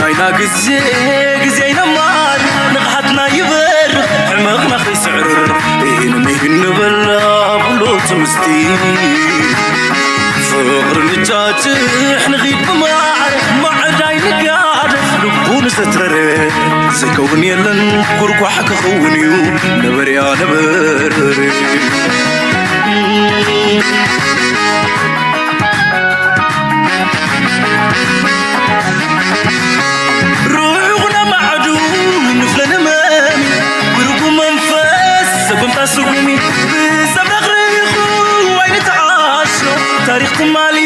ኣይና ግዜ ግዜ ኣይነማር ንቕሓትና ይበርኽ ሕመቕና ከይስዕር ኢህን ምሂን ንበላ ብሎ ትምስቲ ፍቕሪ ንጫጭሕ ንኺድ ብማዕረ ማዕዳይ ንጋደፍ ልቡ ንዘትረረ ዝከውን የለን ጉርጓሕ ክኸውን እዩ ነበርያ ነበርበረ ርሑቕ ነማዕዱ ንፍለ ንመሚ ብርጉም መንፈስ ሰጉምታ ስጉሚ ብዘብረቕርቑ ኣይንተዓሾ ታሪኽ ትማሊ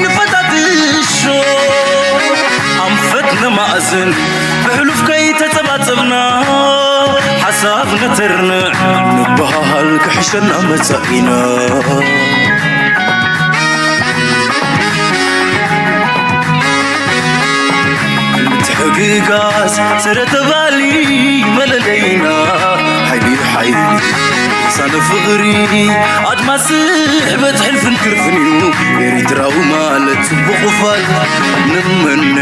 ንፈታትሾ ኣንፈት ነማእዝን ብሕሉፍ ከይተጸባጸብና ሓሳብ ነተርንዕ ንበሃል ክሕሸና መጻኢና ምትሕግጋዝ ስረ ተባሊ መለለይና ሓይሊ ሓይሊ ሳነ ፍቕሪ ኣድማስ ስሕበት ሕልፍን ክርፍን እዩ ኤሪትራዊ ማለት ጽቡቕ ፋል ንመነ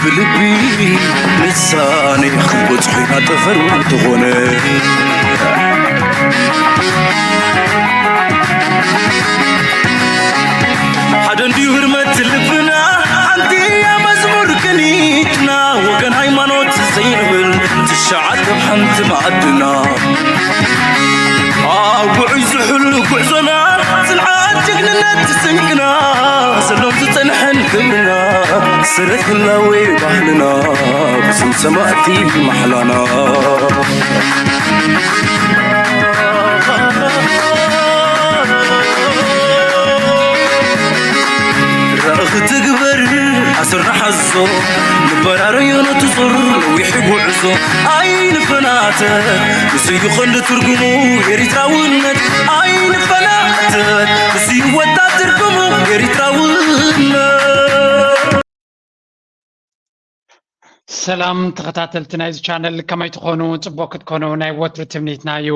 ብልቢ ንሳነ ክንበጽሖ ኢና ጠፈር እንተኾነ ሓደ እንድዩ ህርመት ልብና ሓንቲ እያ መዝሙር ቅኒትና ወገን ሃይማኖት ዘይንብል ትሽዓተ ሓንቲ ማዕድና ኣብ ውዑይ ዝሕሉ ጉዕዞና ጽንዓት ጅግንነት ስንቅና ዘሎን ዝጸንሐን ክብርና ስረት ህላዌ ባህልና ብስም ሰማእቲ ማሕላና ራእኺ ትግበር ኣስር ንሓዞ ንበራረዮ ነቲ ዙር ነዊሕ ጉዕዞ ኣይንፈናተ ንስዩ ቐንዲ ትርጉሙ ኤሪትራውነት ኣይንፈናተ ንስዩ ወታ ትርጉሙ ኤሪትራውነት ሰላም ተኸታተልቲ ናይዚ ቻነል ከመይ ትኾኑ? ፅቡቅ ክትኮኑ ናይ ወትሩ ትምኒትና እዩ።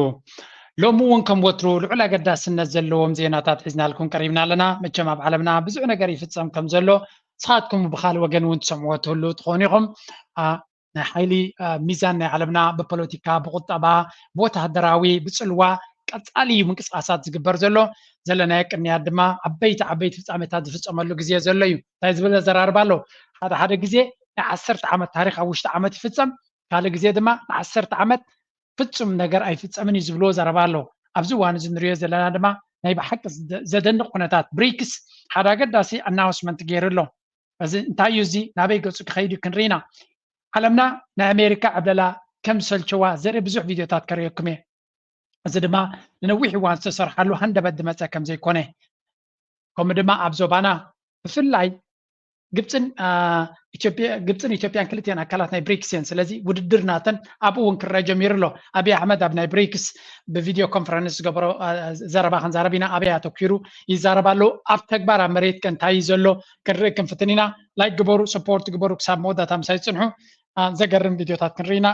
ሎሚ እውን ከም ወትሩ ልዑል ኣገዳስነት ዘለዎም ዜናታት ሒዝናልኩም ቀሪብና ኣለና። መቸም ኣብ ዓለምና ብዙሕ ነገር ይፍፀም ከም ዘሎ ንስኻትኩም ብኻል ወገን እውን ትሰምዕዎ ትህሉ ትኾኑ ኢኹም። ናይ ሓይሊ ሚዛን ናይ ዓለምና ብፖለቲካ፣ ብቁጠባ፣ ብወታደራዊ፣ ብፅልዋ ቀፃሊ እዩ ምንቅስቃሳት ዝግበር ዘሎ። ዘለናዮ ቅንያት ድማ ዓበይቲ ዓበይቲ ፍፃሜታት ዝፍፀመሉ ግዜ ዘሎ እዩ። እንታይ ዝብል ኣዘራርባ ኣሎ? ሓደ ሓደ ግዜ ናይ ዓሰርተ ዓመት ታሪክ ኣብ ውሽጢ ዓመት ይፍፀም፣ ካልእ ግዜ ድማ ንዓሰርተ ዓመት ፍፁም ነገር ኣይፍፀምን እዩ ዝብልዎ ዘረባ ኣሎ። ኣብዚ እዋን እዚ ንሪኦ ዘለና ድማ ናይ ብሓቂ ዘደንቕ ኩነታት ብሪክስ ሓደ ኣገዳሲ ኣናውንስመንት ገይሩ ኣሎ። እዚ እንታይ እዩ? እዚ ናበይ ገፁ ክኸይድ እዩ ክንርኢና። ዓለምና ናይ ኣሜሪካ ዕብለላ ከም ዝሰልቸዋ ዘርኢ ብዙሕ ቪድዮታት ከርእየኩም እየ። እዚ ድማ ንነዊሕ እዋን ዝተሰርሓሉ ሃንደበት ዝመፀ ከም ዘይኮነ ከምኡ ድማ ኣብ ዞባና ብፍላይ ግብፅን ግብፅን ኢትዮጵያን ክልቲአን ኣካላት ናይ ብሪክስ እየን። ስለዚ ውድድር ናተን ኣብኡ እውን ክረአ ጀሚሩ ኣሎ። ኣብይ ኣሕመድ ኣብ ናይ ብሪክስ ብቪድዮ ኮንፈረንስ ዝገበሮ ዘረባ ክንዛረብ ኢና። ኣበይ ኣተኪሩ ይዛረብ ኣሎ? ኣብ ተግባር ኣብ መሬት ከ እንታይ እዩ ዘሎ? ክንርኢ ክንፍትን ኢና። ላይክ ግበሩ፣ ሰፖርት ግበሩ። ክሳብ መወዳእታ ምሳይ ፅንሑ። ዘገርም ቪድዮታት ክንርኢ ኢና።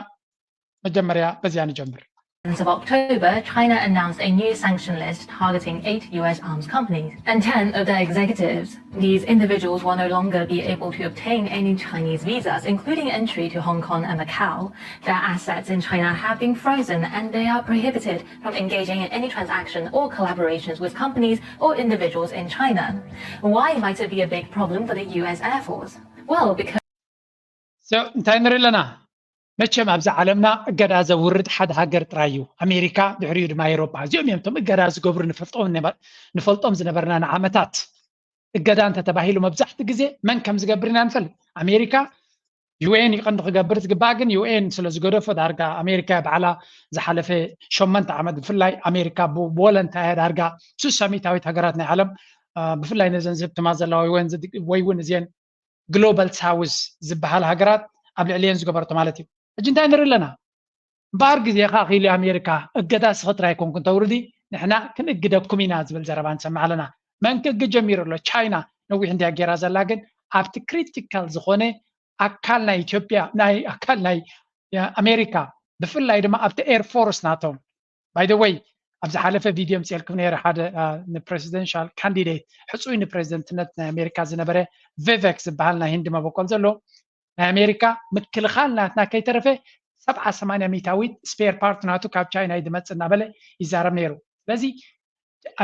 መጀመርያ በዚኣ ንጀምር። Of October, China announced a new sanction list targeting eight U S arms companies and ten of their executives. These individuals will no longer be able to obtain any Chinese visas, including entry to Hong Kong and Macau. Their assets in China have been frozen and they are prohibited from engaging in any transaction or collaborations with companies or individuals in China. Why might it be a big problem for the U S Air Force? Well, because እንታይ ንርኢ ኣለና? መቸም ኣብዚ ዓለምና እገዳ ዘውርድ ሓደ ሃገር ጥራይ እዩ፣ ኣሜሪካ፣ ድሕሪኡ ድማ ኤሮጳ። እዚኦም እዮም እቶም እገዳ ዝገብሩ ንፈልጦም ዝነበርና ንዓመታት። እገዳ እንተተባሂሉ መብዛሕቲ ግዜ መን ከም ዝገብር ኢና ንፈልጥ። ኣሜሪካ ዩ ኤን እዩ ቀንዲ ክገብር ዝግባእ፣ ግን ዩ ኤን ስለ ዝገደፎ ዳርጋ ኣሜሪካ ባዕላ ዝሓለፈ ሸመንተ ዓመት ብፍላይ ኣሜሪካ ብወለንታ እያ ዳርጋ ሱሳ ሚእታዊት ሃገራት ናይ ዓለም ብፍላይ ነዘን ዝህብትማ ዘለዋ ወይ እውን እዚአን ግሎባል ሳውዝ ዝበሃል ሃገራት ኣብ ልዕሊአን ዝገበረቶ ማለት እዩ። ሕጂ እንታይ ንርኢ ኣለና? እምበኣር ግዜኻ ኣኺሉ ኣሜሪካ እገዳ ስኺ ጥራይ ኮንኩ እንተውርዲ ንሕና ክንእግደኩም ኢና ዝብል ዘረባ ንሰምዕ ኣለና። መን ክእግድ ጀሚሩ ኣሎ? ቻይና ነዊሕ እንድያ ጌራ ዘላ፣ ግን ኣብቲ ክሪቲካል ዝኾነ ኣካል ናይ ኢትዮጵያ ናይ ኣካል ናይ ኣሜሪካ ብፍላይ ድማ ኣብቲ ኤር ፎርስ ናቶም by the way ኣብ ዝሓለፈ ቪድዮ ምፅኤልኩም ነይረ ሓደ ንፕሬዚደንሻል ካንዲዴት ሕፁይ ንፕሬዚደንትነት ናይ ኣሜሪካ ዝነበረ ቪቨክ ዝበሃል ናይ ህንዲ መበቆል ዘሎ ናይ ኣሜሪካ ምክልኻል ናትና ከይተረፈ ሰብዓ ሰማንያ ሚታዊት ስፔር ፓርት ናቱ ካብ ቻይና እዩ ዝመፅእ እናበለ ይዛረብ ነይሩ። ስለዚ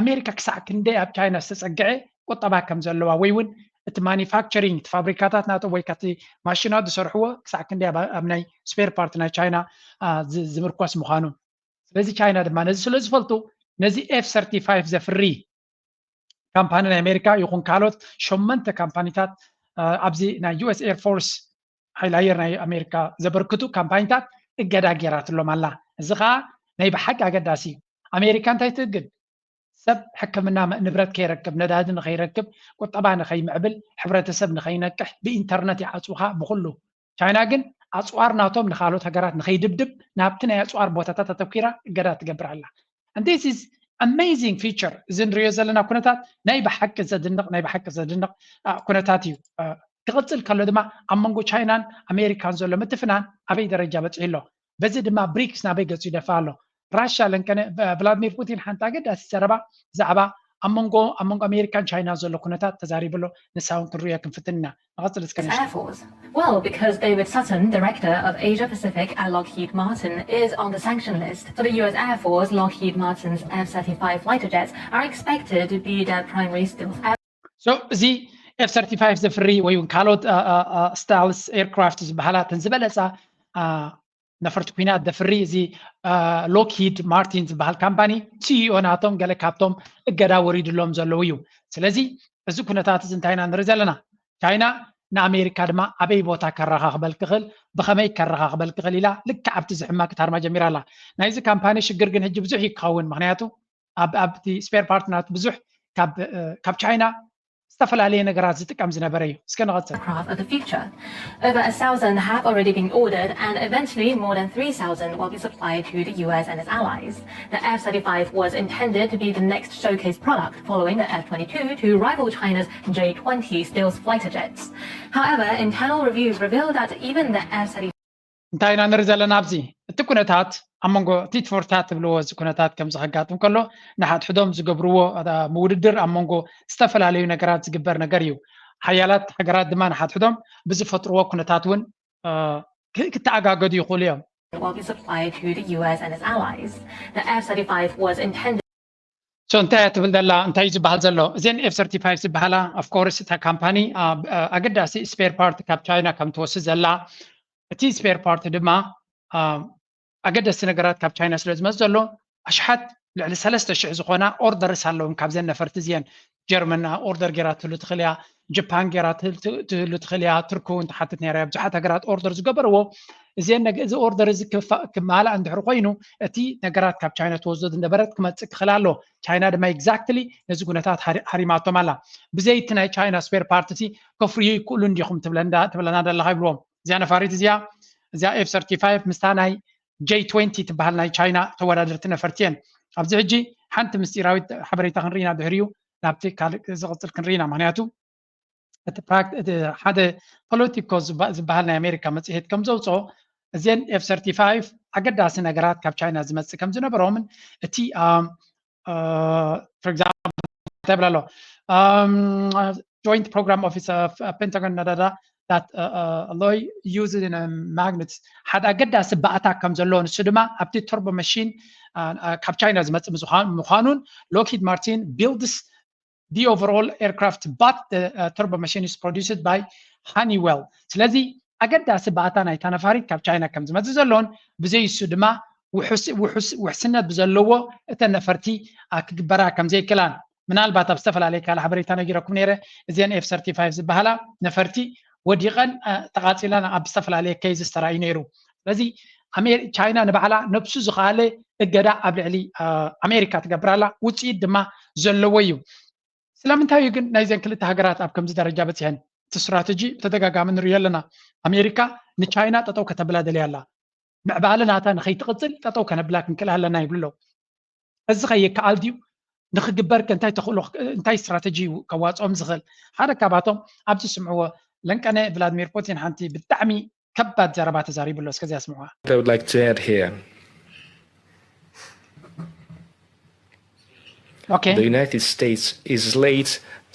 ኣሜሪካ ክሳዕ ክንደይ ኣብ ቻይና ዝተፀግዐ ቁጠባ ከም ዘለዋ ወይ እውን እቲ ማኒፋክቸሪንግ እቲ ፋብሪካታት ናቶም ወይ ከቲ ማሽናት ዝሰርሕዎ ክሳዕ ክንደይ ኣብ ናይ ስፔር ፓርት ናይ ቻይና ዝምርኮስ ምዃኑ። ስለዚ ቻይና ድማ ነዚ ስለ ዝፈልጡ ነዚ ኤፍ ሰርቲፋይቭ ዘፍሪ ካምፓኒ ናይ ኣሜሪካ ይኹን ካልኦት ሸመንተ ካምፓኒታት ኣብዚ ናይ ዩኤስ ኤር ፎርስ ሓይሊ ኣየር ናይ ኣሜሪካ ዘበርክቱ ካምፓኒታት እገዳ ገይራትሎም ኣላ። እዚ ከዓ ናይ ብሓቂ ኣገዳሲ እዩ። ኣሜሪካ እንታይ ትእግድ? ሰብ ሕክምና ንብረት ከይረክብ፣ ነዳዲ ንኸይረክብ፣ ቁጠባ ንኸይምዕብል፣ ሕብረተሰብ ንኸይነቅሕ ብኢንተርነት ይዓፅውኻ ብኩሉ። ቻይና ግን ኣፅዋር ናቶም ንካልኦት ሃገራት ንኸይድብድብ ናብቲ ናይ ኣፅዋር ቦታታት ኣተኪራ እገዳ ትገብር ኣላ። And this is amazing feature። እዚ ንሪኦ ዘለና ኩነታት ናይ ብሓቂ ዘድንቕ ናይ ብሓቂ ዘድንቕ ኩነታት እዩ። ክቕፅል ከሎ ድማ ኣብ መንጎ ቻይናን ኣሜሪካን ዘሎ ምትፍናን ኣበይ ደረጃ በፂሑ ኣሎ? በዚ ድማ ብሪክስ ናበይ ገፁ ይደፋ ኣሎ? ራሻ ለንቀነ ቭላድሚር ፑቲን ሓንቲ ኣገዳሲ ዘረባ ብዛዕባ ኣብ መንጎ ኣብ መንጎ ኣሜሪካን ቻይናን ዘሎ ኩነታት ተዛሪቡ ኣሎ። ንሳ እውን ክንሪኦ ክንፍትን ኢና። ንቐፅል እስከ ንእሽቶ። Well, because David Sutton, director of Asia Pacific at Lockheed Martin, is on the sanction list. For the U S Air Force, Lockheed Martin's F thirty-five fighter jets are expected to be their primary stealth So እዚ ኤፍ ሰርቲፋይቭ ዘፍሪ ወይ እውን ካልኦት ስታልስ ኤርክራፍት ዝበሃላ እተን ዝበለፃ ነፈርቲ ኩናት ዘፍሪ እዚ ሎክሂድ ማርቲን ዝበሃል ካምፓኒ ሲኢኦ ናቶም ገለ ካብቶም እገዳ ወሪድሎም ዘለዉ እዩ። ስለዚ እዚ ኩነታት እዚ እንታይ ኢና ንርኢ ዘለና? ቻይና ንኣሜሪካ ድማ ኣበይ ቦታ ከረኻኽበል ክኽእል ብኸመይ ከረኻኽበል ክኽእል ኢላ ልክዕ ኣብቲ ዝሕማ ክታርማ ጀሚራ ኣላ። ናይዚ ካምፓኒ ሽግር ግን ሕጂ ብዙሕ እዩ ክኸውን፣ ምክንያቱ ኣብቲ ስፔር ፓርት ናቱ ብዙሕ ካብ ቻይና ዝተፈላለየ ነገራት ዝጥቀም ዝነበረ እዩ። እስከ ንቐፅል። Aircraft of the future. Over a thousand have already been ordered, and eventually more than three thousand will be supplied to the U S and its allies. The F thirty-five was intended to be the next showcase product, following the F twenty-two to rival China's J twenty stealth fighter jets. However, internal reviews revealed that even the F thirty-five እንታይ ኢና ንርኢ ዘለና ኣብዚ? እቲ ኩነታት ኣብ መንጎ ቲት ፎር ታት ትብልዎ እዚ ኩነታት ከምዚ ከጋጥም ከሎ ንሓድሕዶም ዝገብርዎ ምውድድር ኣብ መንጎ ዝተፈላለዩ ነገራት ዝግበር ነገር እዩ። ሓያላት ሃገራት ድማ ንሓድሕዶም ብዝፈጥርዎ ኩነታት እውን ክተኣጋገዱ ይኽእሉ እዮም። Will be supplied to the U S and its allies. The F thirty-five was intended So እንታይ እያ ትብል ዘላ? እንታይ እዩ ዝበሃል ዘሎ? እዚን ኤፍ ሰርቲፋይቭ ዝበሃላ of course እታ ካምፓኒ ኣገዳሲ ስፔር ፓርት ካብ ቻይና ከም ትወስድ ዘላ፣ እቲ ስፔር ፓርት ድማ ኣገደስቲ ነገራት ካብ ቻይና ስለ ዝመፅ ዘሎ ኣሽሓት ልዕሊ ሰለስተ ሽሕ ዝኾና ኦርደርስ ኣለዎም ካብዘን ነፈርቲ እዚአን። ጀርመን ኦርደር ገይራ ትህሉ ትኽእል እያ፣ ጃፓን ገይራ ትህሉ ትኽእል እያ፣ ቱርኪ እውን ትሓትት ነይራ እያ። ብዙሓት ሃገራት ኦርደር ዝገበርዎ እዚአን እዚ ኦርደር እዚ ክማላእ እንድሕር ኮይኑ እቲ ነገራት ካብ ቻይና ተወስዶ ዝነበረት ክመፅእ ክኽእል ኣሎ። ቻይና ድማ ኤግዛክትሊ ነዚ ኩነታት ሃሪማቶም ኣላ። ብዘይ እቲ ናይ ቻይና ስፔር ፓርት እቲ ከፍርዩ ይክእሉ እንዲኹም ትብለና ደለኻ ይብልዎም። እዚኣ ነፋሪት እዚኣ እዚኣ ኤፍ ሰርቲፋይቭ ምስታ ናይ ጄ ትዌንቲ ትበሃል ናይ ቻይና ተወዳደርቲ ነፈርቲ እየን። ኣብዚ ሕጂ ሓንቲ ምስጢራዊት ሓበሬታ ክንርኢና ድሕሪኡ ናብቲ ካልእ ዝቕፅል ክንርኢና። ምክንያቱ እቲ ሓደ ፖለቲኮ ዝበሃል ናይ ኣሜሪካ መፅሄት ከም ዘውፅኦ እዚን ኤፍ ሰርቲፋይቭ ኣገዳሲ ነገራት ካብ ቻይና ዝመፅእ ከም ዝነበሮምን እቲ for example እንታይ ይብል ኣሎ joint program office of Pentagon ናዳዳ that alloy used in magnets ሓደ ኣገዳሲ ባእታ ከም ዘለዎ ንሱ ድማ ኣብቲ ቱርቦ መሽን ካብ ቻይና ዝመፅእ ምዃኑን Lockheed Martin builds the overall aircraft but the turbo machine is produced by Honeywell። ስለዚ ኣገዳሲ ባእታ ናይታ ነፋሪት ካብ ቻይና ከም ዝመፅእ ዘሎን ብዘይ እሱ ድማ ውሕስነት ብዘለዎ እተን ነፈርቲ ክግበራ ከም ዘይክእላን ምናልባት ኣብ ዝተፈላለየ ካልእ ሓበሬታ ነጊረኩም ነይረ። እዚአን ኤፍ ሰርቲፋይቭ ዝበሃላ ነፈርቲ ወዲቐን ተቓፂለን ኣብ ዝተፈላለየ ኬዝስ ተራእዩ ነይሩ። ስለዚ ቻይና ንባዕላ ነብሱ ዝኸኣለ እገዳ ኣብ ልዕሊ ኣሜሪካ ትገብር ኣላ። ውፅኢት ድማ ዘለዎ እዩ። ስለምንታይ እዩ ግን ናይዘን ክልተ ሃገራት ኣብ ከምዚ ደረጃ በፂሐን? እቲ ስትራተጂ ብተደጋጋሚ ንሪኦ ኣለና። ኣሜሪካ ንቻይና ጠጠው ከተብላ ደልያ ኣላ። ምዕባለ ናታ ንኸይትቕፅል ጠጠው ከነብላ ክንክእል ኣለና ይብሉ ኣለዉ። እዚ ከ ይከኣል ድዩ? ንኽግበር ከ እንታይ ተኽእሎ እንታይ ስትራተጂ እዩ ከዋፅኦም ዝኽእል? ሓደ ካብኣቶም ኣብዚ ስምዕዎ ለንቀነ ቭላድሚር ፑቲን ሓንቲ ብጣዕሚ ከባድ ዘረባ ተዛሪቡ ኣሎ። እስከዚኣ ስምዕዋ። I would like to add here. Okay. The United States is late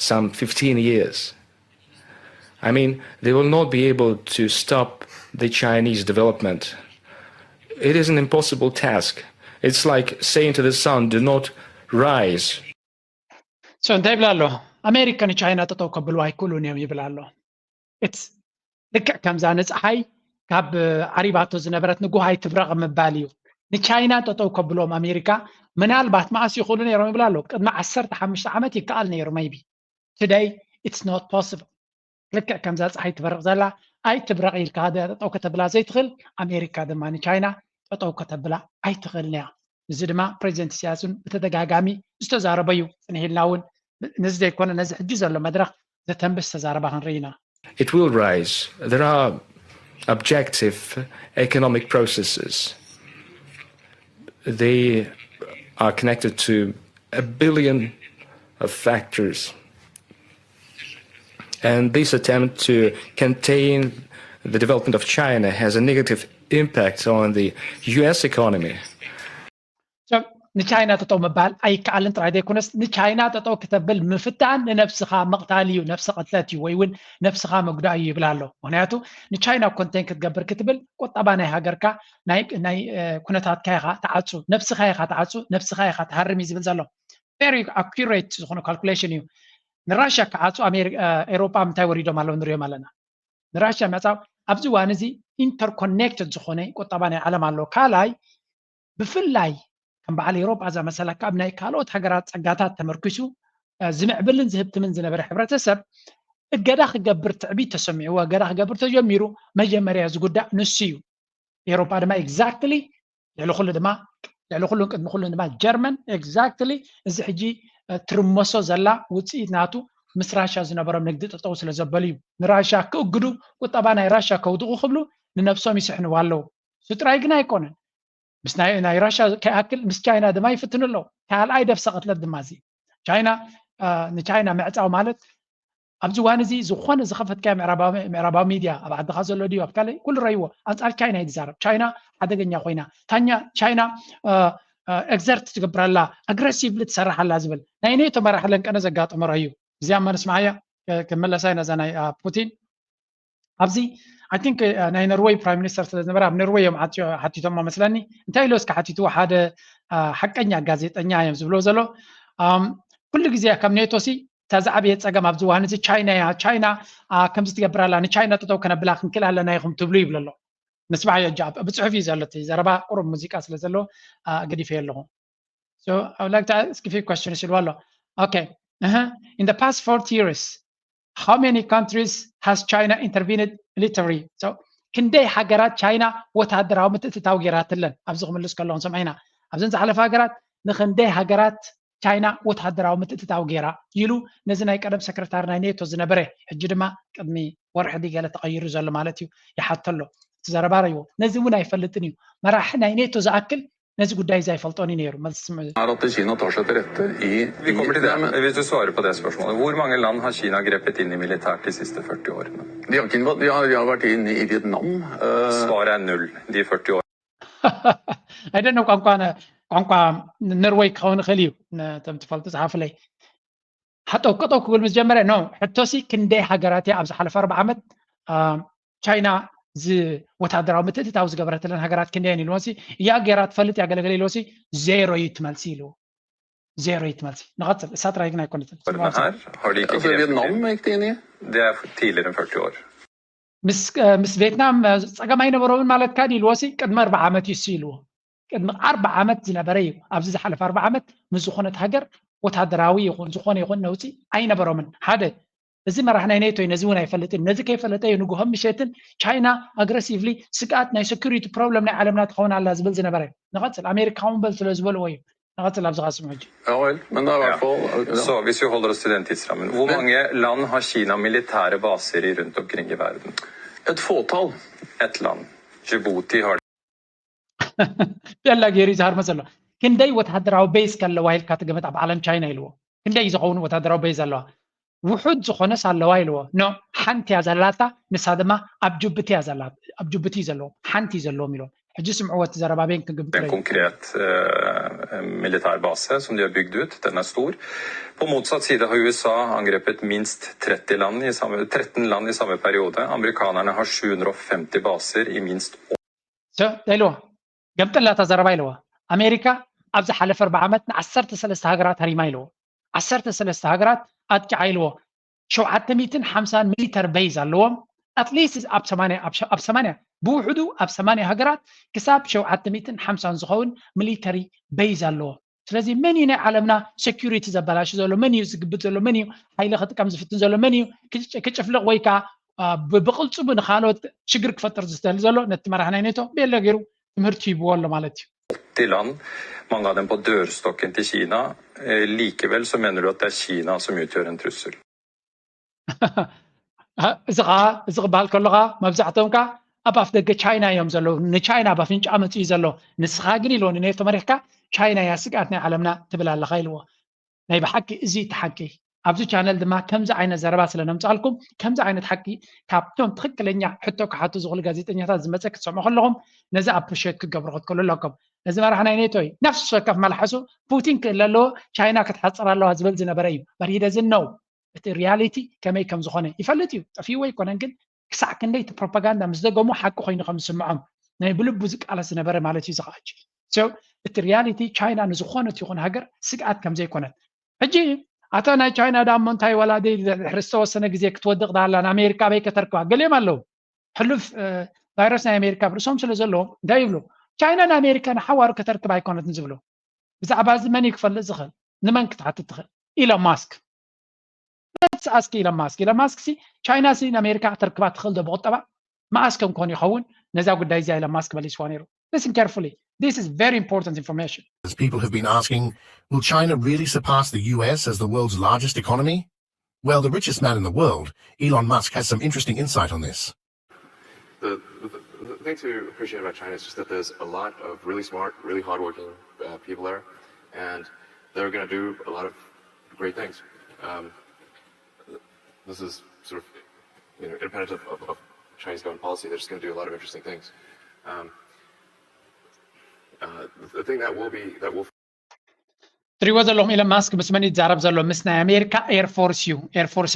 some fifteen years. I mean, they will not be able to stop the Chinese development. It is an impossible task. It's like saying to the sun, "Do not rise." So እንታይ ይብል ኣሎ? ኣሜሪካ ንቻይና ጠጠው ከብልዋ ኣይክእሉን እዮም ይብል ኣሎ። It's ልክዕ ከምዛ ንፀሓይ ካብ ዓሪባቶ ዝነበረት ንጉሃይ ትብረቕ ምባል እዩ። ንቻይና ጠጠው ከብሎም ኣሜሪካ ምናልባት መኣስ ይኽእሉ ነይሮም ይብል ኣሎ። ቅድሚ ዓሰርተ ሓሙሽተ ዓመት ይከኣል ነይሩ maybe። Today it's not possible። ልክዕ ከምዛ ፀሓይ ትበርቕ ዘላ ኣይትብረቕ ኢልካ ጠጠው ከተብላ ዘይትኽእል ኣሜሪካ ድማ ንቻይና ጠጠው ከተብላ ኣይትኽእልን እያ። እዚ ድማ ፕሬዚደንት ኢሳያስን ብተደጋጋሚ ዝተዛረበ እዩ። ፅንሕ ኢልና እውን ነዚ ዘይኮነ ነዚ ሕጂ ዘሎ መድረኽ ዘተንብስ ተዛረባ ክንርኢ ኢና። It will rise. There are objective economic processes. They are connected to a billion of factors. And this attempt to contain the development of China has a negative impact on the U S economy. ንቻይና ጠጠው ምባል ኣይከኣልን ጥራይ ዘይኮነስ ንቻይና ጠጠው ክተብል ምፍታን ንነብስኻ ምቕታል እዩ፣ ነብሲ ቅትለት እዩ ወይ እውን ነብስኻ ምጉዳእ እዩ ይብል ኣሎ። ምክንያቱ ንቻይና ኮንቴን ክትገብር ክትብል ቁጠባ ናይ ሃገርካ ናይ ኩነታትካ ኢኻ ትዓፁ፣ ነብስኻ ኢኻ ትዓፁ፣ ነብስኻ ኢኻ ትሃርም እዩ ዝብል ዘሎ። Very accurate ዝኾነ ካልኩሌሽን እዩ። ንራሽያ ክዓፁ ኤሮጳ ምንታይ ወሪዶም ኣለዉ ንሪኦም ኣለና። ንራሽያ ምዕፃው ኣብዚ እዋን እዚ ኢንተርኮኔክትድ ዝኾነ ቁጠባ ናይ ዓለም ኣሎ። ካልኣይ ብፍላይ ከም በዓል ኤሮጳ ዝኣመሰላ ካብ ናይ ካልኦት ሃገራት ፀጋታት ተመርኪሱ ዝምዕብልን ዝህብትምን ዝነበረ ሕብረተሰብ እገዳ ክገብር ትዕቢት ተሰሚዕዎ እገዳ ክገብር ተጀሚሩ መጀመርያ ዝጉዳእ ንሱ እዩ። ኤሮጳ ድማ exactly ልዕሊ ኩሉ ድማ ልዕሊ ኩሉን ቅድሚ ኩሉን ድማ ጀርመን exactly እዚ ሕጂ ትርመሶ ዘላ ውፅኢት ናቱ ምስ ራሻ ዝነበሮም ንግዲ ጠጠው ስለ ዘበሉ እዩ። ንራሻ ክእግዱ ቁጠባ ናይ ራሻ ከውድቑ ክብሉ ንነብሶም ይስሕንዋ ኣለዉ። እሱ ጥራይ ግን ኣይኮነን። ምስ ናይ ራሻ ከይኣክል ምስ ቻይና ድማ ይፍትኑ ኣለዉ። ካልኣይ ደብሰ ቅትለት ድማ እዚ ቻይና ንቻይና ምዕፃው ማለት ኣብዚ እዋን እዚ ዝኾነ ዝኸፈትካዮ ምዕራባዊ ሚድያ ኣብ ዓድኻ ዘሎ ድዩ ኣብ ካልእ ኩሉ ረይዎ ኣንፃር ቻይና እዩ ዝዛረብ። ቻይና ሓደገኛ ኮይና ታኛ ቻይና exert ትገብር ኣላ፣ ኣግረሲቭሊ ትሰርሕ ኣላ ዝብል ናይ ኔቶ መራሒ ለንቀነ ዘጋጠሞ ረዩ። እዚኣ እማ ንስምዓያ ክመለሳ ኢና እዛ ናይ ፑቲን ኣብዚ I think ናይ ኖርወይ ፕራይም ሚኒስተር ስለ ዝነበረ ኣብ ኖርወይ እዮም ሓቲቶሞ መስለኒ። እንታይ ኢሎ እስከ ሓቲትዎ ሓደ ሓቀኛ ጋዜጠኛ እዮም ዝብሎ ዘሎ ኩሉ ግዜ ካብ ኔቶ ሲ እታ ዝዓበየ ፀገም ኣብዚ እዋን እዚ ቻይና እያ። ቻይና ከምዚ ትገብር ኣላ፣ ንቻይና ጠጠው ከነብላ ክንክእል ኣለና ኢኹም ትብሉ ይብሉ ኣሎ። ንስማዕ እዮ ጃ ብፅሑፍ እዩ ዘሎ እቲ ዘረባ ቁሩብ ሙዚቃ ስለ ዘሎ ገዲፈዮ ኣለኹ። So I would like to ask a few questions ኢልዎ ኣሎ። Okay. In the past forty years how many countries has China intervened military? So ክንደይ ሃገራት ቻይና ወታደራዊ ምትእትታው ገይራትለን ኣብዚ ክምልስ ከለኹም ሰምዒና ኣብዘን ዝሓለፈ ሃገራት ንክንደይ ሃገራት ቻይና ወታደራዊ ምትእትታው ገይራ ኢሉ ነዚ ናይ ቀደም ሰክረታሪ ናይ ኔቶ ዝነበረ ሕጂ ድማ ቅድሚ ወርሒ ድገለ ተቐይሩ ዘሎ ማለት እዩ ይሓቶ ኣሎ። እቲ ዘረባ ረይዎ ነዚ እውን ኣይፈልጥን እዩ። መራሒ ናይ ኔቶ ዝኣክል ነዚ ጉዳይ እዚ ኣይፈልጦን እዩ ነይሩ። መልሲ ስምዑ። Er at Kina tar seg til rette i Vi kommer til det. Hvis du svarer på det spørsmålet. Hvor mange land har Kina grepet inn i militært de siste førti årene? De har, ikke, inva- de har, de har vært inne i Vietnam. eh, Svaret er null. De førti årene. I don't know ቋንቋ ነ- ቋንቋ ኖርወይ ክኸውን ይኽእል እዩ። ነቶም ትፈልጡ ዝሓፍለይ ሓጠው ቀጠው ክብል ምስ ጀመረ ኖ ሕቶሲ ክንደይ ሃገራት እያ ኣብ ዝሓለፈ ኣርባ ዓመት ቻይና ወታደራዊ ምትእትታው ዝገበረትለን ሃገራት ክንደየን ኢልዎሲ እያ ገይራ ትፈልጥ ያገለገለ ኢልዎሲ ዜሮ እዩ ትመልሲ ኢሉ። ዜሮ እዩ ትመልሲ። ንቐፅል እሳ ጥራይ ግን ኣይኮነትን። Her har de ikke altså, grepet Vietnam inn. gikk de inn i. Det er tidligere enn førti år. ምስ እ፣ ምስ ቬትናም እ፣ ፀገም ኣይነበሮምን ማለትካ ድዩ ኢልዎሲ ቅድሚ ኣርባ ዓመት እዩ እሱ ኢልዎ። ቅድሚ ኣርባ ዓመት ዝነበረ እዩ። ኣብዚ ዝሓለፈ ኣርባ ዓመት ምስ ዝኾነት ሃገር ወታደራዊ ይኹን ዝኾነ ይኹን ነውፂ ኣይነበሮምን። ሓደ እዚ መራሕ ናይ ኔቶ እዩ፣ ነዚ እውን ኣይፈልጥን። ነዚ ከይፈለጠ እዩ ንግሆም ምሸትን ቻይና ኣግረሲቭሊ ስግኣት ናይ ሴኩሪቲ ፕሮብለም ናይ ዓለምና ትኸውን ኣላ ዝብል ዝነበረ። ንቐፅል ኣሜሪካ እውን በል ስለ ዝበልዎ እዩ። ንቐፅል ኣብዚ ኻስም ሕጂ Ja vel. Men det er i hvert fall ja. Så hvis vi holder oss til den tidsrammen. Hvor mange land har Kina militære baser i rundt omkring i verden? Et fåtall. Ett land. Djibouti har ቤላ ገይሩ ይዝሃር መሰሎ ክንደይ ወታደራዊ ቤዝ ከለዋ ኢልካ ትገመት ኣብ ዓለም ቻይና ኢልዎ። ክንደይ ዝኸውን ወታደራዊ ቤዝ ኣለዋ? ውሑድ ዝኾነስ ኣለዋ ኢልዎ። ኖ ሓንቲ እያ ዘላታ፣ ንሳ ድማ ኣብ ጅቡቲ እያ ዘላ። ኣብ ጅቡቲ እዩ ዘለዎም፣ ሓንቲ እዩ ዘለዎም ኢልዎም። ሕጂ ስምዕዎ እቲ ዘረባ ቤን ክግምጥረ en konkret eh, eh, militær base som de har bygd ut. Den er stor. På motsatt side har U S A angrepet minst tretti land i samme, tretten land i samme periode. Amerikanerne har sju hundre og femti baser i minst ኢልዎ። ገምጥላታ ዘረባ ኢልዎ። ኣሜሪካ ኣብ ዝሓለፈ ኣርባ ዓመት ንዓሰርተ ሰለስተ ሃገራት ሃሪማ ኢልዎ። ዓሰርተ ሰለስተ ሃገራት ኣጥቂዓ ኢልዎ። ሸውዓተ ሚእትን ሓምሳን ሚሊተሪ ቤዝ ኣለዎም። ኣትሊስት ኣብ ሰማንያ ብውሕዱ ኣብ ሰማንያ ሃገራት ክሳብ ሸውዓተ ሚእትን ሓምሳን ዝኸውን ሚሊተሪ ቤዝ ኣለዎም። ስለዚ መን እዩ ናይ ዓለምና ሴኩሪቲ ዘበላሽ ዘሎ? መን እዩ ዝግብት ዘሎ? መን እዩ ሓይሊ ክጥቀም ዝፍትን ዘሎ? መን እዩ ክጭፍልቕ ወይ ከዓ ብቕልፅሙ ንካልኦት ሽግር ክፈጥር ዝስተህል ዘሎ? ነቲ መራሕ ናይ ኔቶ ቤለ ገይሩ ትምህርቲ ሂብዎ ኣሎ ማለት እዩ። Åtti land, mange av dem på dørstokken til Kina. Eh, likevel så mener du at det er Kina som utgjør en trussel. እዚ ከዓ እዚ ክበሃል ከሎ ከዓ መብዛሕትኦም ከዓ ኣብ ኣፍ ደገ ቻይና እዮም ዘለዉ። ንቻይና ኣብ ኣፍንጫ መፅኡ ዘሎ። ንስኻ ግን ኢልዎ ንኔቶ መሪሕካ ቻይና እያ ስግኣት ናይ ዓለምና ትብል ኣለኻ ኢልዎ። ናይ ብሓቂ እዚ እቲ ሓቂ። ኣብዚ ቻነል ድማ ከምዚ ዓይነት ዘረባ ስለ ነምፃልኩም ከምዚ ዓይነት ሓቂ ካብቶም ትኽክለኛ ሕቶ ክሓቱ ዝኽእሉ ጋዜጠኛታት ዝመፀ ክትሰምዑ ከለኹም ነዚ ኣፕሪሼት ክገብሩ ክትክእሉ ኣለኩም። እዚ መራሕ ናይ ኔቶ እዩ። ነፍሲ ወከፍ መልሓሱ ፑቲን ክእለ ኣለዎ ቻይና ክትሓፅር ኣለዋ ዝብል ዝነበረ እዩ። በሪደ ዝነው እቲ ሪያሊቲ ከመይ ከም ዝኾነ ይፈልጥ እዩ። ጠፊእዎ ኣይኮነን ግን ክሳዕ ክንደይ እቲ ፕሮፓጋንዳ ምስ ደገሙ ሓቂ ኮይኑ ከም ዝስምዖም ናይ ብልቡ ዝቃለስ ዝነበረ ማለት እዩ። ዝኸኣች እቲ ሪያሊቲ ቻይና ንዝኾነት ይኹን ሃገር ስግኣት ከም ዘይኮነት ሕጂ ኣታ ናይ ቻይና ዳሞ እንታይ ወላ ድሕሪ ዝተወሰነ ግዜ ክትወድቕ ዳላ ንኣሜሪካ ኣበይ ከተርክባ ገሊኦም ኣለዉ ሕሉፍ ቫይረስ ናይ ኣሜሪካ ብርእሶም ስለ ዘለዎም እንታይ ይብሉ ቻይና ንኣሜሪካ ንሓዋሩ ከተርክብ ኣይኮነትን ዝብሉ ብዛዕባ እዚ መን እዩ ክፈልጥ ዝኽእል ንመን ክትሓትት ትኽእል ኢሎን ማስክ Let's ask Elon Musk. Elon Musk ሲ ቻይና ሲ ንኣሜሪካ ከተርክባ ትኽእል ዶ ብቁጠባ? መኣስ ከም ክኾን ይኸውን ነዛ ጉዳይ እዚኣ ኢሎን ማስክ መሊስዋ ነይሩ። Listen carefully. This is very important information. As people have been asking, will China really surpass the U S as the world's largest economy? Well, the richest man in the world, Elon Musk, has some interesting insight on this. The, the, the thing to appreciate about China is just that there's a lot of really smart, really hardworking uh, people there, and they're going to do a lot of great things. Um, this is sort of you know independent of, of, of Chinese government policy. They're just going to do a lot of interesting things. Um, uh, the thing that will be that will ትሪእዎ ዘለኹም ኢሎን ማስክ ምስ መን እዩ ዝዛረብ ዘሎ? ምስ ናይ ኣሜሪካ ኤርፎርስ እዩ። ኤርፎርስ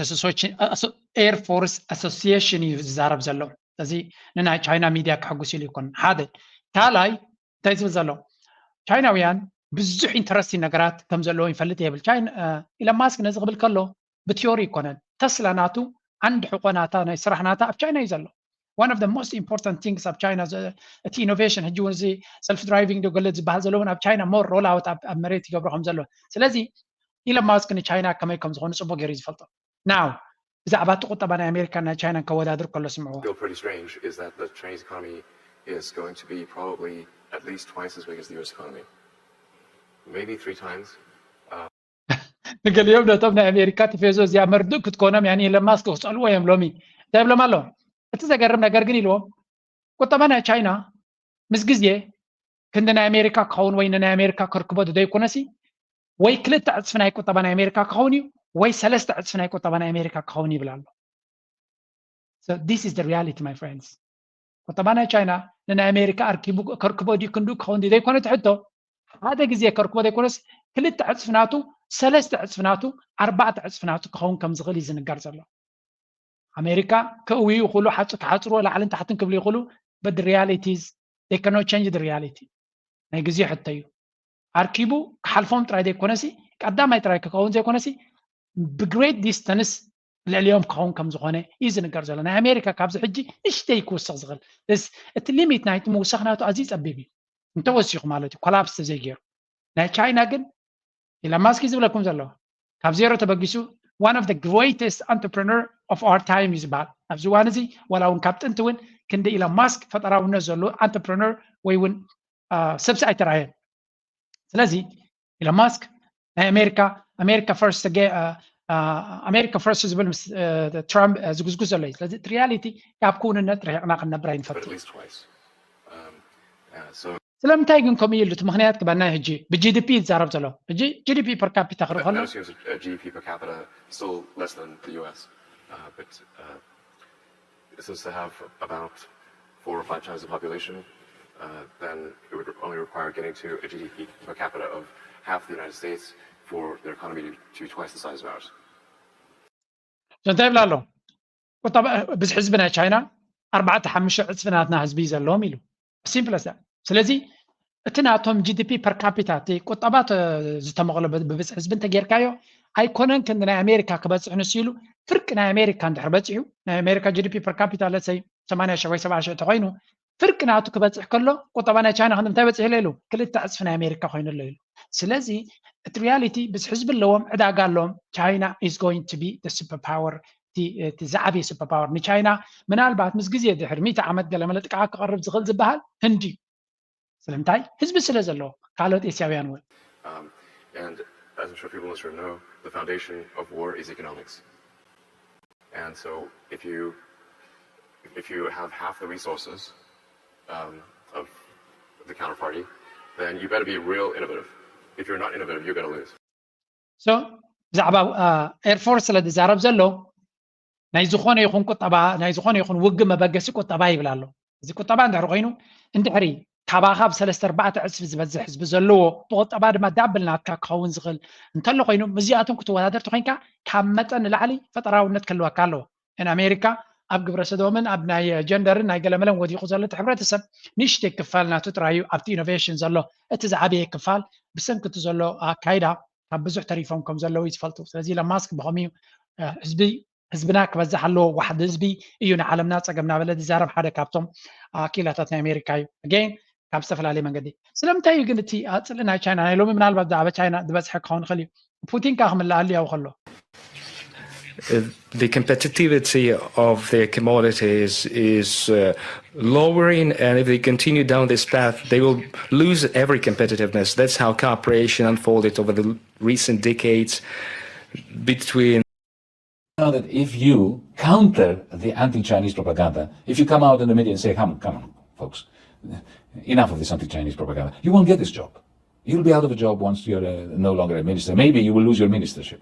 ኤርፎርስ ኣሶሲሽን እዩ ዝዛረብ ዘሎ። ስለዚ ንናይ ቻይና ሚድያ ከሐጉስ ኢሉ ይኮን ሓደ ካልኣይ እንታይ ዝብል ዘሎ ቻይናውያን ብዙሕ ኢንተረስቲን ነገራት ከም ዘለዎ ይፈልጥ የብል ኢሎን ማስክ ነዚ ክብል ከሎ ብቲዮሪ ይኮነን ተስላ ናቱ ዓንዲ ሕቆ ናታ ናይ ስራሕ ናታ ኣብ ቻይና እዩ ዘሎ one of the most important things ኣብ ቻይና እቲ ኢኖቬሽን ሕጂ እውን እዚ ሰልፍ ድራይቪንግ ዶ ገለ ዝበሃል ዘሎ እውን ኣብ ቻይና ሞር ሮል ኣውት ኣብ መሬት ይገብሮ ከም ዘሎ ስለዚ ኢሎን ማስክ ንቻይና ከመይ ከም ዝኾኑ ፅቡቅ ገይሩ ዝፈልጦ ናው ብዛዕባ እቲ ቁጠባ ናይ ኣሜሪካን ናይ ቻይናን ከወዳድር ከሎ ስምዕዎ feel pretty strange is that the Chinese economy is going to be probably at least twice as big as the U S economy. Maybe three times. ንገሊኦም ነቶም ናይ ኣሜሪካ ቲፌዞ እዚኣ መርድእ ክትኮኖም ያን ኢሎን ማስክ ክፀልዎ እዮም ሎሚ እንታይ ይብሎም ኣሎ እቲ ዘገርም ነገር ግን ኢልዎም ቁጠባ ናይ ቻይና ምስ ግዜ ክንዲ ናይ ኣሜሪካ ክኸውን ወይ ንናይ ኣሜሪካ ከርክቦ ዶ ዘይኮነሲ ወይ ክልተ ዕፅፊ ናይ ቁጠባ ናይ ኣሜሪካ ክኸውን እዩ ወይ ሰለስተ ዕፅፊ ናይ ቁጠባ ናይ ኣሜሪካ ክኸውን ይብል ኣሎ this is the reality my friends ቁጠባ ናይ ቻይና ንናይ ኣሜሪካ ኣርኪቡ ከርክቦ ድዩ ክንዱ ክኸውን ድዩ ዘይኮነ ትሕቶ ሓደ ግዜ ከርክቦ ዘይኮነስ ክልተ ዕፅፊ ናቱ ሰለስተ ዕፅፊ ናቱ ኣርባዕተ ዕፅፊ ናቱ ክኸውን ከም ዝኽእል እዩ ዝንገር ዘሎ ኣሜሪካ ከእውዩ ይኽእሉ ሓፁ ክሓፅርዎ ላዕልን ታሕትን ክብሉ ይኽእሉ but the reality is they cannot change the reality ናይ ግዜ ሕቶ እዩ ኣርኪቡ ክሓልፎም ጥራይ ዘይኮነሲ ቀዳማይ ጥራይ ክኸውን ዘይኮነሲ ብግሬት ዲስተንስ ልዕሊኦም ክኸውን ከም ዝኾነ እዩ ዝንገር ዘሎ ናይ ኣሜሪካ ካብዚ ሕጂ ንእሽተይ ክውስኽ ዝኽእል እቲ ሊሚት ናይቲ ምውሳኽ ናቱ ኣዝዩ ፀቢብ እዩ እንተወሲኹ ማለት እዩ ኮላፕስ ዘይገይሩ ናይ ቻይና ግን ኢሎን ማስክ ዝብለኩም ዘሎ ካብ ዜሮ ተበጊሱ one of the greatest entrepreneur of our time እዩ ዝበሃል ኣብዚ እዋን እዚ ዋላ እውን ካብ ጥንቲ እውን ክንዲ ኢሎን ማስክ ፈጠራውነት ዘሎ entrepreneur ወይ እውን ሰብሲ ኣይተራየን ስለዚ ኢሎን ማስክ ናይ ኣሜሪካ ኣሜሪካ ፈርስት ኣሜሪካ ፈርስት ዝብል ምስ ትራምፕ ዝጉዝጉዝ ዘሎ እዩ ስለዚ ሪያሊቲ ካብ ክውንነት ርሒቕና ክንነብር But ኣይንፈቱ at least twice. Um, yeah, so ስለምንታይ ግን ከምኡ ኢሉ እቲ ምክንያት ክበና ሕጂ ብጂዲፒ ይዛረብ ዘሎ ሕጂ ጂዲፒ ፐር ካፒታ ክርኢ ከሎ that assumes a GDP per capita still less than the U S. Uh, but uh, since they have about four or five times the population, uh, then it would only require getting to a G D P per capita of half the United States for their economy to, to be twice the size of ours. እንታይ ይብላ ኣሎ? ቁጠባ ብዝሒ ህዝቢ ናይ ቻይና ኣርባዕተ ሓሙሽተ ዕፅፊ ናትና ህዝቢ ዘለዎም ኢሉ። ሲምፕል። ስለዚ እቲ ናቶም ጂ ዲ ፒ ፐር ካፒታ እቲ ቁጠባ ዝተመቕሎ ብብዝሒ ህዝቢ እንተጌርካዮ ኣይኮነን ክንዲ ናይ ኣሜሪካ ክበፅሕ ንሱ ኢሉ። ፍርቂ ናይ ኣሜሪካ እንድሕር በፂሑ ናይ ኣሜሪካ ጂ ዲ ፒ ፐር ካፒታ ለሰይ ሰማንያ ሺሕ ወይ ሰብዓ ሺሕ ተኮይኑ ፍርቂ ናቱ ክበፅሕ ከሎ ቁጠባ ናይ ቻይና ክንዲ እንታይ በፂሑ ኢሉ ክልተ ዕፅፊ ናይ ኣሜሪካ ኮይኑ ኣሎ ኢሉ። ስለዚ እቲ ሪያሊቲ ብዝሒ ህዝቢ ኣለዎም፣ ዕዳጋ ኣለዎም። China is going to be the super power፣ እቲ ዝዓበየ super power ንቻይና ምናልባት ምስ ግዜ ድሕሪ ሚእቲ ዓመት ገለመለ ጥቃዓ ክቐርብ ዝኽእል ዝበሃል ህንዲ እዩ። ስለምንታይ ህዝቢ ስለ ዘለዎ ካልኦት ኤስያውያን እውን Um, and as I'm sure people in this room know, the foundation of war is economics. And so if you if you have half the resources um, of the counterparty, then you better be real innovative. If you're not innovative, you're going to lose. So ብዛዕባ ኤርፎርስ ስለ ዝዛረብ ዘሎ ናይ ዝኾነ ይኹን ቁጠባ ናይ ዝኾነ ይኹን ውግእ መበገሲ ቁጠባ ይብል ኣሎ። እዚ ቁጠባ እንድሕር ኮይኑ እንድሕሪ ካባኻ ብሰለስተ ኣርባዕተ ዕፅፊ ዝበዝሕ ህዝቢ ዘለዎ ብቁጠባ ድማ ዳብል ናትካ ክኸውን ዝኽእል እንተሎ ኮይኑ ምስዚኣቶም ክትወዳደር ተኮይንካ ካብ መጠን ንላዕሊ ፈጠራውነት ክህልወካ ኣለዎ። ን ኣሜሪካ ኣብ ግብረ ሰዶምን ኣብ ናይ ጀንደርን ናይ ገለመለን ወዲቑ ዘሎ እቲ ሕብረተሰብ ንእሽተይ ክፋል ናቱ ጥራይ እዩ ኣብቲ ኢኖቬሽን ዘሎ። እቲ ዝዓበየ ክፋል ብሰንኪ እቲ ዘሎ ኣካይዳ ካብ ብዙሕ ተሪፎም ከም ዘለዉ እዩ ዝፈልጡ። ስለዚ ኢሎን ማስክ ብኸምኡ ህዝቢ ህዝብና ክበዝሕ ኣለዎ፣ ዋሕዲ ህዝቢ እዩ ንዓለምና ፀገም እናበለ ዝዛረብ ሓደ ካብቶም ክኢላታት ናይ ኣሜሪካ እዩ። ኣገይን ካብ ዝተፈላለየ መንገዲ ስለምንታይ እዩ ግን እቲ ኣፅልኢ ናይ ቻይና ናይ ሎሚ ምናልባት ብዛዕባ ቻይና ዝበዝሐ ክኸውን ይኽእል እዩ። ፑቲን ከዓ ክምልኣሉ ያው ከሎ the competitivity of their commodities is uh, lowering, and if they continue down this path, they will lose every competitiveness. That's how cooperation unfolded over the recent decades between. Now that if you counter the anti-Chinese propaganda, if you come out in the media and say, come on, come on, folks, enough of this anti-Chinese propaganda, you won't get this job. You'll be out of a job once you're uh, no longer a minister. Maybe you will lose your ministership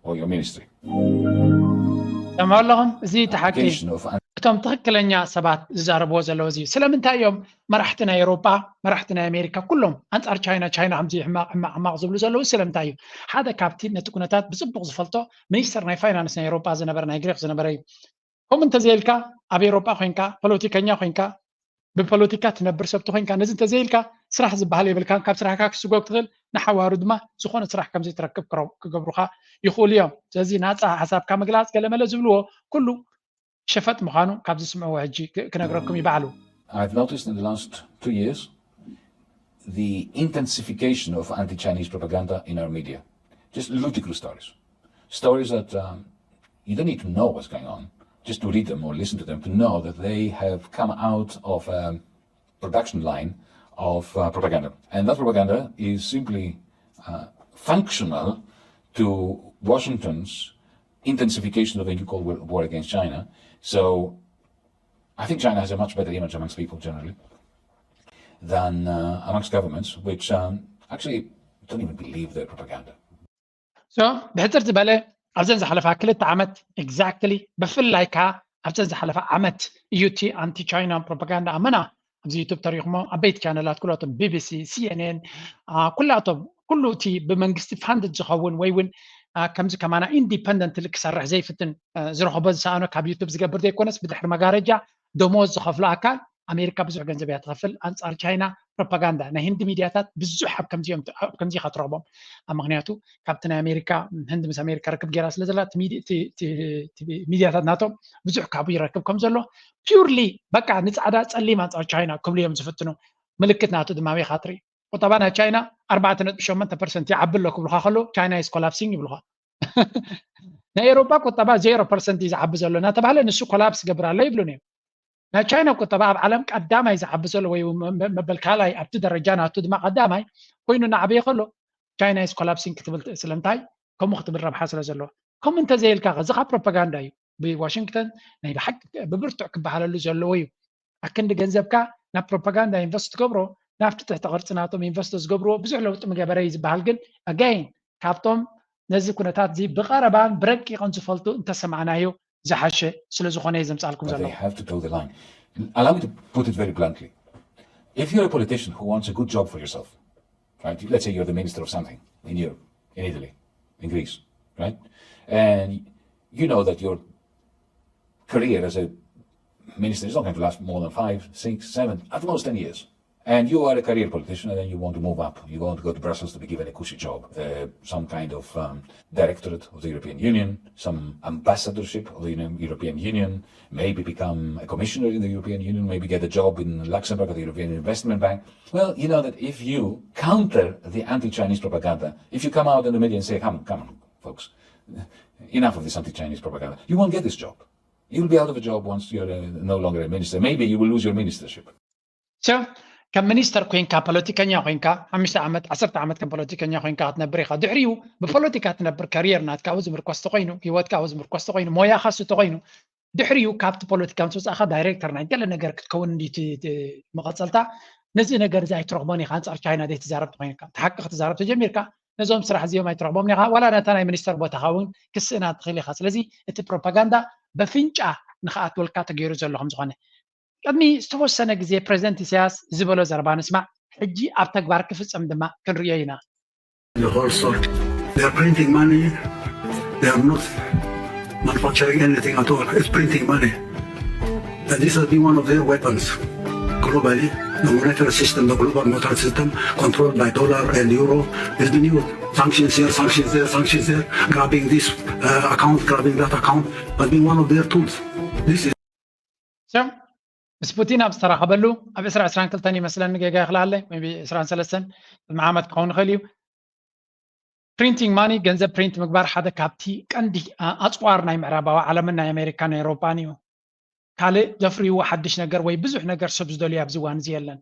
or your ministry. ሰምዑ ኣለኹም። እዚ ተሓቂ እቶም ትኽክለኛ ሰባት ዝዛረብዎ ዘለዉ እዚ ስለምንታይ እዮም መራሕቲ ናይ ኤሮጳ መራሕቲ ናይ ኣሜሪካ ኩሎም ኣንፃር ቻይና ቻይና ከምዚ ሕማቕ ሕማቕ ሕማቕ ዝብሉ ዘለዉ ስለምንታይ እዩ? ሓደ ካብቲ ነቲ ኩነታት ብፅቡቕ ዝፈልጦ ሚኒስተር ናይ ፋይናንስ ናይ ኤሮጳ ዝነበረ ናይ ግሪክ ዝነበረ እዩ። ከምኡ እንተዘይልካ ኣብ ኤሮጳ ኮይንካ ፖለቲከኛ ኮይንካ ብፖለቲካ ትነብር ሰብ ተኮይንካ ነዚ እንተዘይልካ ስራሕ ዝበሃል የብልካን። ካብ ስራሕካ ክስጎግ ትኽእል ንሓዋሩ ድማ ዝኾነ ስራሕ ከምዘይትረክብ ክገብሩኻ ይኽእሉ እዮም። ስለዚ ናፃ ሓሳብካ ምግላፅ ገለመለ ዝብልዎ ኩሉ ሸፈጥ ምዃኑ ካብ ዝስምዕዎ ሕጂ ክነግረኩም ይበዓሉ። I've noticed in the last two years the intensification of anti-Chinese propaganda in our media. Just ludicrous stories. Stories that um, you don't need to know what's going on, just to read them or listen to them, to know that they have come out of a production line of uh, propaganda. And that propaganda is simply uh, functional to Washington's intensification of the new Cold War against China. So I think China has a much better image amongst people generally than uh, amongst governments, which um, actually don't even believe their propaganda. So ብሕፅር ዝበለ ኣብዘን ዝሓለፋ ክልተ ዓመት exactly ብፍላይ ከዓ ኣብዘን ዝሓለፋ ዓመት እዩ እቲ ኣንቲ ቻይና ፕሮፓጋንዳ ኣመና ኣብዚ ዩቱብ ተሪኽሞ ዓበይቲ ቻነላት ኩላቶም ቢቢሲ፣ ሲኤንኤን ኩላቶም ኩሉ እቲ ብመንግስቲ ፋንድድ ዝኸውን ወይ እውን ከምዚ ከማና ኢንዲፐንደንትሊ ክሰርሕ ዘይፍትን ዝረኸቦ ዝሰኣኖ ካብ ዩቱብ ዝገብር ዘይኮነስ ብድሕሪ መጋረጃ ደሞዝ ዝኸፍሎ ኣካል ኣሜሪካ ብዙሕ ገንዘብ እያ ትኸፍል ኣንፃር ቻይና ፕሮፓጋንዳ ናይ ህንዲ ሚድያታት ብዙሕ ኣብ ከምዚ ኢኻ ትረኽቦም። ኣብ ምክንያቱ ካብቲ ናይ ኣሜሪካ ህንዲ ምስ ኣሜሪካ ርክብ ገይራ ስለ ዘላ ሚድያታት ናቶም ብዙሕ ካብኡ ይረክብ ከም ዘሎ ፒውርሊ በቃ ንፃዕዳ ፀሊም ኣንፃር ቻይና ክብሉ እዮም ዝፍትኑ። ምልክት ናቱ ድማ ኣበይ ኢኻ ትርኢ? ቁጠባ ናይ ቻይና ኣርባዕተ ነጥቢ ሸሞንተ ፐርሰንት ይዓቢ ኣሎ ክብሉኻ ከለዉ ቻይና is collapsing ይብሉኻ። ናይ ኤሮፓ ቁጠባ ዜሮ ፐርሰንት እዩ ዝዓቢ ዘሎ እናተባህለ ንሱ ኮላፕስ ገብር ኣሎ ይብሉን እዮም። ናይ ቻይና ቁጠባ ኣብ ዓለም ቀዳማይ ዝዓቢ ዘሎ ወይ መበል ካልኣይ ኣብቲ ደረጃ ናቱ ድማ ቀዳማይ ኮይኑ እናዓበየ ከሎ ቻይና is collapsing ክትብል ስለምንታይ ከምኡ ክትብል ረብሓ ስለ ዘለዎ ከምኡ እንተዘይልካ እዚ ካብ ፕሮፓጋንዳ እዩ። ብዋሽንግተን ናይ ብሓቂ ብብርቱዕ ክበሃለሉ ዘለዎ እዩ። ኣክንዲ ገንዘብካ ናብ ፕሮፓጋንዳ ኢንቨስት ትገብሮ ናብቲ ትሕቲ ቅርፂ ናቶም ኢንቨስት ዝገብርዎ ብዙሕ ለውጢ ምገበረ እዩ ዝበሃል ግን ኣጋይን ካብቶም ነዚ ኩነታት እዚ ብቐረባን ብረቂቕን ዝፈልጡ እንተሰማዕናዮ ዝሓሸ ስለ ዝኾነ እዩ ዘምፃልኩም ዘለኹ። Allow me to put it very bluntly. If you're a politician who wants a good job for yourself, right? Let's say you're the minister of something in Europe, in Italy, in Greece, right? And you know that your career as a minister is not going to last more than five, six, seven, at most ten years. And you are a career politician, and then you want to move up. You want to go to Brussels to be given a cushy job, uh, some kind of um, directorate of the European Union, some ambassadorship of the Uni- European Union, maybe become a commissioner in the European Union, maybe get a job in Luxembourg at the European Investment Bank. Well, you know that if you counter the anti-Chinese propaganda, if you come out in the media and say, come on, come on, folks, enough of this anti-Chinese propaganda, you won't get this job. You'll be out of a job once you're uh, no longer a minister. Maybe you will lose your ministership. So ከም ሚኒስተር ኮይንካ ፖለቲከኛ ኮይንካ ሓሙሽተ ዓመት ዓሰርተ ዓመት ከም ፖለቲከኛ ኮይንካ ክትነብር ኢኻ። ድሕሪኡ ብፖለቲካ ትነብር፣ ከሪየር ናትካ ኣብዚ ምርኮስ ተኮይኑ፣ ህይወትካ ኣብዚ ምርኮስ ተኮይኑ፣ ሞያኻ ሱ ተኮይኑ፣ ድሕሪኡ ካብቲ ፖለቲካ ምስ ወፃእካ ዳይሬክተር ናይ ገለ ነገር ክትከውን እንዲ መቐፀልታ። ነዚ ነገር እዚ ኣይትረኽቦን ኢኻ። ኣንፃር ቻይና ዘይትዛረብ ተኮይንካ፣ እቲ ሓቂ ክትዛረብ ተጀሚርካ፣ ነዞም ስራሕ እዚኦም ኣይትረኽቦም ኢኻ። ዋላ ነታ ናይ ሚኒስተር ቦታኻ እውን ክስእና ትኽእል ኢኻ። ስለዚ እቲ ፕሮፓጋንዳ በፍንጫ ንክኣትወልካ ተገይሩ ዘሎ ከም ዝኾነ ቅድሚ ዝተወሰነ ግዜ ፕረዚደንት ኢሳያስ ዝበሎ ዘረባ ንስማዕ፣ ሕጂ ኣብ ተግባር ክፍጸም ድማ ክንርእዮ ኢና። The whole sort. They are printing money. They are not manufacturing anything at all. It's printing money. And this has been one of their weapons globally. The monetary system, the global monetary system, controlled by dollar and euro, has been used. Sanctions here, sanctions there, sanctions there, grabbing this uh, account, grabbing that account, has been one of their tools. This is So ምስ ፑቲን ኣብ ዝተራኸበሉ ኣብ ዕስራ ዕስራን ክልተን ይመስለኒ፣ ጌጋ ይኽልኣለ፣ maybe ዕስራን ሰለስተን፣ ቅድሚ ዓመት ክኸውን ይኽእል እዩ። ፕሪንቲንግ ማኒ፣ ገንዘብ ፕሪንት ምግባር ሓደ ካብቲ ቀንዲ ኣፅዋር ናይ ምዕራባዊ ዓለምን ናይ ኣሜሪካን ናይ ኤውሮፓን እዩ። ካልእ ዘፍርይዎ ሓድሽ ነገር ወይ ብዙሕ ነገር ሰብ ዝደልዩ ኣብዚ እዋን እዚ የለን።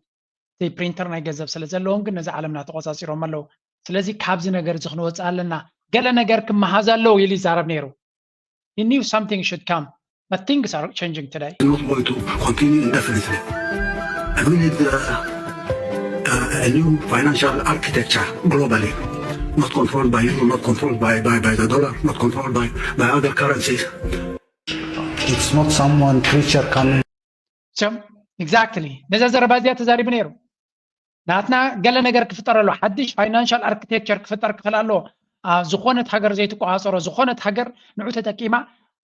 እቲ ፕሪንተር ናይ ገንዘብ ስለ ዘለዎም ግን ነዚ ዓለምና ተቆፃፂሮም ኣለዉ። ስለዚ ካብዚ ነገር እዚ ክንወፅእ ኣለና፣ ገለ ነገር ክመሃዝ ኣለዎ ኢሉ ይዛረብ ነይሩ። He knew something should come, but things are changing today. Not going to continue indefinitely. And we need uh, uh, a new financial architecture globally, not controlled by euro, not controlled by, by, by the dollar, not controlled by, by other currencies. It's not someone creature coming. So, exactly. ነዛ ዘረባ እዚኣ ተዛሪቡ ነይሩ። ናትና ገለ ነገር ክፍጠር ኣሎ፣ ሓድሽ ፋይናንሻል ኣርክቴክቸር ክፍጠር ክኽእል ኣሎ። ዝኾነት ሃገር ዘይትቆፃፀሮ፣ ዝኾነት ሃገር ንዑ ተጠቂማ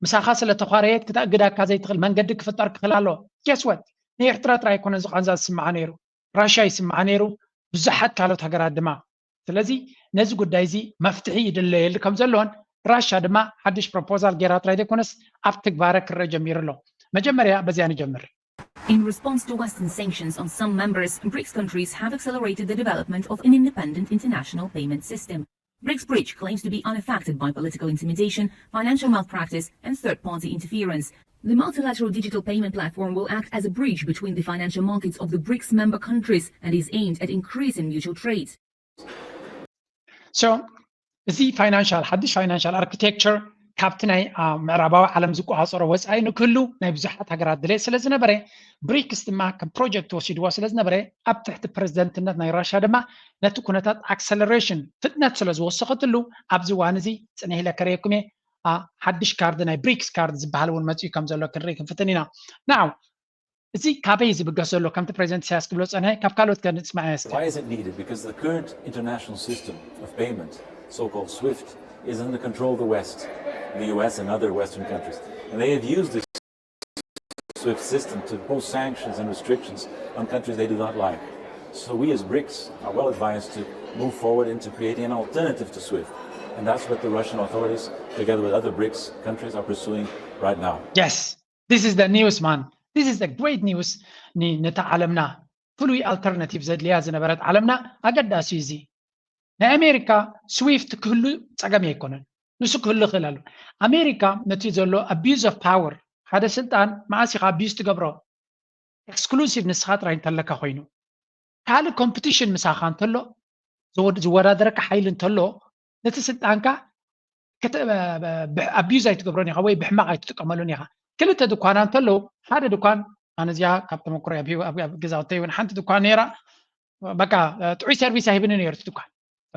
ምሳኻ ስለ ተዃረየት ክተእግዳካ ዘይትኽእል መንገዲ ክፍጠር ክኽእል ኣሎ። Guess what? ንኤርትራ ጥራይ ኣይኮነን ዝቃንዛ ዝስምዓ ነይሩ፣ ራሻ ይስምዓ ነይሩ፣ ብዙሓት ካልኦት ሃገራት ድማ። ስለዚ ነዚ ጉዳይ እዚ መፍትሒ ይድለየሉ ከም ዘሎን ራሻ ድማ ሓድሽ ፕሮፖዛል ገይራ ጥራይ ዘይኮነስ ኣብ ትግባረ ክረአ ጀሚሩ ኣሎ። መጀመርያ በዚኣ ንጀምር። In response to Western sanctions on some members, BRICS countries have accelerated the development of an independent international payment system. BRICS Bridge claims to be unaffected by political intimidation, financial malpractice, and third party interference. The multilateral digital payment platform will act as a bridge between the financial markets of the BRICS member countries and is aimed at increasing mutual trade. So, እዚ ፋይናንሻል ሓድሽ ፋይናንሻል ኣርክቴክቸር ካብቲ ናይ ምዕራባዊ ዓለም ዝቆፃፀሮ ወፃኢ ንክህሉ ናይ ብዙሓት ሃገራት ድሌት ስለ ዝነበረ፣ ብሪክስ ድማ ከም ፕሮጀክት ወሲድዎ ስለ ዝነበረ፣ ኣብ ትሕቲ ፕረዚደንትነት ናይ ራሻ ድማ ነቲ ኩነታት ኣክሰለሬሽን ፍጥነት ስለ ዝወሰኸትሉ ኣብዚ እዋን እዚ ፅንሕ ኢለ ከርእየኩም እየ። ሓድሽ ካርድ ናይ ብሪክስ ካርድ ዝበሃል እውን መፅኡ ከም ዘሎ ክንርኢ ክንፍትን ኢና። ናው እዚ ካበይ ዝብገስ ዘሎ ከምቲ ፕሬዚደንት ኢሳያስ ክብሎ ፀንሐ ካብ ካልኦት ከንስማዕ እስኪ። Why is it needed? Because the current international system of payment, so-called SWIFT, is under control of the West, the U S and other Western countries. And they have used this SWIFT system to impose sanctions and restrictions on countries they do not like. So we as BRICS are well advised to move forward into creating an alternative to SWIFT. And that's what the Russian authorities, together with other BRICS countries, are pursuing right now. Yes, this is the news, man. This is the great news. ነታ ዓለምና ፍሉይ ኣልተርናቲቭ ዘድልያ ዝነበረት ዓለምና ኣገዳሲ እዚ ናይ ኣሜሪካ ስዊፍት ክህሉ ፀገም ኣይኮነን። ንሱ ክህሉ ይኽእል ኣሎ። ኣሜሪካ ነቲ ዘሎ abuse of power፣ ሓደ ስልጣን መዓስ ኢኻ abuse ትገብሮ? ኤክስክሉሲቭ ንስኻ ጥራይ እንተለካ ኮይኑ፣ ካልእ ኮምፒቲሽን ምሳኻ እንተሎ፣ ዝወዳደረካ ሓይሊ እንተሎ፣ ነቲ ስልጣንካ abuse ኣይትገብሮን ኢኻ ወይ ብሕማቕ ኣይትጥቀመሉን ኢኻ። ክልተ ድኳና እንተለዉ፣ ሓደ ድኳን፣ ኣነ እዚኣ ካብ ተመክሮ ኣብ ገዛውተይ እውን ሓንቲ ድኳን ነይራ፣ በቃ ጥዑይ ሰርቪስ ኣይህብኒ ነይሩ እቲ ድኳን።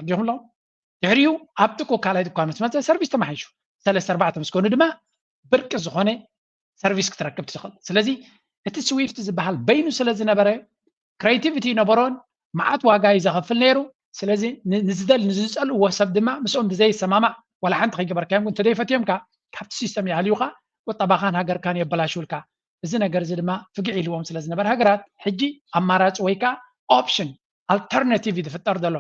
ዲኹምሎ ድሕሪኡ ኣብ ጥቁ ካልኣይ ድኳን ምስ መፀ ሰርቪስ ተማሓይሹ። ሰለስተ ኣርባዕተ ምስ ኮኑ ድማ ብርቂ ዝኾነ ሰርቪስ ክትረክብ ትኽእል። ስለዚ እቲ ስዊፍት ዝበሃል በይኑ ስለ ዝነበረ creativity ይነበሮን መዓት ዋጋ እዩ ዘኸፍል ነይሩ። ስለዚ ንዝደል ንዝፀልእዎ ሰብ ድማ ምስኦም ብዘይሰማማዕ ዋላ ሓንቲ ከይገበርካዮም እንተዘይፈትዮምካ ካብቲ ሲስተም ይሃልዩካ፣ ቁጠባኻን ሃገርካን የበላሽውልካ። እዚ ነገር እዚ ድማ ፍግዕ ኢልዎም ስለ ዝነበረ ሃገራት ሕጂ ኣማራፂ ወይ ከዓ ኦፕሽን ኣልተርናቲቭ እዩ ዝፍጠር ዘሎ።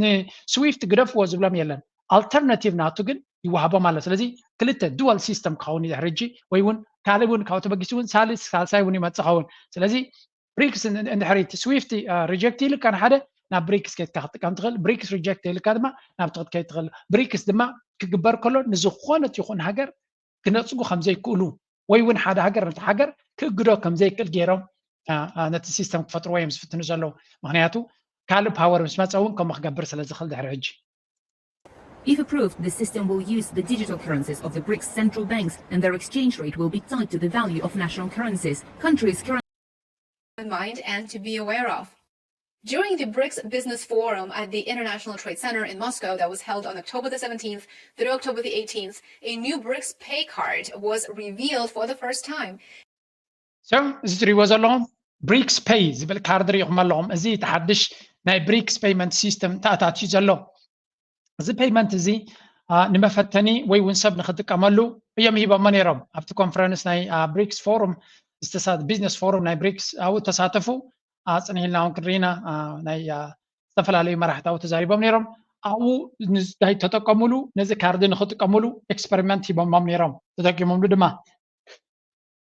ንስዊፍት ግደፍዎ ዝብሎም የለን። ኣልተርናቲቭ ናቱ ግን ይወሃቦም ኣሎ። ስለዚ ክልተ ዱዋል ሲስተም ክኸውን እዩ ድሕሪ ሕጂ፣ ወይ እውን ካልእ እውን ካብኡ ተበጊሱ እውን ሳልስ ሳልሳይ እውን ይመፅእ ኸውን። ስለዚ ብሪክስ እንድሕሪ እቲ ስዊፍት ሪጀክት ኢልካ ንሓደ ናብ ብሪክስ ከይትካ ክትጥቀም ትኽእል። ብሪክስ ሪጀክት ኢልካ ድማ ናብ ትኽእል ከይትኽእል። ብሪክስ ድማ ክግበር ከሎ ንዝኾነት ይኹን ሃገር ክነፅጉ ከም ዘይክእሉ ወይ እውን ሓደ ሃገር ነቲ ሃገር ክእግዶ ከም ዘይክእል ገይሮም ነቲ ሲስተም ክፈጥርዎ እዮም ዝፍትኑ ዘለዉ። ምክንያቱ ካልእ ፓወር ምስ መፀ እውን ከምኡ ክገብር ስለ ዝኽእል ድሕሪ ሕጂ። If approved, the system will use the digital currencies of the BRICS central banks, and their exchange rate will be tied to the value of national currencies. Countries currently mind and to be aware of. During the BRICS Business Forum at the International Trade Center in Moscow that was held on October the seventeenth through October the eighteenth, a new BRICS Pay card was revealed for the first time. So እዚ ትሪእዎ ዘለኹም ብሪክስ ፔይ ዝብል ካርድ ሪኢኹም ኣለኹም። እዚ እቲ ሓድሽ ናይ ብሪክስ ፔይመንት ሲስተም ተኣታትዩ ዘሎ። እዚ ፔይመንት እዚ ንመፈተኒ ወይ እውን ሰብ ንክጥቀመሉ እዮም ሂቦሞ ነይሮም። ኣብቲ ኮንፈረንስ ናይ ብሪክስ ፎሩም ቢዝነስ ፎሩም ናይ ብሪክስ ኣብኡ ተሳተፉ ኣፅኒሕልና እውን ክንርኢና ናይ ዝተፈላለዩ መራሕቲ ኣብኡ ተዛሪቦም ነይሮም። ኣብኡ ንዳይ ተጠቀሙሉ ነዚ ካርድ ንክጥቀሙሉ ኤክስፐሪመንት ሂቦሞም ነይሮም፣ ተጠቂሞምሉ ድማ።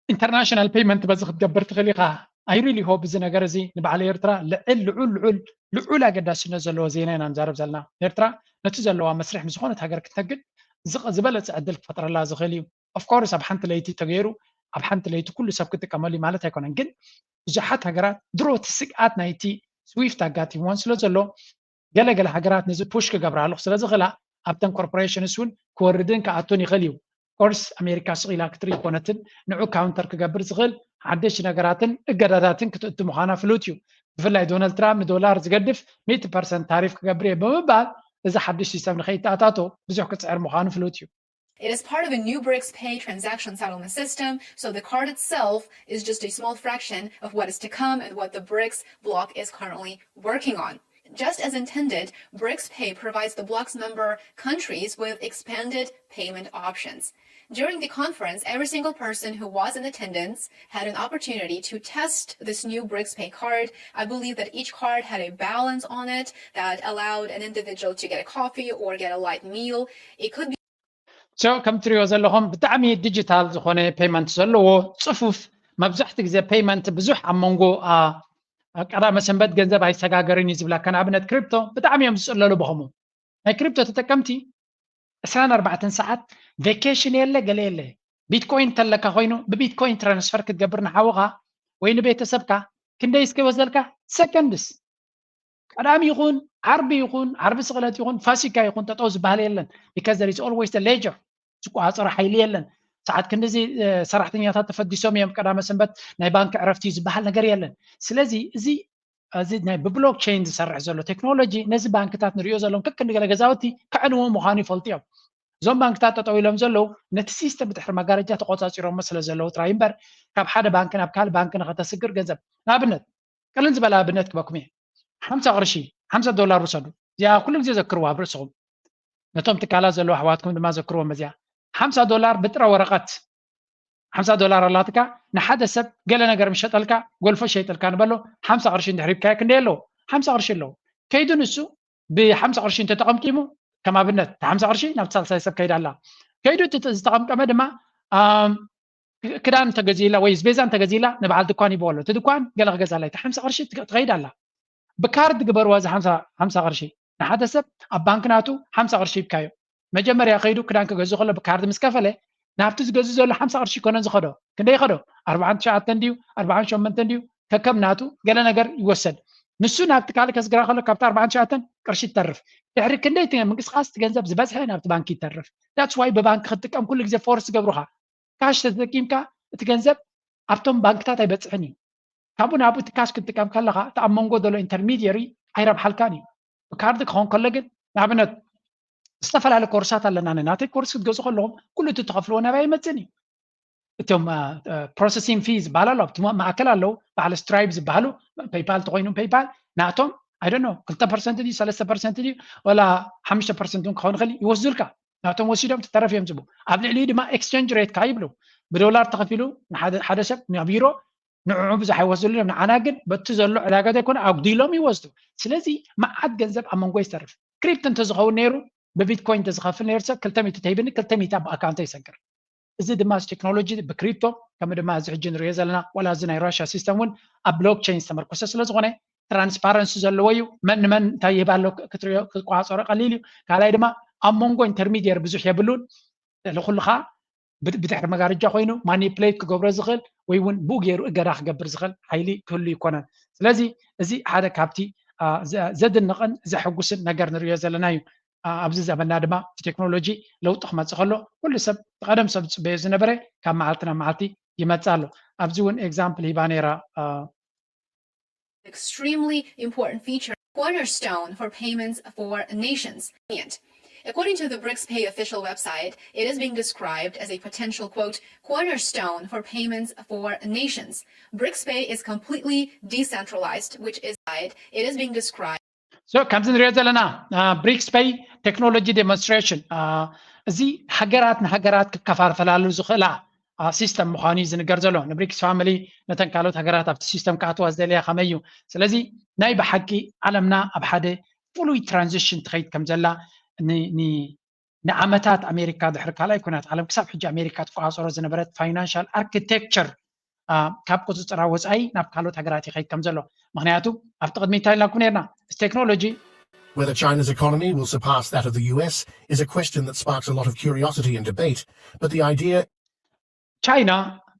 ኢንተርናሽናል ፔይመንት በዚ ክትገብር ትኽእል ኢኻ። I really hope እዚ ነገር እዚ ንባዕሊ ኤርትራ ልዕል ልዑል ልዑል ልዑል ኣገዳስነት ዘለዎ ዜና ኢና ንዛረብ ዘለና። ኤርትራ ነቲ ዘለዋ መስርሕ ምስ ዝኾነት ሃገር ክትነግድ ዝበለፀ ዕድል ክፈጥረላ ዝኽእል እዩ። ኦፍኮርስ ኣብ ሓንቲ ለይቲ ተገይሩ ኣብ ሓንቲ ለይቲ ኩሉ ሰብ ክጥቀመሉ ማለት ኣይኮነን፣ ግን ብዙሓት ሃገራት ድሮ እቲ ስግኣት ናይቲ ስዊፍት ኣጋጢምዎን ስለ ዘሎ ገለ ገለ ሃገራት ነዚ ፑሽ ክገብራ ኣለኹ ስለ ዝኽእላ ኣብተን ኮርፖሬሽንስ እውን ክወርድን ክኣቱን ይኽእል እዩ። ኮርስ ኣሜሪካ ስቕ ኢላ ክትርኢ ይኮነትን ንዑ ካውንተር ክገብር ዝኽእል ሓደሽቲ ነገራትን እገዳታትን ክትእቱ ምዃና ፍሉጥ እዩ። ብፍላይ ዶናልድ ትራምፕ ንዶላር ዝገድፍ ሚእቲ ፐርሰንት ታሪፍ ክገብር እየ ብምባል እዚ ሓድሽ ሲስተም ንኸይተኣታቶ ብዙሕ ክፅዕር ምዃኑ ፍሉጥ እዩ። It is part of a new BRICS Pay transaction settlement system, so the card itself is just a small fraction of what is to come and what the BRICS bloc is currently working on. Just as intended, BRICS Pay provides the bloc's member countries with expanded payment options. During the conference, every single person who was in attendance had an opportunity to test this new BRICS Pay card. I believe that each card had a balance on it that allowed an individual to get a coffee or get a light meal. It could be So ከም ትሪኦ ዘለኹም ብጣዕሚ ዲጂታል ዝኾነ ፔይመንት ዘለዎ ፅፉፍ፣ መብዛሕቲ ግዜ ፔይመንት ብዙሕ ኣብ መንጎ ቀዳመ ሰንበት ገንዘብ ኣይሰጋገርን እዩ ዝብለካ። ንኣብነት ክሪፕቶ ብጣዕሚ እዮም ዝፅለሉ ብኸምኡ። ናይ ክሪፕቶ ተጠቀምቲ ዕስራን ኣርባዕተን ሰዓት ቬኬሽን የለ ገለ የለ። ቢትኮይን ተለካ ኮይኑ ብቢትኮይን ትራንስፈር ክትገብር ንሓውኻ ወይ ንቤተሰብካ ክንደይ እስከ ይወስደልካ? ሰከንድስ። ቀዳሚ ይኹን ዓርቢ ይኹን ዓርቢ ስቕለት ይኹን ፋሲካ ይኹን ጠጠው ዝበሃል የለን። Because there is always a ledger። ዝቆፃፀሮ ሓይሊ የለን። ሰዓት ክንዲዚ ሰራሕተኛታት ተፈዲሶም እዮም ቀዳመ ሰንበት ናይ ባንክ ዕረፍቲ ዝበሃል ነገር የለን። ስለዚ እዚ እዚ ናይ ብብሎክቸይን ዝሰርሕ ዘሎ ቴክኖሎጂ ነዚ ባንክታት ንሪኦ ዘለዎም ከክንዲ ገለ ገዛውቲ ከዕንዎ ምዃኑ ይፈልጡ እዮም። እዞም ባንክታት ጠጠው ኢሎም ዘለዉ ነቲ ሲስተም ብድሕሪ መጋረጃ ተቆፃፂሮሞ ስለ ዘለዉ ጥራይ እምበር ካብ ሓደ ባንክ ናብ ካልእ ባንክ ንኸተስግር ገንዘብ ንኣብነት ቀልል ዝበለ ኣብነት ክበኩም እየ። ሓምሳ ቅርሺ ሓምሳ ዶላር ውሰዱ። እዚኣ ኩሉ ግዜ ዘክርዋ ኣብ ርእስኹም። ነቶም ትካላት ዘለዉ ኣሕዋትኩም ድማ ዘክርዎም እዚኣ። ሓምሳ ዶላር ብጥረ ወረቐት ሓምሳ ዶላር ኣላትካ ንሓደ ሰብ ገለ ነገር ምሸጠልካ ጎልፎ ሸይጥልካ ንበሎ ሓምሳ ቅርሺ እንድሕር ሂብካዮ ክንደይ ኣለዎ? ሓምሳ ቅርሺ ኣለዎ። ከይዱ ንሱ ብሓምሳ ቅርሺ እንተተቐምቂሙ ከም ኣብነት ሓምሳ ቅርሺ ናብ ሳልሳይ ሰብ ከይዳ ኣላ። ከይዱ ዝተቐምቀመ ድማ ክዳን እንተገዚእላ ወይ ኣስቤዛ እንተገዚእላ ንበዓል ድኳን ይበሎ እቲ ድኳን ገለ ክገዛላ እቲ ሓምሳ ቅርሺ ትኸይድ ኣላ። ብካርድ ግበርዋ እዚ ሓምሳ ቅርሺ ንሓደ ሰብ ኣብ ባንክ ናቱ ሓምሳ ቅርሺ ሂብካዮ። መጀመርያ ከይዱ ክዳን ክገዝእ ከሎ ብካርድ ምስ ከፈለ ናብቲ ዝገዝእ ዘሎ ሓምሳ ቅርሺ ይኮነን ዝኸዶ። ክንደይ ይኸዶ? ኣርባዓን ትሽዓተን ድዩ ኣርባዓን ሸሞንተን ድዩ ከከም ናቱ ገለ ነገር ይወሰድ። ንሱ ናብቲ ካልእ ከስግራ ከሎ ካብቲ ኣርባዓን ትሽዓተን ቅርሺ ትተርፍ። ድሕሪ ክንደይ ምንቅስቃስ እቲ ገንዘብ ዝበዝሐ ናብቲ ባንክ ይተርፍ። That's why ብባንክ ክትጥቀም ኩሉ ግዜ ፎርስ ዝገብሩኻ። ካሽ ተጠቂምካ እቲ ገንዘብ ኣብቶም ባንክታት ኣይበፅሕን እዩ። ካብኡ ናብኡ እቲ ካሽ ክትጥቀም ከለኻ እቲ ኣብ መንጎ ዘሎ ኢንተርሚዲየሪ ኣይረብሓልካን እዩ። ብካርድ ክኸውን ከሎ ግን ንኣብነት ዝተፈላለዩ ኮርሳት ኣለና። ንናተይ ኮርስ ክትገዙ ከለኹም ኩሉ እቲ ትኸፍልዎ ናባይ ይመፅን እዩ። እቶም processing fee ዝበሃል ኣሎ ኣብቲ ማእከል ኣለዉ በዓል stripe ዝበሃሉ PayPal ተኮይኑ PayPal ናቶም I don't know ክልተ percent ድዩ ሰለስተ percent ድዩ ወላ ሓሙሽተ percent እውን ክኸውን ይኽእል ይወስዱልካ ናቶም ወሲዶም ትተረፍ እዮም ዝቡ ኣብ ልዕሊኡ ድማ exchange rate ካ ይብሉ ብዶላር ተኸፊሉ ሓደ ሰብ ናብ ዩሮ ንዕዑ ብዙሕ ኣይወስድሉን እዮም ንዓና ግን በቲ ዘሎ ዕዳጋ ዘይኮነ ኣጉዲሎም ይወስዱ ስለዚ መዓት ገንዘብ ኣብ መንጎ ይተርፍ ክሪፕቶ እንተዝኸውን ነይሩ ብቢትኮይን እንተዝኸፍል ነይሩ ሰብ ክልተ ሚእቲ ተሂብኒ ክልተ ሚእቲ ኣብ ኣካውንተ ይሰግር እዚ ድማ ቴክኖሎጂ ብክሪፕቶ ከም ድማ እዚ ሕጂ ንሪኦ ዘለና ዋላ እዚ ናይ ራሽያ ሲስተም እውን ኣብ ብሎክቸይን ዝተመርኮሰ ስለ ዝኾነ ትራንስፓረንሲ ዘለዎ እዩ መን ንመን እንታይ ይህብ ኣሎ ክትሪኦ ክትቋፀሮ ቀሊል እዩ ካልኣይ ድማ ኣብ መንጎ ኢንተርሚዲየር ብዙሕ የብሉን ንኩሉ ከዓ ብድሕሪ መጋረጃ ኮይኑ ማኒፕሌት ክገብሮ ዝኽእል ወይ እውን ብኡ ገይሩ እገዳ ክገብር ዝኽእል ሓይሊ ክህሉ ይኮነን ስለዚ እዚ ሓደ ካብቲ ዘድንቕን ዘሐጉስን ነገር ንሪኦ ዘለና እዩ ኣብዚ ዘመንና ድማ እቲ ቴክኖሎጂ ለውጢ ክመፅእ ከሎ ኩሉ ሰብ ቀደም ሰብ ዝፅበዮ ዝነበረ ካብ መዓልቲ ናብ መዓልቲ ይመፅእ ኣሎ ኣብዚ እውን example ሂባ ነይራ extremely important feature cornerstone for payments for nations According to the BRICS Pay official website, it is being described as a potential, quote, cornerstone for payments for nations. BRICS Pay is completely decentralized, which is it is being described so ከምዚ ንሪኦ ዘለና ብሪክስ ፔይ ቴክኖሎጂ ዴሞንስትሬሽን እዚ ሃገራት ንሃገራት ክከፋፈላሉ ዝኽእላ ሲስተም ምዃኑ እዩ ዝንገር ዘሎ ንብሪክስ ፋሚሊ ነተን ካልኦት ሃገራት ኣብቲ ሲስተም ክኣትዋ ዝደልያ ከመይ እዩ ስለዚ ናይ ብሓቂ ዓለምና ኣብ ሓደ ፍሉይ ትራንዚሽን ትኸይድ ከም ዘላ ንዓመታት ኣሜሪካ ድሕሪ ካልኣይ ኩናት ዓለም ክሳብ ሕጂ ኣሜሪካ ትቆፃፀሮ ዝነበረት ፋይናንሻል ኣርኪቴክቸር ካብ ቁፅፅራ ወፃኢ ናብ ካልኦት ሃገራት ይኸይድ ከም ዘሎ ምክንያቱ ኣብቲ ቅድሚ እንታይ ኢልናኩም ነርና ቴክኖሎጂ Whether China's economy will surpass that of the U S is a question that sparks a lot of curiosity and debate, but the idea ቻይና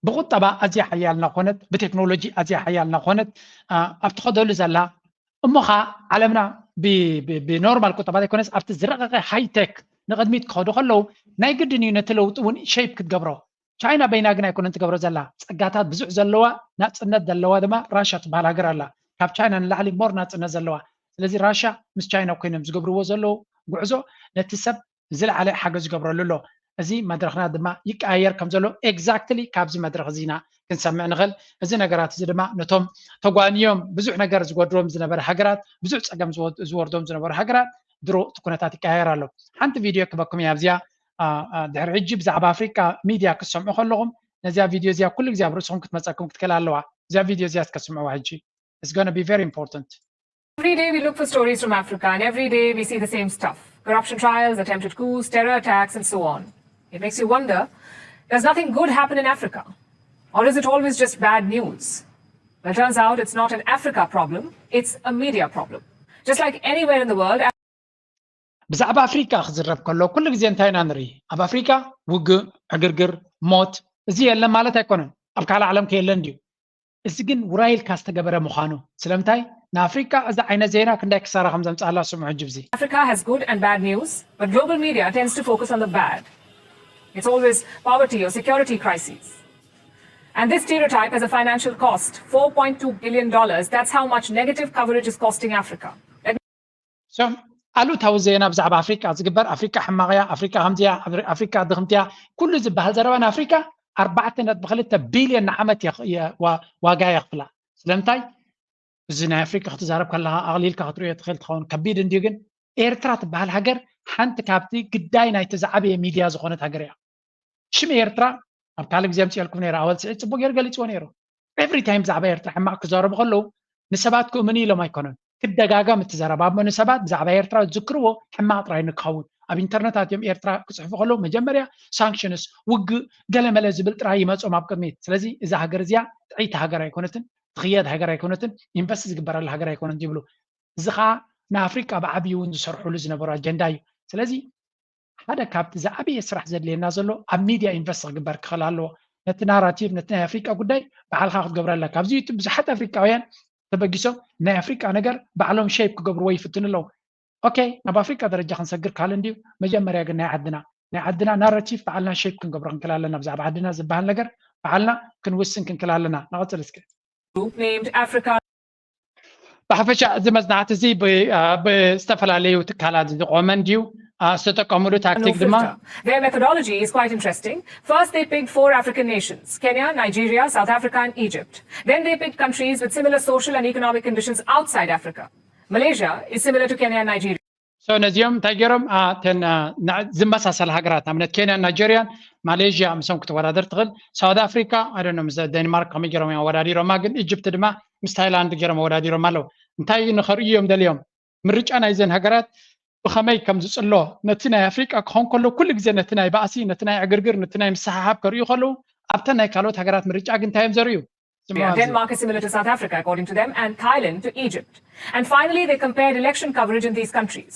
ብቁጠባ ኣዝያ ሓያል እናኾነት ብቴክኖሎጂ ኣዝያ ሓያል እናኾነት ኣብ ትኸደሉ ዘላ እሞ ኸዓ ዓለምና ብኖርማል ቁጠባ ዘይኮነስ ኣብቲ ዝረቐቐ ሃይቴክ ንቕድሚት ክኸዱ ከለዉ ናይ ግድን እዩ ነቲ ለውጢ እውን ሸይፕ ክትገብሮ ቻይና በይና ግን ኣይኮነን ትገብሮ ዘላ ጸጋታት ብዙሕ ዘለዋ ናጽነት ዘለዋ ድማ ራሻ ትበሃል ሃገር ኣላ ካብ ቻይና ንላዕሊ ሞር ናጽነት ዘለዋ ስለዚ ራሻ ምስ ቻይና ኮይኖም ዝገብርዎ ዘለዉ ጉዕዞ ነቲ ሰብ ዝለዓለ ሓገዝ ይገብረሉ ኣሎ እዚ መድረኽና ድማ ይቀያየር ከም ዘሎ ኤግዛክትሊ ካብዚ መድረኽ እዚና ክንሰምዕ ንኽእል እዚ ነገራት እዚ ድማ ነቶም ተጓንዮም ብዙሕ ነገር ዝጎድሮም ዝነበረ ሃገራት ብዙሕ ፀገም ዝወርዶም ዝነበሩ ሃገራት ድሮ እቲ ኩነታት ይቀያየር ኣሎ ሓንቲ ቪድዮ ክበኩም እያ ኣብዚኣ ድሕሪ ሕጂ ብዛዕባ ኣፍሪካ ሚድያ ክትሰምዑ ከለኹም ነዚኣ ቪድዮ እዚኣ ኩሉ ግዜ ኣብ ርእስኹም ክትመፀኩም ክትክእል ኣለዋ እዚኣ ቪድዮ እዚኣ እስከስምዕዋ ሕጂ it's gonna be very important Every day we look for stories from Africa, and every day we see the same stuff corruption trials, attempted coups, terror attacks, and so on. It makes you wonder does nothing good happen in Africa? Or is it always just bad news? Well, turns out it's not an Africa problem, it's a media problem. Just like anywhere in the world, ብዛዕባ ኣፍሪካ ክዝረብ ከሎ ኩሉ ግዜ እንታይ ኢና ንርኢ ኣብ ኣፍሪካ ውግእ ዕግርግር ሞት እዚ የለን ማለት ኣይኮነን ኣብ ካልእ ዓለም ከየለን ድዩ እዚ ግን ውራይ ኢልካ ዝተገበረ ምዃኑ ስለምንታይ ንኣፍሪካ እዚ ዓይነት ዜና ክንደይ ክሳራ ከም ዘምፅኣላ ስምዑ ሕጂ ብዚ Africa has good and bad news, but global media tends to focus on the bad. It's always poverty or security crises. And this stereotype has a financial cost, four point two billion dollars. That's how much negative coverage is costing Africa. ኣሉታዊ ዜና ብዛዕባ ኣፍሪቃ ዝግበር ኣፍሪቃ ሕማቕያ ኣፍሪቃ ከምዚያ ኣፍሪቃ ድኽምትያ ኩሉ ዝበሃል ዘረባ ንኣፍሪቃ ኣርባዕተ ነጥቢ ክልተ ቢልዮን ንዓመት ዋጋ የኽፍላ ስለምንታይ እዚ ናይ ኣፍሪቃ ክትዛረብ ከለካ ኣቕሊልካ ክትሪኦ ትኽእል ትኸውን ከቢድ እንድዩ ግን ኤርትራ ትበሃል ሃገር ሓንቲ ካብቲ ግዳይ ናይቲ ዝዓበየ ሚድያ ዝኾነት ሃገር እያ ሽም ኤርትራ ኣብ ካልእ ግዜ ኣምፅኤልኩም ነይረ ኣወል ስዒድ ፅቡቅ ገይሩ ገሊፅዎ ነይሩ every time ብዛዕባ ኤርትራ ሕማቅ ክዛረቡ ከለዉ ንሰባት ክእምኑ ኢሎም ኣይኮነን ክደጋገም እቲ ዘረባ እሞ ንሰባት ብዛዕባ ኤርትራ ዝዝክርዎ ሕማቅ ጥራይ ንክኸውን ኣብ ኢንተርነት ኣትዮም ኤርትራ ክፅሕፉ ከለዉ መጀመርያ ሳንክሽንስ ውግእ ገለመለ ዝብል ጥራይ ይመፅኦም ኣብ ቅድሚት ስለዚ እዛ ሃገር እዚኣ ጥዕይቲ ሃገር ኣይኮነትን ትኽየድ ሃገር ኣይኮነትን ኢንቨስት ዝግበረላ ሃገር ኣይኮነትን ይብሉ እዚ ከዓ ንኣፍሪቃ ብዓብዪ እውን ዝሰርሕሉ ዝነበሩ ኣጀንዳ እዩ ስለዚ ሓደ ካብቲ ዝዓበየ ስራሕ ዘድልየና ዘሎ ኣብ ሚድያ ኢንቨስት ክግበር ክኽእል ኣለዎ ነቲ ናራቲቭ ነቲ ናይ ኣፍሪቃ ጉዳይ ባዕልካ ክትገብረላ ካብዚ ዩቱብ ብዙሓት ኣፍሪቃውያን ተበጊሶም ናይ ኣፍሪቃ ነገር ባዕሎም ሸይፕ ክገብርዎ ይፍትኑ ኣለዉ ኦኬ ናብ ኣፍሪቃ ደረጃ ክንሰግር ካልእ እንድዩ መጀመርያ ግን ናይ ዓድና ናይ ዓድና ናራቲቭ ባዕልና ሸይፕ ክንገብሮ ክንክእል ኣለና ብዛዕባ ዓድና ዝበሃል ነገር ባዕልና ክንውስን ክንክእል ኣለና ንቐፅል እስከ group named Africa ብሓፈሻ እዚ መፅናዕቲ እዚ ብዝተፈላለዩ ትካላት ዝቆመ እንድዩ ዝተጠቀሙሉ ታክቲክ ድማ Their methodology is quite interesting. First, they picked four African nations: Kenya, Nigeria, South Africa, and Egypt. Then, they picked countries with similar social and economic conditions outside Africa. Malaysia is similar to Kenya and Nigeria. ነዚኦም እንታይ ገይሮም? ተን ዝመሳሰል ሃገራት፣ ንኣብነት ኬንያን ናይጀርያን፣ ማሌዥያ ምስኦም ክትወዳደር ትኽእል። ሳውት ኣፍሪካ ኣደኖ ምስ ደንማርክ ከመይ ገይሮም ኣወዳዲሮማ፣ ግን ኢጅፕት ድማ ምስ ታይላንድ ገይሮም ኣወዳዲሮም ኣለዉ። እንታይ ንኸርእዩ እዮም ደልዮም? ምርጫ ናይዘን ሃገራት ብኸመይ ከም ዝጽሎ፣ ነቲ ናይ ኣፍሪቃ ክኸውን ከሎ ኩሉ ግዜ ነቲ ናይ ባእሲ፣ ነቲ ናይ ዕግርግር፣ ነቲ ናይ ምስሓሓብ ከርእዩ ከለዉ፣ ኣብተን ናይ ካልኦት ሃገራት ምርጫ ግን እንታይ እዮም ዘርእዩ? Denmark is similar to South Africa, according to them, and Thailand to Egypt. And finally, they compared election coverage in these countries.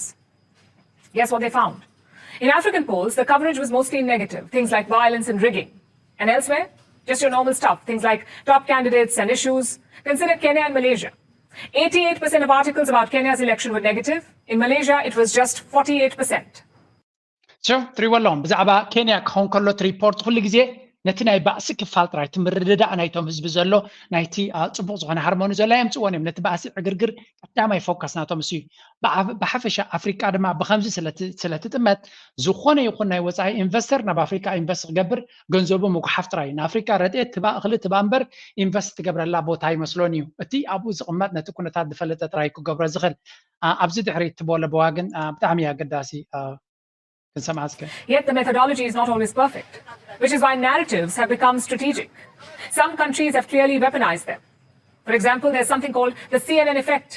Guess what they found? In African polls, the coverage was mostly negative, things like violence and rigging. And elsewhere, just your normal stuff, things like top candidates and issues. Consider Kenya and Malaysia. Eighty-eight percent of articles about Kenya's election were negative. In Malaysia, it was just forty-eight percent. ትሪዎ ኣለኹም። ብዛዕባ ኬንያ ክኸውን ከሎ እቲ ሪፖርት ኩሉ ግዜ ነቲ ናይ ባእሲ ክፋል ጥራይ፣ እቲ ምርድዳእ ናይቶም ህዝቢ ዘሎ፣ ናይቲ ጽቡቕ ዝኾነ ሃርሞኒ ዘሎ ኣየምፅእዎን እዮም። ነቲ ባእሲ ዕግርግር ቀዳማይ ፎከስ ናቶም እሱ እዩ። ብሓፈሻ ኣፍሪቃ ድማ ብኸምዚ ስለትጥመት፣ ዝኾነ ይኹን ናይ ወፃኢ ኢንቨስተር ናብ ኣፍሪቃ ኢንቨስት ክገብር ገንዘቡ ምጉሓፍ ጥራይ። ንኣፍሪቃ ረድኤት ትባ፣ እኽሊ ትባ እምበር ኢንቨስት ትገብረላ ቦታ ኣይመስሎን እዩ። እቲ ኣብኡ ዝቕመጥ ነቲ ኩነታት ዝፈለጠ ጥራይ ክገብሮ ዝኽእል። ኣብዚ ድሕሪ እትቦ ለበዋ ግን ብጣዕሚ ኣገዳሲ። Yet the methodology is not always perfect, which is why narratives have become strategic. Some countries have clearly weaponized them. For example, there's something called the C N N effect.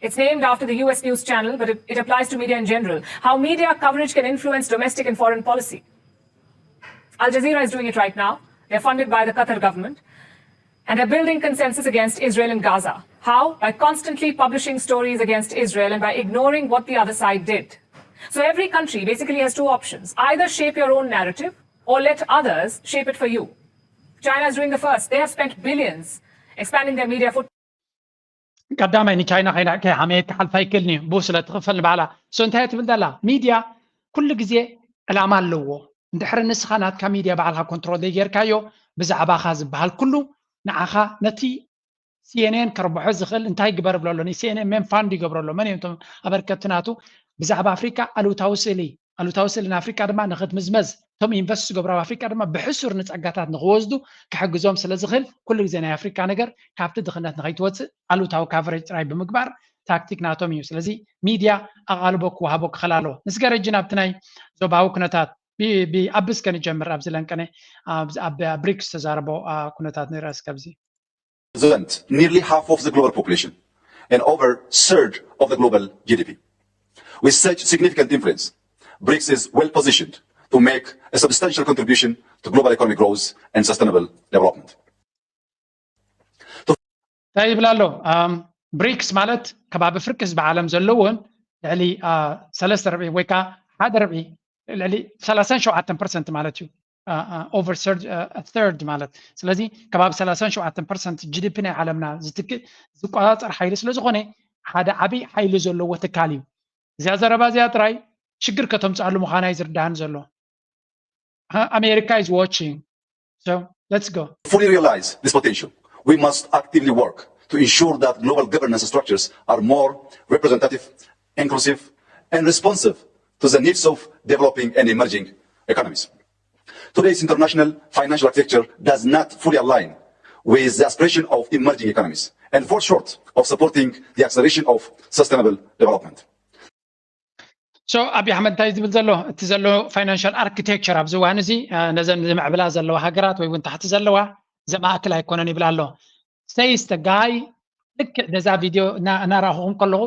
It's named after the U S news channel, but it, it applies to media in general. How media coverage can influence domestic and foreign policy. Al Jazeera is doing it right now. They're funded by the Qatar government. And they're building consensus against Israel in Gaza. How? By constantly publishing stories against Israel and by ignoring what the other side did. So every country basically has two options. Either shape your own narrative or let others shape it for you. China is doing the first. They have spent billions expanding their media footprint. ቀዳማይ ንቻይና ከይናዕከ ሃመየት ክሓልፋ ይክእልኒ ብኡ ስለ ትኽፈል ንባዕላ። ሶ እንታይ ትብል ዘላ? ሚድያ ኩሉ ግዜ ዕላማ ኣለዎ። እንድሕር ንስኻ ናትካ ሚድያ ባዕልካ ኮንትሮል ዘይጌርካዮ፣ ብዛዕባኻ ዝበሃል ኩሉ ንዓኻ ነቲ ሲኤንኤን ከርብሖ ዝኽእል እንታይ ግበር ብሎ ኣሎ? ንሲኤንኤን መን ፋንድ ይገብሮ ኣሎ? መን እዮም እቶም ኣበርከቲ ናቱ? ብዛዕባ ኣፍሪካ ኣሉታዊ ስእሊ ኣሉታዊ ስእሊ ንኣፍሪካ ድማ ንክትምዝመዝ፣ እቶም ኢንቨስት ዝገብሩ ኣብ ኣፍሪካ ድማ ብሕሱር ንፀጋታት ንክወስዱ ክሕግዞም ስለ ዝኽእል፣ ኩሉ ግዜ ናይ ኣፍሪካ ነገር ካብቲ ድኽነት ንከይትወፅእ ኣሉታዊ ካቨሬጅ ጥራይ ብምግባር ታክቲክ ናቶም እዩ። ስለዚ ሚድያ ኣቓልቦ ክወሃቦ ክኽእል ኣለዎ። ንስገረጂ ናብቲ ናይ ዞባዊ ኩነታት ብኣቢ እስከ ንጀምር። ኣብዚ ለንቀነ ኣብ ብሪክስ ዝተዛረቦ ኩነታት ንርአ እስከ ኣብዚ። Represent nearly half of the global population and over third of the global G D P. With such significant influence, BRICS is well positioned to make a substantial contribution to global economic growth and sustainable development. እንታይ ይብል ኣሎ? ብሪክስ ማለት ከባቢ ፍርቂ ህዝቢ ዓለም ዘለውን ልዕሊ ሰለስተ ርብዒ ወይ ከዓ ሓደ ርብዒ፣ ልዕሊ ሰላሳን ሸውዓተን ፐርሰንት ማለት እዩ። ኦቨር ሰርድ ማለት። ስለዚ ከባቢ ሰላሳን ሸውዓተን ፐርሰንት ጂ ዲ ፒ ናይ ዓለምና ዝትክእ ዝቆፃፀር ሓይሊ ስለ ዝኾነ ሓደ ዓብይ ሓይሊ ዘለዎ ትካል እዩ። እዚኣ ዘረባ እዚኣ ጥራይ ሽግር ከተምፅኣሉ ምዃና እዩ ዝርዳሃኒ ዘሎ። America is watching. So let's go. Fully realize this potential, we must actively work to ensure that global governance structures are more representative, inclusive, and responsive to the needs of developing and emerging economies. Today's international financial architecture does not fully align with the aspiration of emerging economies and falls short of supporting the acceleration of sustainable development. So ኣቢ ኣሕመድ እንታይ ዝብል ዘሎ? እቲ ዘሎ ፋይናንሻል ኣርኪቴክቸር ኣብዚ እዋን እዚ ነዘን ዝምዕብላ ዘለዋ ሃገራት ወይ እውን ታሕቲ ዘለዋ ዘማእክል ኣይኮነን ይብል ኣሎ። Says the guy ልክዕ ነዛ ቪድዮ እናረኣኹኹም ከለኹ፣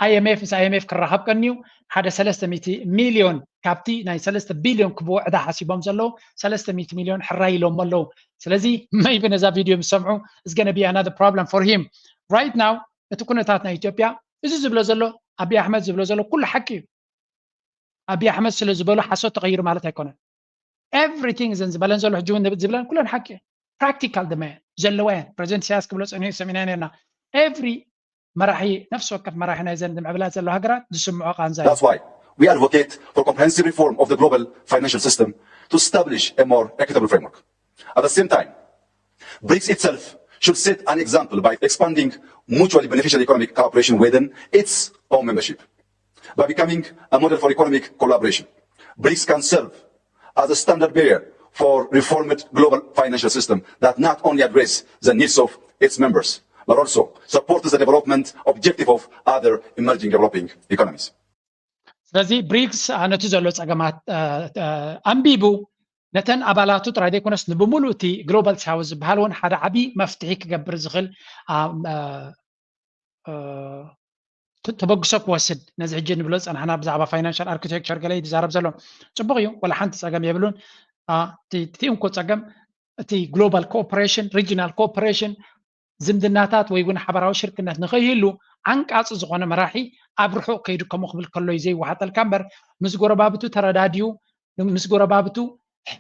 ኣይኤምኤፍ ምስ ኣይኤምኤፍ ክራኸብ ቀንዩ ሓደ ሰለስተ ሚእቲ ሚልዮን ካብቲ ናይ ሰለስተ ቢልዮን ክብኡ ዕዳ ሓሲቦም ዘለዉ ሰለስተ ሚእቲ ሚልዮን ሕራይ ኢሎም ኣለዉ። ስለዚ maybe ነዛ ቪድዮ ምስ ሰምዑ is gonna be another problem for him right now። እቲ ኩነታት ናይ ኢትዮጵያ እዚ ዝብሎ ዘሎ ኣቢ ኣሕመድ ዝብሎ ዘሎ ኩሉ ሓቂ እዩ። ኣቢ ኣሕመድ ስለ ዝበሎ ሓሶት ተቐይሩ ማለት ኣይኮነን። Everything እዘን ዝበለን ዘሎ ሕጂ እውን ዝብለን ኩለን ሓቂ እየን። ፕራክቲካል ድማ እየን ዘለዋ እየን። ፕሬዚደንት ኢሳያስ ክብሎ ፀኒሑ ሰሚዕና ነርና። ኤቭሪ መራሒ፣ ነፍሲ ወከፍ መራሒ ናይዘን ዝምዕብላ ዘለዋ ሃገራት ዝስምዖ ቃንዛ እዩ። That's why we advocate for comprehensive reform of the global financial system to establish a more equitable framework. At the same time, BRICS itself should set an example by expanding mutually beneficial economic cooperation within its own membership. By becoming a model for economic collaboration, BRICS can serve as a standard bearer for reformed global financial system that not only address the needs of its members, but also support the development objective of other emerging developing economies. ስለዚ ብሪክስ ነቲ ዘሎ ፀገማት ኣንቢቡ ነተን ኣባላቱ ጥራይ ዘይኮነስ ንብሙሉእ እቲ ግሎባል ሳውዝ ዝበሃል እውን ሓደ ዓብዪ መፍትሒ ክገብር ዝኽእል ተበግሶ ክወስድ ነዚ ሕጂ ንብሎ ዝፀናሕና ብዛዕባ ፋይናንሻል ኣርኪቴክቸር ገለ ዝዛረብ ዘሎ ፅቡቅ እዩ። ወላ ሓንቲ ፀገም የብሉን። እቲ እንኮ ፀገም እቲ ግሎባል ኮኦፐሬሽን፣ ሪጂናል ኮኦፐሬሽን፣ ዝምድናታት ወይ እውን ሓበራዊ ሽርክነት ንኸይህሉ ዓንቃፂ ዝኾነ መራሒ ኣብ ርሑቕ ከይዱ ከምኡ ክብል ከሎ እዩ ዘይወሓጠልካ እምበር ምስ ጎረባብቱ ተረዳድዩ ምስ ጎረባብቱ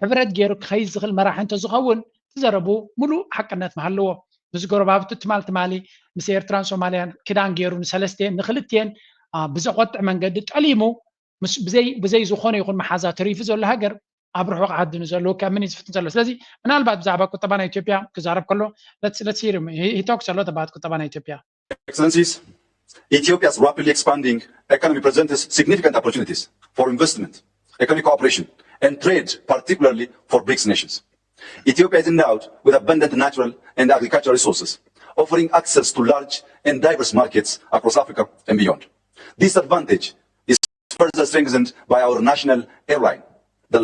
ሕብረት ገይሩ ክኸይድ ዝኽእል መራሒ እንተዝኸውን እቲ ዘረብኡ ሙሉእ ሓቅነት ምሃለዎ። ምስ ጎረባብቱ ትማል ትማሊ ምስ ኤርትራን ሶማልያን ክዳን ገይሩ ንሰለስቲኤን ንክልቲኤን ብዘቆጥዕ መንገዲ ጠሊሙ ብዘይ ዝኾነ ይኹን መሓዛ ተሪፉ ዘሎ ሃገር ኣብ ርሑቕ ዓዲ ንዘለዉ ከምን እዩ ዝፍትን ዘሎ። ስለዚ ምናልባት ብዛዕባ ቁጠባ ናይ ኢትዮጵያ ክዛረብ ከሎ let's hear him. He talks a lot about ቁጠባ ናይ ኢትዮጵያ። Excellencies, Ethiopia's rapidly expanding economy presents significant opportunities for investment, economic cooperation, and trade, particularly for BRICS nations. Ethiopia is endowed with abundant natural and agricultural resources, offering access to large and diverse markets across Africa and beyond. This advantage is further strengthened by our national airline, the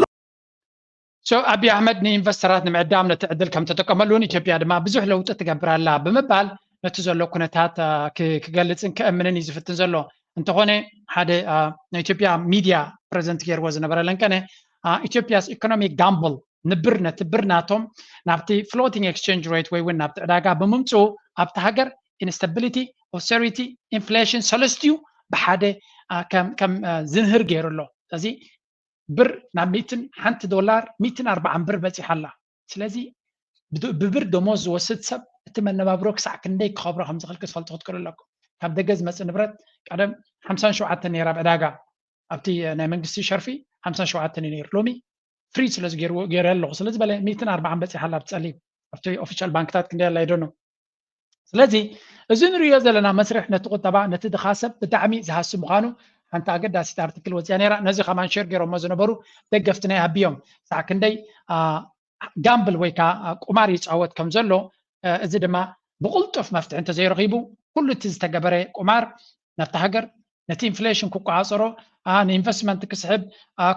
So ኣቢ ኣሕመድ ንኢንቨስተራት ንምዕዳም ነቲ ዕድል ከም ተጠቀመሉን ኢትዮጵያ ድማ ብዙሕ ለውጢ ትገብር ኣላ ብምባል ነቲ ዘሎ ኩነታት ክገልፅን ክእምንን እዩ ዝፍትን ዘሎ። እንተኾነ ሓደ ናይ ኢትዮጵያ ሚድያ ፕሬዘንት ገይርዎ ዝነበረ ለንቀነ ኢትዮጵያስ ኢኮኖሚክ ጋምብል ንብር ነቲ ብር ናቶም ናብቲ ፍሎቲንግ ኤክስቼንጅ ሬት ወይ እውን ናብቲ ዕዳጋ ብምምፅኡ ኣብቲ ሃገር ኢንስታቢሊቲ፣ ኦሰሪቲ፣ ኢንፍሌሽን ሰለስቲኡ ብሓደ ከም ዝንህር ገይሩ ኣሎ። ስለዚ ብር ናብ ሚእትን ሓንቲ ዶላር ሚእትን ኣርባዓን ብር በፂሓ ኣላ። ስለዚ ብብር ደሞዝ ዝወስድ ሰብ እቲ መነባብሮ ክሳዕ ክንደይ ክኸብሮ ከም ዝኽእል ክትፈልጡ ክትክእሉ ኣለኩም። ካብ ደገ ዝመፅእ ንብረት ቀደም ሓምሳን ሸውዓተን ነይራ ኣብ ዕዳጋ ኣብቲ ናይ መንግስቲ ሸርፊ ሓምሳን ሸውዓተን እዩ ነይሩ። ሎሚ ፍሪ ስለ ዝገይርዎ ገይረ ኣለኹ ስለ ዝበለ ሚእትን ኣርባዓን በፂሓ ኣላ ብፀሊም ኣብቲ ኦፊሻል ባንክታት ክንደይ ኣላ ይደኖ። ስለዚ እዚ ንሪኦ ዘለና መስርሕ ነቲ ቁጠባ ነቲ ድኻ ሰብ ብጣዕሚ ዝሃሲ ምዃኑ ሓንቲ ኣገዳሲት ኣርቲክል ወፂኣ ነይራ። ነዚ ከማን ሼር ገይሮሞ ዝነበሩ ደገፍቲ ናይ ኣቢ እዮም። ሳዕ ክንደይ ጋምብል ወይ ከዓ ቁማር ይፃወት ከም ዘሎ እዚ ድማ ብቁልጡፍ መፍትሒ እንተዘይረኺቡ ኩሉ እቲ ዝተገበረ ቁማር ነቲ ሃገር ነቲ ኢንፍሌሽን ክቆፃፀሮ ንኢንቨስትመንት ክስሕብ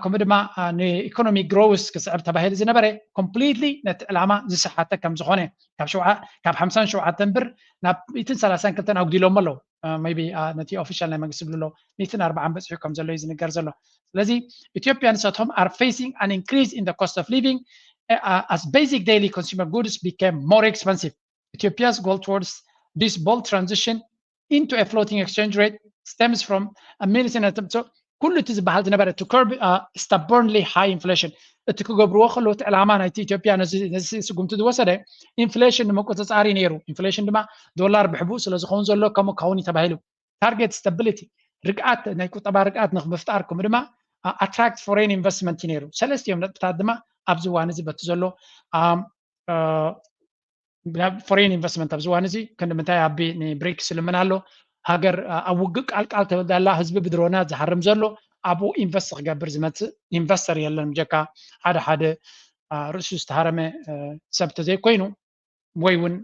ከምኡ ድማ ንኢኮኖሚ ግሮውስ ክስሕብ ተባሂሉ ዝነበረ ኮምፕሊትሊ ነቲ ዕላማ ዝሰሓተ ከም ዝኾነ ካብ ሓምሳን ሸውዓተን ብር ናብ ሚእትን ሰላሳን ክልተን ኣጉዲሎሞ ኣለዉ። ቢ ነቲ ኦፊሻል ናይ መንግስቲ ዝብሉ ኣለዉ ሚእትን ኣርባዓን በፂሑ ከም ዘሎ እዩ ዝንገር ዘሎ። ስለዚ ኢትዮጵያንስ at home are facing an increase in the cost of living as basic daily consumer goods became more expensive. Ethiopia's goal towards this bold transition into a floating exchange rate stems from a medicine attempt. So ኩሉ እቲ ዝበሃል ዝነበረ to curb stubbornly high inflation እቲ ክገብርዎ ከለዉ እቲ ዕላማ ናይቲ ኢትዮጵያ ነዚ ስጉምቲ ዝወሰደ ኢንፍሌሽን ንምቁፅፃር እዩ ነይሩ። ኢንፍሌሽን ድማ ዶላር ብሕቡእ ስለ ዝኸውን ዘሎ ከምኡ ክኸውን እዩ ተባሂሉ። ታርጌት ስታቢሊቲ ርግኣት ናይ ቁጠባ ርግኣት ንክምፍጣር ከምኡ ድማ ኣትራክት ፎሬን ኢንቨስትመንት እዩ ነይሩ። ሰለስቲኦም ነጥብታት ድማ ኣብዚ እዋን እዚ በቲ ዘሎ ፎሬን ኢንቨስትመንት ኣብዚ እዋን እዚ ክንዲ ምንታይ ኣቢ ንብሪክስ ይልምን ኣሎ። ሃገር ኣብ ውግእ ቃልቃል ተበል ዳላ ህዝቢ ብድሮናት ዝሃርም ዘሎ ኣብኡ ኢንቨስት ክገብር ዝመፅእ ኢንቨስተር የለን ብጀካ ሓደ ሓደ ርእሱ ዝተሃረመ ሰብ ተዘይኮይኑ ወይ እውን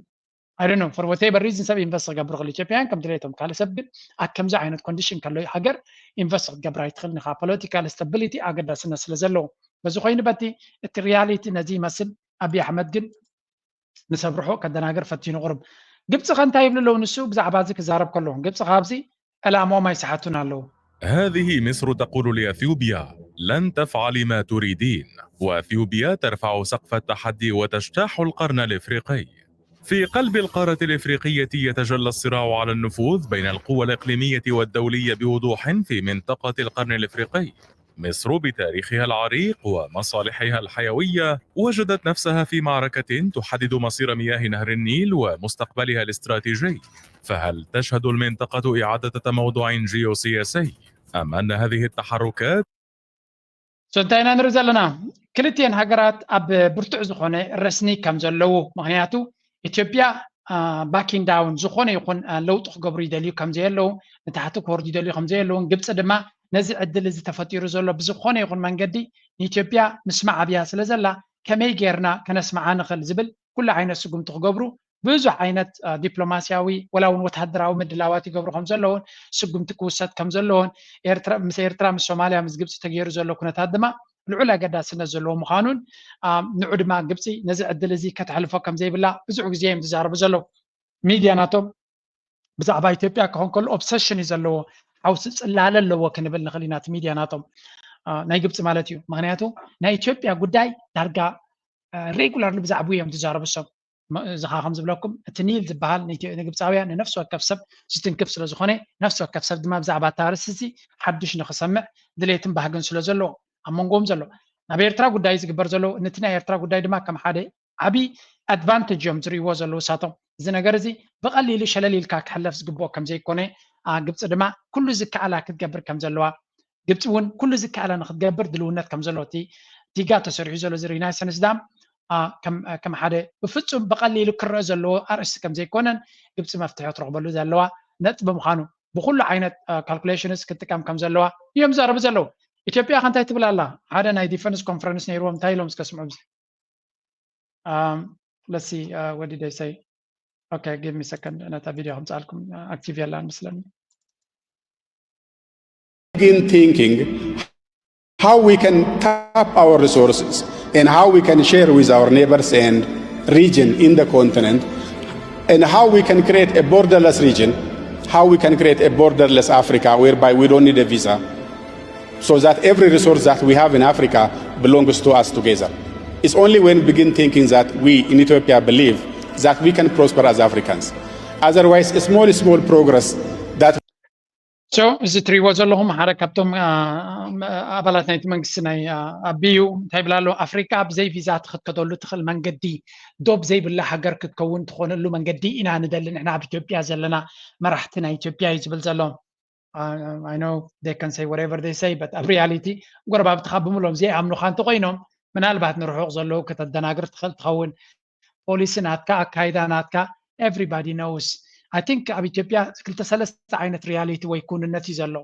ኣይ ዶንት ኖ ፎር ዋቴቨር ሪዝን ሰብ ኢንቨስት ክገብሩ ክል ኢትዮጵያውያን ከም ድሌቶም ካልእ ሰብ ግን ኣብ ከምዚ ዓይነት ኮንዲሽን ከሎ ሃገር ኢንቨስት ክትገብር ኣይትኽእል ኢኻ። ፖለቲካል ስታቢሊቲ ኣገዳስነት ስለ ዘለዎ በዚ ኮይኑ በቲ እቲ ሪያሊቲ ነዚ ይመስል። ኣቢ ኣሕመድ ግን ንሰብ ርሑቕ ከደናግር ፈቲኑ ቁሩብ ግብፂ ከ እንታይ ይብሉ ኣለዉ ንሱ ብዛዕባ እዚ ክዛረብ ከለዉ ግብፂ ካብዚ ዕላማኦም ኣይሰሓቱን ኣለዉ። هذه مصر تقول لأثيوبيا: لن تفعلي ما تريدين. وأثيوبيا ترفع سقف التحدي وتجتاح القرن الإفريقي. في قلب القارة الإفريقية يتجلى الصراع على النفوذ بين القوى الإقليمية والدولية بوضوح في منطقة القرن الإفريقي. مصر بتاريخها العريق ومصالحها الحيوية وجدت نفسها في معركة تحدد مصير مياه نهر النيل ومستقبلها الاستراتيجي. فهل تشهد المنطقة إعادة تموضع جيوسياسي؟ أم أن هذه التحركات So እንታይ ኢና ንርኢ ዘለና ክልቲኤን ሃገራት ኣብ ብርቱዕ ዝኾነ ረስኒ ከም ዘለዉ ምክንያቱ ኢትዮጵያ backing down፣ ዝኾነ ይኹን ለውጢ ክገብሩ ይደልዩ ከምዘየለዉ፣ ንታሕቲ ክወርዱ ይደልዩ ከምዘየለዉን፣ ግብፂ ድማ ነዚ ዕድል እዚ ተፈጢሩ ዘሎ ብዝኾነ ይኹን መንገዲ ንኢትዮጵያ ምስማዕ ኣብያ ስለ ዘላ ከመይ ጌርና ከነስምዓ ንኽእል ዝብል ኩሉ ዓይነት ስጉምቲ ክገብሩ ብዙሕ ዓይነት ዲፕሎማሲያዊ ወላ እውን ወታደራዊ ምድላዋት ይገብሩ ከም ዘለውን፣ ስጉምቲ ክውሰድ ከም ዘለውን፣ ኤርትራ ምስ ኤርትራ ምስ ሶማልያ ምስ ግብፂ ተገይሩ ዘሎ ኩነታት ድማ ልዑል ኣገዳስነት ዘለዎ ምዃኑን፣ ንዑ ድማ ግብፂ ነዚ ዕድል እዚ ከተሕልፎ ከም ዘይብላ ብዙሕ ግዜ እዮም ዝዛረቡ ዘለዉ። ሚድያ ናቶም ብዛዕባ ኢትዮጵያ ክኾን ከሎ ኦብሰሽን እዩ ዘለዎ፣ ሓውሲ ፅላለ ኣለዎ ክንብል ንኽእል ኢና። እቲ ሚድያ ናቶም ናይ ግብፂ ማለት እዩ። ምክንያቱ ናይ ኢትዮጵያ ጉዳይ ዳርጋ ሬጉላርሊ ብዛዕባኡ እዮም ዝዛረቡ። ሰብ እዚ ከዓ ከም ዝብለኩም፣ እቲ ኒል ዝበሃል ንግብፃውያን ንነፍሲ ወከፍ ሰብ ዝትንክፍ ስለ ዝኾነ፣ ነፍሲ ወከፍ ሰብ ድማ ብዛዕባ እቲ ኣርእስቲ እዚ ሓዱሽ ንክሰምዕ ድሌትን ባህግን ስለ ዘለዎ ኣብ መንጎኦም ዘሎ። ኣብ ኤርትራ ጉዳይ ዝግበር ዘሎ፣ ነቲ ናይ ኤርትራ ጉዳይ ድማ ከም ሓደ ዓብዪ ኣድቫንቴጅ እዮም ዝርእይዎ ዘለዉ እሳቶም። እዚ ነገር እዚ ብቐሊሉ ሸለል ኢልካ ክሕለፍ ዝግብኦ ከም ዘይኮነ፣ ግብፂ ድማ ኩሉ ዝከኣላ ክትገብር ከም ዘለዋ፣ ግብፂ እውን ኩሉ ዝከኣላ ንክትገብር ድልውነት ከም ዘለዎ፣ እቲ ዲጋ ተሰሪሑ ዘሎ እዚ ሪናይሰንስ ዳም ከም ሓደ ብፍፁም ብቐሊሉ ክረአ ዘለዎ ኣርእስቲ ከም ዘይኮነን፣ ግብፂ መፍትሒ ክትረኽበሉ ዘለዋ ነጥቢ ምዃኑ ብኩሉ ዓይነት ካልኩሌሽንስ ክትጥቀም ከም ዘለዋ እዮም ዝዛረቡ ዘለዉ። ኢትዮጵያ ከ እንታይ ትብል ኣላ? ሓደ ናይ ዲፈንስ ኮንፈረንስ ነይርዎም፣ እንታይ ኢሎም እስከ ስምዑ። Let's see what did they say? Okay, give me a second. ነታ ቪድዮ ከምፅኣልኩም፣ ኣክቲቭ የላን መስለኒ። Begin thinking how we can tap our resources and how we can share with our neighbors and region in the continent, and how we can create a borderless region, how we can create a borderless Africa whereby we don't need a visa, so that every resource that we have in Africa belongs to us together. It's only when we begin thinking that we in Ethiopia believe that we can prosper as Africans. Otherwise, a small, small progress that So እዚ ትሪእዎ ዘለኹም ሓደ ካብቶም ኣባላት ናይቲ መንግስቲ ናይ ኣቢዩ እንታይ ይብል ኣሎ? ኣፍሪቃ ብዘይ ቪዛ ትኽከደሉ ትኽእል መንገዲ፣ ዶብ ዘይብላ ሃገር ክትከውን ትኾነሉ መንገዲ ኢና ንደሊ ንሕና ኣብ ኢትዮጵያ ዘለና መራሕቲ ናይ ኢትዮጵያ እዩ ዝብል ዘሎ። I know they can say whatever they say, but ኣብ ሪያሊቲ ጎረባብትኻ ብምሎም ዘይኣምኑኻ እንተኾይኖም፣ ምናልባት ንርሑቕ ዘለዉ ከተደናግር ትኽእል ትኸውን። ፖሊሲ ናትካ፣ ኣካይዳ ናትካ፣ everybody knows። I think ኣብ ኢትዮጵያ ክልተ ሰለስተ ዓይነት ሪያሊቲ ወይ ኩንነት እዩ ዘሎ።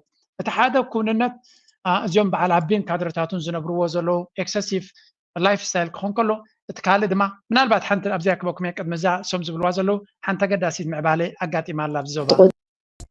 እቲ ሓደ ኩንነት እዚኦም በዓል ኣቢን ካድረታቱን ዝነብርዎ ዘለዉ ኤክሰሲቭ ላይፍ ስታይል ክኾን ከሎ፣ እቲ ካልእ ድማ ምናልባት ሓንቲ ኣብዚኣ ክበኩም እየ፣ ቅድሚ እዛ እሶም ዝብልዋ ዘለዉ ሓንቲ ኣገዳሲት ምዕባለ ኣጋጢማ ኣላ ኣብዚ ዞባ።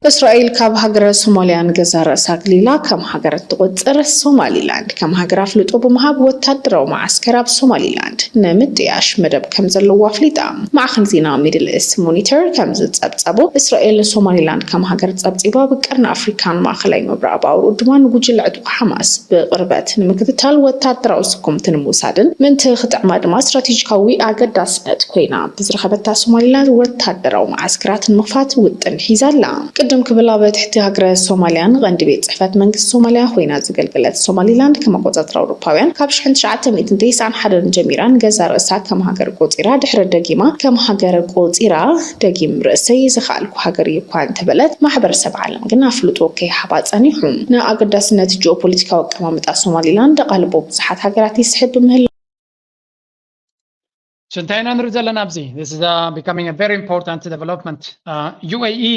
እስራኤል ካብ ሃገረ ሶማልያ ንገዛእ ርእሳ ኣግሊላ ከም ሃገር እትቖጽር ሶማሊላንድ ከም ሃገር ኣፍልጦ ብምሃብ ወታደራዊ መዓስከር ኣብ ሶማሊላንድ ንምጥያሽ መደብ ከም ዘለዎ ኣፍሊጣ። ማዕኸን ዜና ሚድል ኢስት ሞኒተር ከም ዝጸብጸቦ፣ እስራኤል ንሶማሊላንድ ከም ሃገር ጸብጺባ ኣብ ቀርኒ ኣፍሪካን ማእኸላይ ምብራቕ ባብ ኡርዱባን ንጉጅለ ዕጡቕ ሓማስ ብቕርበት ንምክትታል ወታደራዊ ስጉምቲ ንምውሳድን ምእንቲ ክጥዕማ ድማ ስትራቴጂካዊ ኣገዳስነት ኮይና ብዝረኸበታ ሶማሊላንድ ወታደራዊ መዓስከራት ንምኽፋት ውጥን ሒዛ ኣላ። ቅድም ክብል ኣብ ትሕቲ ሃገረ ሶማሊያን ቀንዲ ቤት ጽሕፈት መንግስቲ ሶማሊያ ኮይና ዘገልገለት ሶማሊላንድ ከም ኣቆጻጽራ ኣውሮፓውያን ካብ ሽሕን ትሽዓተ ሚእትን ተስዓን ሓደን ጀሚራ ንገዛእ ርእሳ ከም ሃገር ቆጺራ ድሕሪ ደጊማ ከም ሃገር ቆጺራ ደጊም ርእሰይ ዝኸኣልኩ ሃገር እየ እኳ እንተበለት፣ ማሕበረሰብ ዓለም ግን ኣፍልጦ ከይሃባ ጸኒሑ። ንኣገዳስነት ጂኦፖለቲካዊ ኣቀማምጣ ሶማሊላንድ ኣቓልቦ ብዙሓት ሃገራት ይስሕብ ብምህላው፣ So እንታይ ኢና ንርኢ ዘለና ኣብዚ? This is uh, becoming a very important development. ዩ ኤ ኢ፣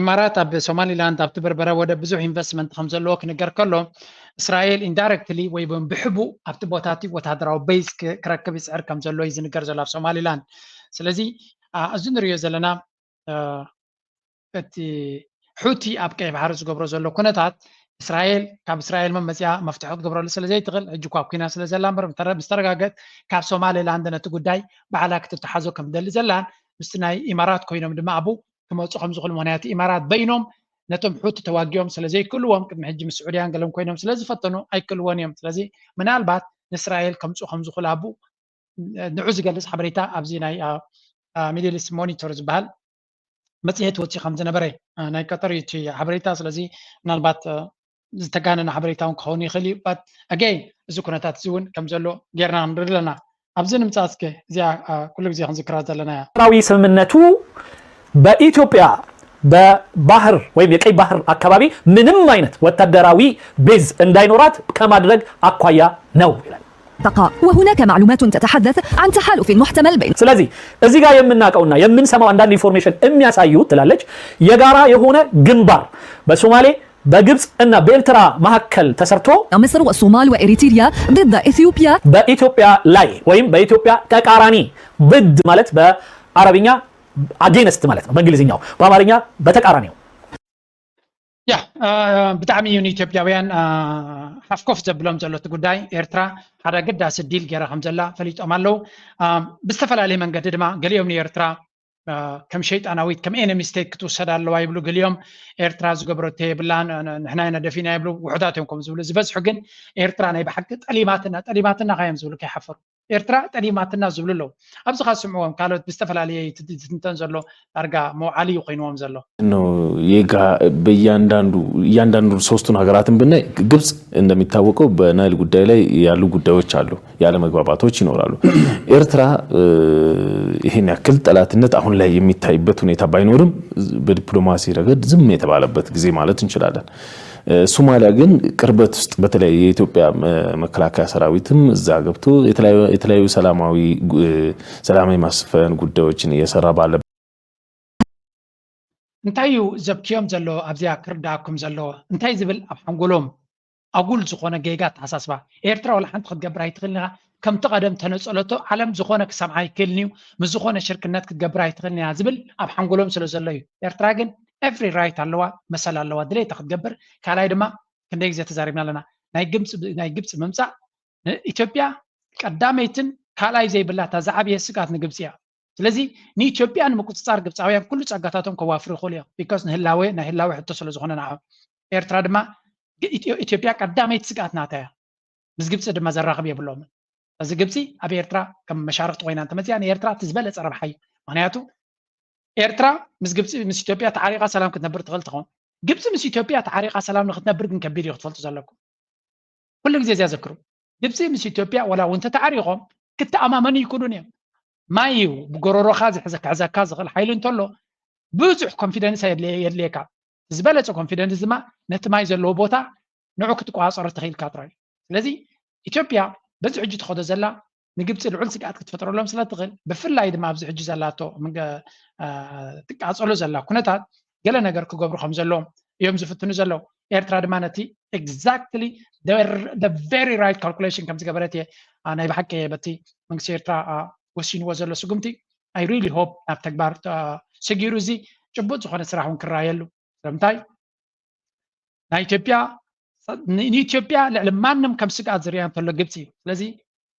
ኢማራት ኣብ ሶማሊላንድ ኣብቲ በርበረ ወደብ ብዙሕ ኢንቨስትመንት ከም ዘለዎ ክንገር ከሎ፣ እስራኤል ኢንዳይረክትሊ ወይ እውን ብሕቡእ ኣብቲ ቦታ እቲ ወታደራዊ ቤዝ ክረክብ ይፅዕር ከም ዘሎ እዩ ዝንገር ዘሎ ኣብ ሶማሊላንድ። ስለዚ እዚ ንሪኦ ዘለና እቲ ሑቲ ኣብ ቀይ ባሕሪ ዝገብሮ ዘሎ ኩነታት፣ እስራኤል ካብ እስራኤል መመፅያ መፍትሒ ክትገብረሉ ስለ ዘይትኽእል፣ ሕጂ እኳ ኣብ ኲናት ስለ ዘላ እምበር፣ ምስ ተረጋገት ካብ ሶማሌላንድ ነቲ ጉዳይ ባዕላ ክትተሓዞ ከም ትደሊ ዘላን ምስቲ ናይ ኢማራት ኮይኖም ድማ ኣብኡ ክመፁ ከም ዝኽእሉ፣ ምኽንያቱ ኢማራት በይኖም ነቶም ሑቲ ተዋጊኦም ስለ ዘይክእልዎም፣ ቅድሚ ሕጂ ምስ ስዑድያን ገለን ኮይኖም ስለ ዝፈተኑ ኣይክእልዎን እዮም። ስለዚ ምናልባት ንእስራኤል ከምፅኡ ከም ዝኽእሉ ኣብኡ ንዑ ዝገልፅ ሓበሬታ ኣብዚ ናይ ሚድል ኢስት ሞኒተር ዝበሃል መፅሄት ወፂኡ ከም ዝነበረ ናይ ቀጠር እዩ እቲ ሓበሬታ። ስለዚ ምናልባት ዝተጋነነ ሓበሬታ እውን ክኸውን ይኽእል እዩ። But again፣ እዚ ኩነታት እዚ እውን ከም ዘሎ ጌርና ንርኢ ኣለና። ኣብዚ ንምፃእ እስከ እዚኣ ኩሉ ግዜ ክንዝክራ ዘለና እያ። ራዊ ስምምነቱ በኢትዮጵያ በባህር ወይም የቀይ ባህር አካባቢ ምንም አይነት ወታደራዊ ቤዝ እንዳይኖራት ከማድረግ አኳያ ነው ይላል። تقع، وهناك معلومات تتحدث عن تحالف محتمل بين ስለዚህ እዚህ ጋር የምናውቀውና የምንሰማው አንዳንድ ኢንፎርሜሽን የሚያሳዩት ትላለች የጋራ የሆነ ግንባር በሶማሌ በግብፅ እና በኤርትራ መካከል ተሰርቶ مصر والصومال وإريتريا ضد إثيوبيا በኢትዮጵያ ላይ ወይም በኢትዮጵያ ተቃራኒ ضد ማለት በአረብኛ against ማለት ነው በእንግሊዝኛው፣ በአማርኛ በተቃራኒው። ያ ብጣዕሚ እዩ ንኢትዮጵያውያን ሓፍኮፍ ዘብሎም ዘሎ እቲ ጉዳይ። ኤርትራ ሓደ ኣገዳሲ ዲል ገይራ ከም ዘላ ፈሊጦም ኣለዉ። ብዝተፈላለየ መንገዲ ድማ ገሊኦም ንኤርትራ ከም ሸይጣናዊት ከም enemy state ክትውሰድ ኣለዋ ይብሉ፣ ገሊኦም ኤርትራ ዝገበረቶ የብላን ንሕና ኢና ደፊና ይብሉ፣ ውሑዳት እዮም ከም ዝብሉ። ዝበዝሑ ግን ኤርትራ ናይ ብሓቂ ጠሊማትና ጠሊማትና ካዮም ዝብሉ ከይሓፈሩ። ኤርትራ ጠሊማትና ዝብሉ ኣለዉ። ኣብዚ ካ ስምዕዎም ካልኦት ብዝተፈላለየ ትንተን ዘሎ ዳርጋ መውዓሊ እዩ ኮይንዎም ዘሎ። ነው። የጋ- በእያንዳንዱ እያንዳንዱ ሶስቱን ሀገራትን ብናይ ግብጽ እንደሚታወቀው በናይል ጉዳይ ላይ ያሉ ጉዳዮች አሉ፣ ያለመግባባቶች ይኖራሉ። ኤርትራ ይሄን ያክል ጠላትነት አሁን ላይ የሚታይበት ሁኔታ ባይኖርም በዲፕሎማሲ ረገድ ዝም የተባለበት ጊዜ ማለት እንችላለን። ሶማሊያ ግን ቅርበት ውስጥ በተለይ የኢትዮጵያ መከላከያ ሰራዊትም እዛ ገብቶ የተለያዩ ሰላማዊ ሰላም የማስፈን ጉዳዮችን እየሰራ ባለ እንታይ እዩ ዘብክዮም ዘሎ ኣብዚኣ ክርዳኣኩም ዘለዎ እንታይ ዝብል ኣብ ሓንጎሎም ኣጉል ዝኾነ ጌጋ ኣተሓሳስባ። ኤርትራ ዋላ ሓንቲ ክትገብር ኣይትኽእልን ኢኻ። ከምቲ ቀደም ተነጸለቶ ዓለም ዝኾነ ክሰምዓ ኣይክእልን እዩ፣ ምስ ዝኾነ ሽርክነት ክትገብር ኣይትኽእልን እያ ዝብል ኣብ ሓንጎሎም ስለ ዘሎ እዩ። ኤርትራ ግን every right ኣለዋ፣ መሰል ኣለዋ፣ ድሌታ ክትገብር። ካልኣይ ድማ ክንደይ ግዜ ተዛሪብና ኣለና፣ ናይ ግብፂ ናይ ግብፂ ምምፃእ ንኢትዮጵያ ቀዳመይትን ካልኣይ ዘይብላ እታ ዝዓበየ ስግኣት ንግብፂ እያ። ስለዚ ንኢትዮጵያ ንምቁፅፃር ግብፃውያን ኩሉ ፀጋታቶም ከዋፍሩ ይኽእሉ እዮም። because ንህላወ ናይ ህላወ ሕቶ ስለ ዝኾነ ንዓ ኤርትራ ድማ ኢትዮጵያ ቀዳመይቲ ስግኣት ናታ እያ። ምስ ግብፂ ድማ ዘራኽብ የብሎምን። እዚ ግብፂ ኣብ ኤርትራ ከም መሻርክቲ ኮይና እንተመፅያ ንኤርትራ እቲ ዝበለፀ ረብሓ እዩ። ምክንያቱ ኤርትራ ምስ ግብፂ ምስ ኢትዮጵያ ተዓሪቃ ሰላም ክትነብር ትኽእል ትኸውን። ግብፂ ምስ ኢትዮጵያ ተዓሪቃ ሰላም ንክትነብር ግን ከቢድ እዩ ክትፈልጡ ዘለኩም። ኩሉ ግዜ እዚኣ ዘክሩ። ግብፂ ምስ ኢትዮጵያ ዋላ እውን ተተዓሪቆም ክተኣማመኑ ይክእሉን እዮም። ማይ እዩ ብጎረሮኻ ዝሕዘ ክሕዘካ ዝኽእል ሓይሊ እንተሎ ብዙሕ ኮንፊደንስ የድልየካ። ዝበለፀ ኮንፊደንስ ድማ ነቲ ማይ ዘለዎ ቦታ ንዑ ክትቆፃፀሮ ተኽኢልካ ጥራይ። ስለዚ ኢትዮጵያ በዚ ሕጂ ትኸዶ ዘላ ንግብፂ ልዑል ስግኣት ክትፈጥረሎም ስለ ትኽእል ብፍላይ ድማ ኣብዚ ሕጂ ዘላቶ ትቃፀሎ ዘላ ኩነታት ገለ ነገር ክገብሩ ከም ዘለዎም እዮም ዝፍትኑ ዘለዉ። ኤርትራ ድማ ነቲ exactly very right calculation ከም ዝገበረት እየ ናይ ብሓቂ በቲ መንግስቲ ኤርትራ ወሲንዎ ዘሎ ስጉምቲ I really hope ናብ ተግባር ሰጊሩ እዚ ጭቡጥ ዝኾነ ስራሕ እውን ክረኣየሉ ስለምንታይ ናይ ኢትዮጵያ ንኢትዮጵያ ልዕሊ ማንም ከም ስግኣት ዝርያ እንተሎ ግብፂ እዩ። ስለዚ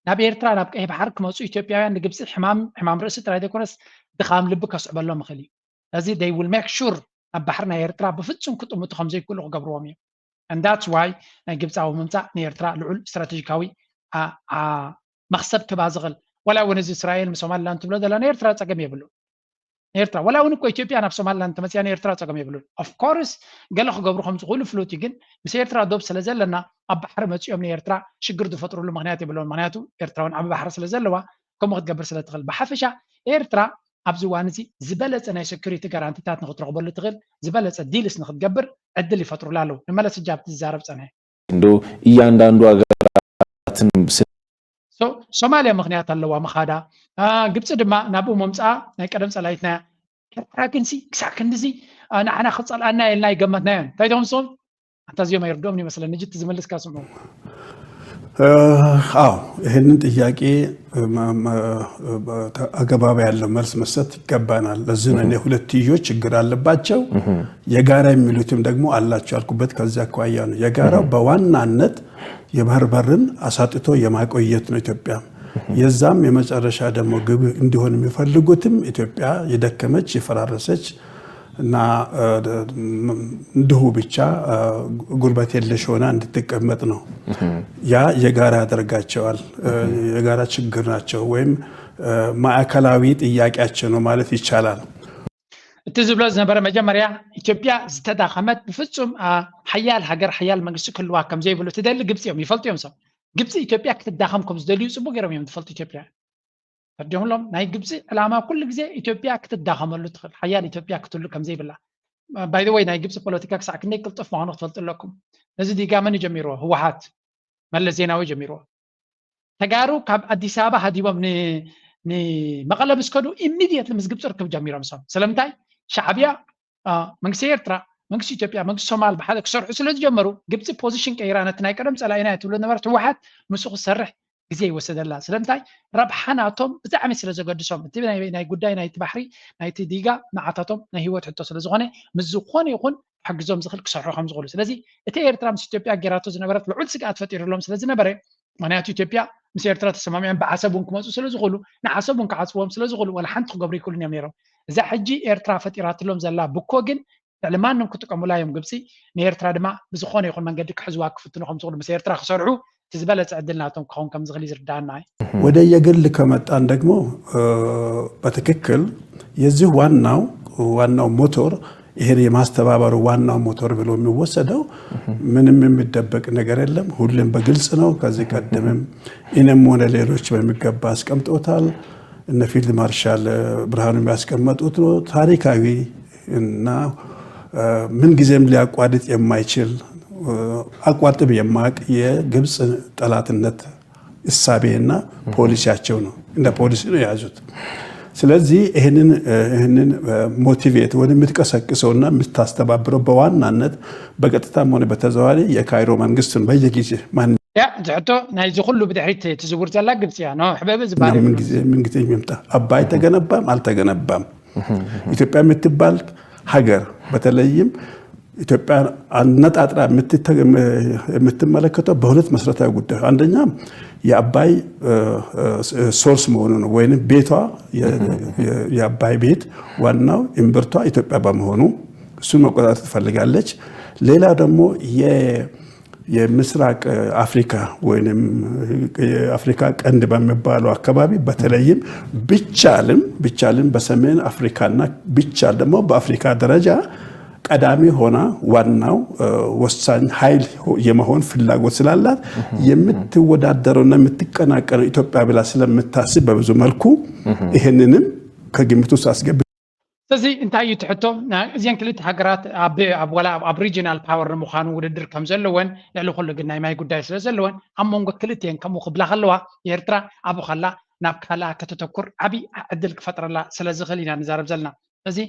ናብ ኤርትራ ናብ ቀይ ባሕር ክመፁ ኢትዮጵያውያን ንግብፂ ሕማም ሕማም ርእሲ ጥራይ ዘይኮነስ ድኻም ልቢ ከስዕበሎም ይኽእል እዩ። ስለዚ they will make sure ኣብ ባሕሪ ናይ ኤርትራ ብፍፁም ክጥምቱ ከም ዘይክእሉ ክገብርዎም እዩ። And that's why ናይ ግብፃዊ ምምፃእ ንኤርትራ ልዑል ስትራቴጂካዊ መክሰብ ክባ ዝኽእል ዋላ እውን እዚ እስራኤል ንሶማሊላንድ ትብሎ ዘላ ንኤርትራ ፀገም የብሉ። ኤርትራ ዋላ እውን እኮ ኢትዮጵያ ናብ ሶማሊላንድ ተመፅያ ንኤርትራ ፀገም የብሉን። Of course ገለ ክገብሩ ከም ዝኽእሉ ፍሉጥ እዩ፣ ግን ምስ ኤርትራ ዶብ ስለ ዘለና ኣብ ባሕሪ መፂኦም ንኤርትራ ሽግር ዝፈጥሩሉ ምክንያት የብሎን። ምክንያቱ ኤርትራ እውን ዓቢ ባሕሪ ስለ ዘለዋ ከምኡ ክትገብር ስለ ትኽእል። ብሓፈሻ ኤርትራ ኣብዚ እዋን እዚ ዝበለፀ ናይ security ጋራንቲታት ንክትረኽበሉ ትኽእል ዝበለፀ ዲልስ ንክትገብር ዕድል ይፈጥሩላ ኣለዉ። ንመለስ ሕጂ ኣብቲ ዝዛረብ ፀንሐ። እንዶ እያንዳንዱ ሀገራትን ሶማልያ ምክንያት ኣለዋ ምኻዳ። ግብፂ ድማ ናብኡ መምፅኣ ናይ ቀደም ፀላይትና እያ። ኤርትራ ግን ሲ ክሳዕ ክንድዚ ንዓና ክፀልኣና ኢልና ኣይገመትናዮን። እንታይ ቶም ንስኹም ኣንታ እዚኦም ኣይርድኦም ይመስለኒ ሕጂ እቲ ዝመልስካ ስምዑ። አዎ ይህንን ጥያቄ አገባብ ያለው መልስ መስጠት ይገባናል። ለዚህ ነው እኔ ሁለትዮሽ ችግር አለባቸው የጋራ የሚሉትም ደግሞ አላቸው ያልኩበት ከዚህ አኳያ ነው። የጋራው በዋናነት የባህር በርን አሳጥቶ የማቆየት ነው ኢትዮጵያ። የዛም የመጨረሻ ደግሞ ግብ እንዲሆን የሚፈልጉትም ኢትዮጵያ የደከመች የፈራረሰች እና እንዲሁ ብቻ ጉልበት የለሽ ሆና እንድትቀመጥ ነው። ያ የጋራ ያደርጋቸዋል። የጋራ ችግር ናቸው ወይም ማዕከላዊ ጥያቄያቸው ነው ማለት ይቻላል። እቲ ዝብሎ ዝነበረ መጀመርያ ኢትዮጵያ ዝተዳኸመት ብፍፁም ሓያል ሃገር ሓያል መንግስቲ ክህልዋ ከም ዘይብሉ ትደሊ ግብፂ እዮም ይፈልጡ እዮም። ሰብ ግብፂ ኢትዮጵያ ክትዳኸም ከም ዝደልዩ ፅቡቅ ገይሮም እዮም ዝፈልጡ ኢትዮጵያ ፈርዲሆምሎም ናይ ግብፂ ዕላማ ኩሉ ግዜ ኢትዮጵያ ክትዳኸመሉ ትኽእል ሓያል ኢትዮጵያ ክትህሉ ከም ዘይብላ። By the way ናይ ግብፂ ፖለቲካ ክሳዕ ክንደይ ቅልጡፍ ምዃኑ ክትፈልጡ ኣለኩም። ነዚ ዲጋ መን ጀሚርዎ? ህወሓት መለስ ዜናዊ ጀሚርዎ። ተጋሩ ካብ ኣዲስ ኣበባ ሃዲቦም ንመቐለ ምስ ከዱ ኢሚድየትሊ ምስ ግብፂ ርክብ ጀሚሮም። እሶም ስለምንታይ ሻዕብያ፣ መንግስቲ ኤርትራ፣ መንግስቲ ኢትዮጵያ፣ መንግስቲ ሶማል ብሓደ ክሰርሑ ስለ ዝጀመሩ ግብፂ ፖዚሽን ቀይራ ነቲ ናይ ቀደም ፀላኢና ትብሎ ነበረት ህወሓት ምስኡ ክሰርሕ ግዜ ይወሰደላ። ስለምንታይ ረብሓ ናቶም ብጣዕሚ ስለ ዘገድሶም፣ እቲ ናይ ጉዳይ ናይቲ ባሕሪ ናይቲ ዲጋ ንዓታቶም ናይ ህይወት ሕቶ ስለ ዝኾነ ምስ ዝኾነ ይኹን ክሕግዞም ዝኽእል ክሰርሑ ከም ዝኽእሉ። ስለዚ እቲ ኤርትራ ምስ ኢትዮጵያ ጌራቶ ዝነበረት ልዑል ስግኣት ፈጢሩሎም ስለ ዝነበረ፣ ምክንያቱ ኢትዮጵያ ምስ ኤርትራ ተሰማሚዖም ብዓሰብ እውን ክመፁ ስለ ዝኽእሉ ንዓሰብ እውን ክዓፅዎም ስለ ዝኽእሉ ዋላ ሓንቲ ክገብሩ ይክእሉን እዮም ነይሮም። እዛ ሕጂ ኤርትራ ፈጢራትሎም ዘላ ብኮ ግን ልዕሊ ማንም ክጥቀሙላ እዮም ግብፂ። ንኤርትራ ድማ ብዝኾነ ይኹን መንገዲ ክሕዝዋ ክፍትኑ ከም ዝኽእሉ ምስ ኤርትራ ክሰርሑ እቲ ዝበለፀ ዕድል ናቶም ክኸውን ከም ዝኽእል እዩ ዝርዳኣና። ወደ የግል ከመጣን ደግሞ በትክክል የዚህ ዋናው ዋናው ሞቶር ይሄን የማስተባበሩ ዋናው ሞቶር ብሎ የሚወሰደው ምንም የሚደበቅ ነገር የለም። ሁሌም በግልጽ ነው። ከዚህ ቀደምም እኔም ሆነ ሌሎች በሚገባ አስቀምጦታል። እነ ፊልድ ማርሻል ብርሃኑ የሚያስቀመጡት ነው። ታሪካዊ እና ምንጊዜም ሊያቋርጥ የማይችል አቋርጥም የማያውቅ የግብፅ ጠላትነት እሳቤና ፖሊሲያቸው ነው። እንደ ፖሊሲ ነው የያዙት። ስለዚህ ይህንን ይህንን ሞቲቬት ወይም የምትቀሰቅሰውና የምታስተባብረው በዋናነት በቀጥታም ሆነ በተዘዋዋሪ የካይሮ መንግስትን በየጊዜ ማን ያ ዝሕቶ ናይዚ ኩሉ ብድሕሪት ትዝውር ዘላ ግብፂ እያ። ኖ ሕበብ ዝበሃል የብሉን። ምንጊዜ ምንጊዜ ይምጣ አባይ ተገነባም አልተገነባም ኢትዮጵያ የምትባል ሀገር በተለይም ኢትዮጵያ አነጣጥራ የምትመለከተው በሁለት መሰረታዊ ጉዳዮች፣ አንደኛ የአባይ ሶርስ መሆኑ ነው፣ ወይም ቤቷ የአባይ ቤት ዋናው እምብርቷ ኢትዮጵያ በመሆኑ እሱን መቆጣጠር ትፈልጋለች። ሌላ ደግሞ የምስራቅ አፍሪካ ወይም የአፍሪካ ቀንድ በሚባለው አካባቢ በተለይም ቢቻልም ቢቻልም በሰሜን አፍሪካና ቢቻል ደግሞ በአፍሪካ ደረጃ ቀዳሚ ሆና ዋናው ወሳኝ ኃይል የመሆን ፍላጎት ስላላት የምትወዳደረውና የምትቀናቀነው ኢትዮጵያ ብላ ስለምታስብ በብዙ መልኩ ይህንንም ከግምት ውስጥ አስገብታ ስለዚ እንታይ እዩ ትሕቶ? እዚን ክልተ ሃገራት ኣብ ሪጂናል ፓወር ንምዃኑ ውድድር ከም ዘለወን፣ ልዕሊ ኩሉ ግን ናይ ማይ ጉዳይ ስለ ዘለወን ኣብ መንጎ ክልቲኤን ከምኡ ክብላ ከለዋ ኤርትራ ኣብኡ ከላ ናብ ካልኣ ከተተኩር ዓብዪ ዕድል ክፈጥረላ ስለ ዝኽእል ኢና ንዛረብ ዘለና። ስለዚ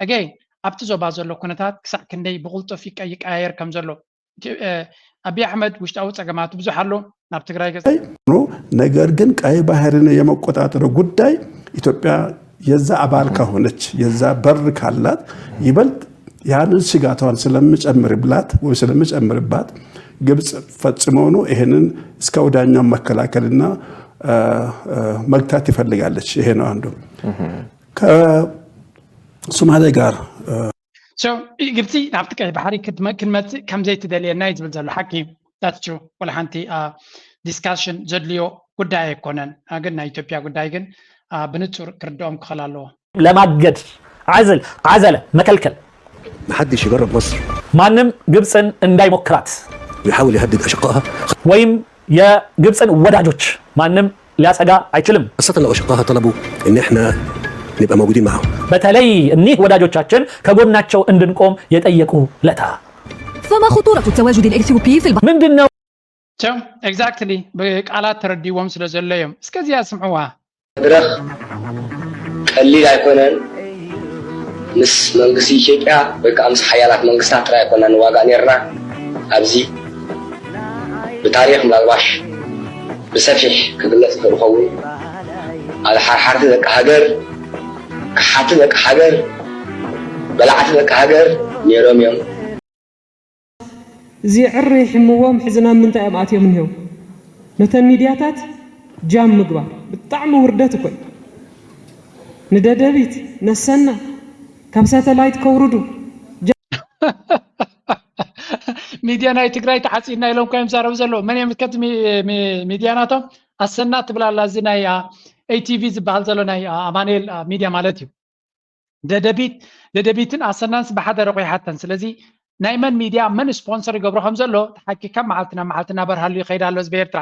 ኣገይን ኣብቲ ዞባ ዘሎ ኩነታት ክሳዕ ክንደይ ብቕልጡፍ ይቀያየር ከም ዘሎ ኣቢ ኣሕመድ ውሽጣዊ ፀገማቱ ብዙሕ ኣሎ ናብ ትግራይ ገ ነገር ግን ቀይ ባህርን የመቆጣጠሩ ጉዳይ ኢትዮጵያ የዛ አባል ከሆነች የዛ በር ካላት ይበልጥ ያንን ስጋቷን ስለምጨምርብላት ወይ ስለምጨምርባት ግብፅ ፈጽሞኑ ይህንን እስከ ወዳኛው መከላከልና መግታት ትፈልጋለች። ይሄ ነው አንዱ። ከሶማሌ ጋር ግብፂ ናብቲ ቀይ ባሕሪ ክንመፅእ ከም ዘይትደልየና እዩ ዝብል ዘሎ ሓቂ እዩ። ዳትቹ ወላ ሓንቲ ዲስካሽን ዘድልዮ ጉዳይ ኣይኮነን። ግን ናይ ኢትዮጵያ ጉዳይ ግን ብንፁር ክርድኦም ክኽእል ኣለዎ። ለማገድ عزل عزل መከልከል محدش يجرب مصر ማንም ግብፅን እንዳይሞክራት ويحاول يهدد أشقائها ወይም የግብፅን ወዳጆች ማንም ሊያሰጋ አይችልም። خاصة لو أشقائها طلبوا إن إحنا نبقى موجودين معاهم በተለይ እኒህ ወዳጆቻችን ከጎናቸው እንድንቆም የጠየቁ ለታ فما خطورة التواجد الإثيوبي في البحر؟ ምንድን ነው ቸው ኤግዛክትሊ ብቃላት ተረዲዎም ስለ ዘሎ እዮም። እስከዚኣ ስምዕዋ። መድረኽ ቀሊል ኣይኮነን። ምስ መንግስቲ ኢትዮጵያ ወይ ከዓ ምስ ሓያላት መንግስታት ጥራይ ኣይኮና ንዋጋእ ነርና። ኣብዚ ብታሪኽ ምናልባሽ ብሰፊሕ ክግለፅ ይኽእል ይኸውን። ኣብ ሓርሓርቲ ደቂ ሃገር፣ ከሓቲ ደቂ ሃገር፣ በላዕቲ ደቂ ሃገር ነይሮም እዮም። እዚ ዕሪ ይሕምዎም ሕዝና ምንታይ እዮም ኣትዮም እኒሄው ነተን ሚድያታት ጃም ምግባር ብጣዕሚ ውርደት እኮ እዩ። ንደደቢት ነሰና ካብ ሳተላይት ከውርዱ ሚድያ ናይ ትግራይ ተሓፂና ኢሎም ኮይም ዛረቡ ዘለዉ መን እዮም ከቲ ሚድያ ናቶም ኣሰና ትብላላ እዚ ናይ ኤቲቪ ዝበሃል ዘሎ ናይ ኣማኑኤል ሚድያ ማለት እዩ። ደደቢት ደደቢትን ኣሰናንስ ብሓደ ረቑሓተን ስለዚ ናይ መን ሚድያ መን ስፖንሰር ይገብሮ ከም ዘሎ ተሓቂ ካብ መዓልቲ ናብ መዓልቲ እናበርሃሉ ይኸይድ ኣሎ ህዝቢ ኤርትራ።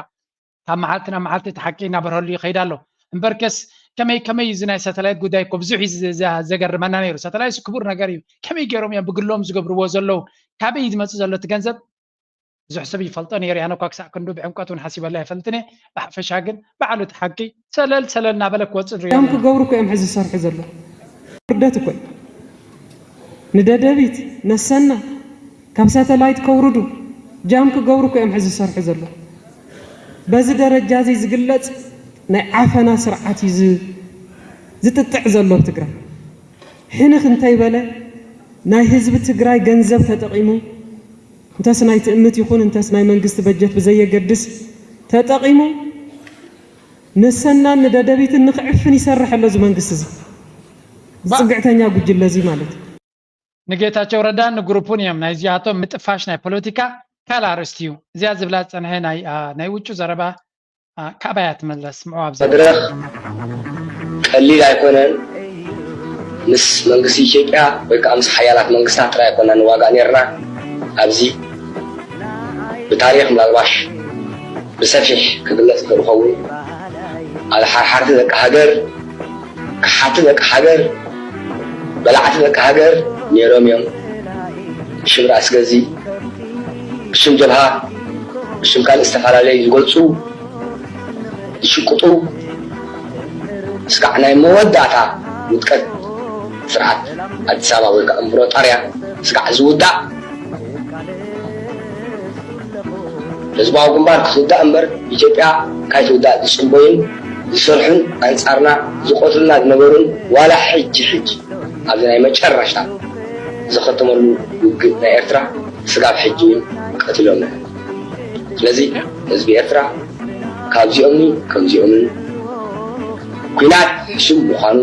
ካብ መዓልቲ ናብ መዓልቲ ተሓቂ እናበርሃሉ ይኸይድ ኣሎ። እምበርከስ ከመይ ከመይ እዚ ናይ ሳተላይት ጉዳይ እኮ ብዙሕ እዩ ዘገርመና ነይሩ። ሳተላይት ክቡር ነገር እዩ። ከመይ ገይሮም እዮም ብግሎም ዝገብርዎ ዘለዉ? ካበይ እዩ ዝመፅእ ዘሎ እቲ ገንዘብ? ብዙሕ ሰብ ይፈልጦ ነይሩ። ኣነ እኳ ክሳዕ ክንዱ ብዕምቀት እውን ሓሲበላ ኣይፈልጥን እየ። ብሓፈሻ ግን ባዕሉ እቲ ሓቂ ሰለል ሰለል እናበለ ክወፅእ ንሪኦ ዳም ኣለና። ክገብሩ እኮ እዮም ሕዚ ዝሰርሑ ዘለዉ። ውርደት እኮ እዩ። ንደደቢት ነሰና ካብ ሳተላይት ከውርዱ ጃም ክገብሩ እኮ እዮም ሕዚ ዝሰርሑ ዘለዉ። በዚ ደረጃ እዚ ዝግለፅ ናይ ዓፈና ስርዓት እዩ ዝ- ዝጥጥዕ ዘሎ ኣብ ትግራይ። ሕንኽ እንተይበለ ናይ ህዝቢ ትግራይ ገንዘብ ተጠቒሙ እንተስ ናይ ትእምት ይኹን እንተስ ናይ መንግስቲ በጀት ብዘየገድስ ተጠቒሙ ንሰናን ንደደቢትን ንኽዕፍን ይሰርሕ ኣሎ እዚ መንግስቲ እዚ። ዝፅግዕተኛ ጉጅለ እዚ ማለት እዩ። ንጌታቸው ረዳን ንግሩፑን እዮም ናይዚኣቶም ምጥፋሽ ናይ ፖለቲካ ካልእ ኣርእስቲ እዩ። እዚኣ ዝብላ ዝፀንሐ ናይ አ፣ ናይ ውጩ ዘረባ አ፣ ካባያ ትመለስ ምዑ ኣብዚ መድረኽ ቀሊል ኣይኮነን። ምስ መንግስቲ ኢትዮጵያ ወይ ከዓ ምስ ሓያላት መንግስታት ጥራይ ኣይኮና ንዋጋእ ነርና። ኣብዚ ብታሪኽ ምናልባሽ ብሰፊሕ ክግለፅ ይኽእል ይኸውን። ኣድሓርሓርቲ ደቂ ሃገር፣ ከሓቲ ደቂ ሃገር፣ በላዕቲ ደቂ ሃገር ነይሮም እዮም። ብሽም ራእሲ ገዚ፣ ብሽም ጀብሃ፣ ብሽም ካልእ ዝተፈላለዩ ዝገልፁ ዝሽቅጡ ስጋዕ ናይ መወዳእታ ውድቀት ስርዓት ኣዲስ ኣበባ ወይ ከዓ እምብሮጣርያ ስጋዕ ዝውዳእ ህዝባዊ ግንባር ክትውዳእ እምበር ኢትዮጵያ ካይትውዳእ ዝፅበዩን ዝሰርሑን ኣንፃርና ዝቆትሉና ዝነበሩን ዋላ ሕጂ ሕጂ ኣብዚ ናይ መጨረሽታ ዝኸተመሉ ውግእ ናይ ኤርትራ ስጋብ ሕጂ እውን ቀቲሎምና። ስለዚ ህዝቢ ኤርትራ ካብዚኦምን ከምዚኦምን ኲናት ሕሱም ምዃኑ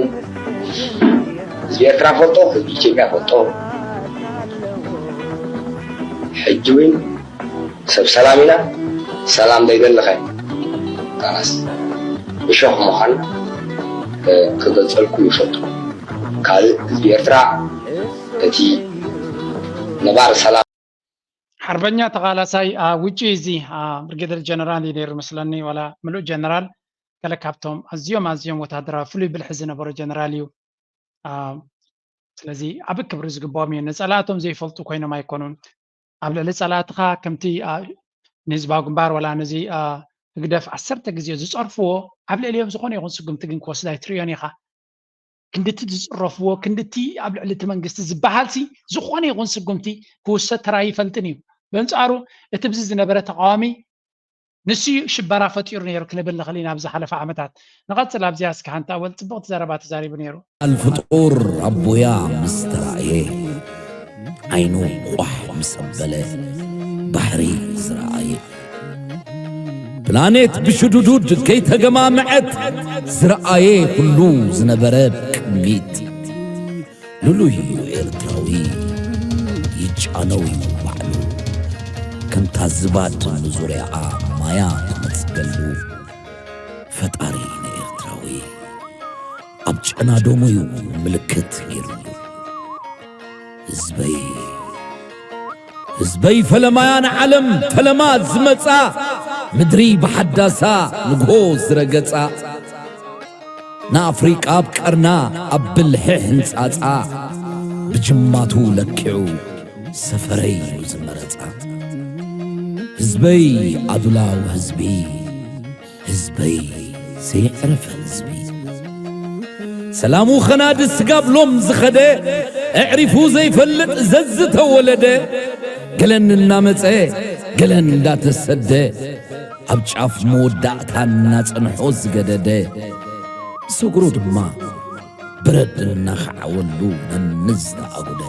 ህዝቢ ኤርትራ ፈልጦ፣ ህዝቢ ኢትዮጵያ ፈልጦ። ሕጂ እውን ሰብ ሰላም ኢና፣ ሰላም ዘይደለኸ ካላስ እሾኽ ምዃን ክገልፀልኩም ይፈቱ። ካልእ ህዝቢ ኤርትራ እቲ ነባር ሰላም ሓርበኛ ተቓላሳይ ውጪ እዚ ብርጌደር ጀነራል እዩ ነይሩ መስለኒ፣ ዋላ ምሉእ ጀነራል፣ ገለ ካብቶም ኣዝዮም ኣዝዮም ወታደራዊ ፍሉይ ብልሒ ዝነበሩ ጀነራል እዩ። ስለዚ ዓቢ ክብሪ ዝግብኦም እዩ። ንጸላእቶም ዘይፈልጡ ኮይኖም ኣይኮኑን። ኣብ ልዕሊ ጸላእትኻ ከምቲ ንህዝባዊ ግንባር ዋላ ነዚ ህግደፍ ዓሰርተ ግዜ ዝጸርፍዎ ኣብ ልዕሊኦም ዝኾነ ይኹን ስጉምቲ ግን ክወስድ ኣይትርእዮን ኢኻ። ክንድቲ ዝጽረፍዎ፣ ክንድቲ ኣብ ልዕሊ እቲ መንግስቲ ዝበሃልሲ ዝኾነ ይኹን ስጉምቲ ክውሰድ ተራእዩ ይፈልጥን እዩ። በንጻሩ እቲ ብዚ ዝነበረ ተቓዋሚ ንሱ እዩ ሽበራ ፈጢሩ ነይሩ ክንብል ንኽእል ኢና። ኣብ ዝሓለፈ ዓመታት ንቐጽል ኣብዚኣ እስኪ ሓንቲ ኣወል ጽብቕቲ ዘረባ ተዛሪቡ ነይሩ። ኣልፍጡር ኣቦያ ምስ ተራእየ ዓይኑ ቋሕ ምስ ኣበለ ባሕሪ ዝረኣየ ፕላኔት ብሽዱዱድ ከይተገማምዐት ዝረኣየ ኩሉ ዝነበረ ቅሚት ልሉይ እዩ ኤርትራዊ ይጫነው እዩ ባዕሉ ከምታ ዝባድ ንዙርያኣ ማያ ትመጽገሉ ፈጣሪ ንኤርትራዊ ኣብ ጨና ደሙ እዩ ምልክት ነይሩ ህዝበይ ህዝበይ ፈለማያ ንዓለም ፈለማ ዝመጻ ምድሪ ብሓዳሳ ንግሆ ዝረገጻ ንኣፍሪቃ ኣብ ቀርና ኣብ ብልሒ ሕንጻጻ ብጅማቱ ለኪዑ ሰፈረይ እዩ ዝመረጻ ህዝበይ ኣዱላዊ ህዝቢ ህዝበይ ዘይዕረፈ ህዝቢ ሰላሙ ኸናዲ ስጋብ ሎም ዝኸደ ኣዕሪፉ ዘይፈልጥ ዘዝተወለደ ገለን እናመጸ ገለን እንዳተሰደ ኣብ ጫፍ መወዳእታ እናጸንሖ ዝገደደ ሰጉሩ ድማ በረድ እናኸዓወሉ ነንዝተኣጉደ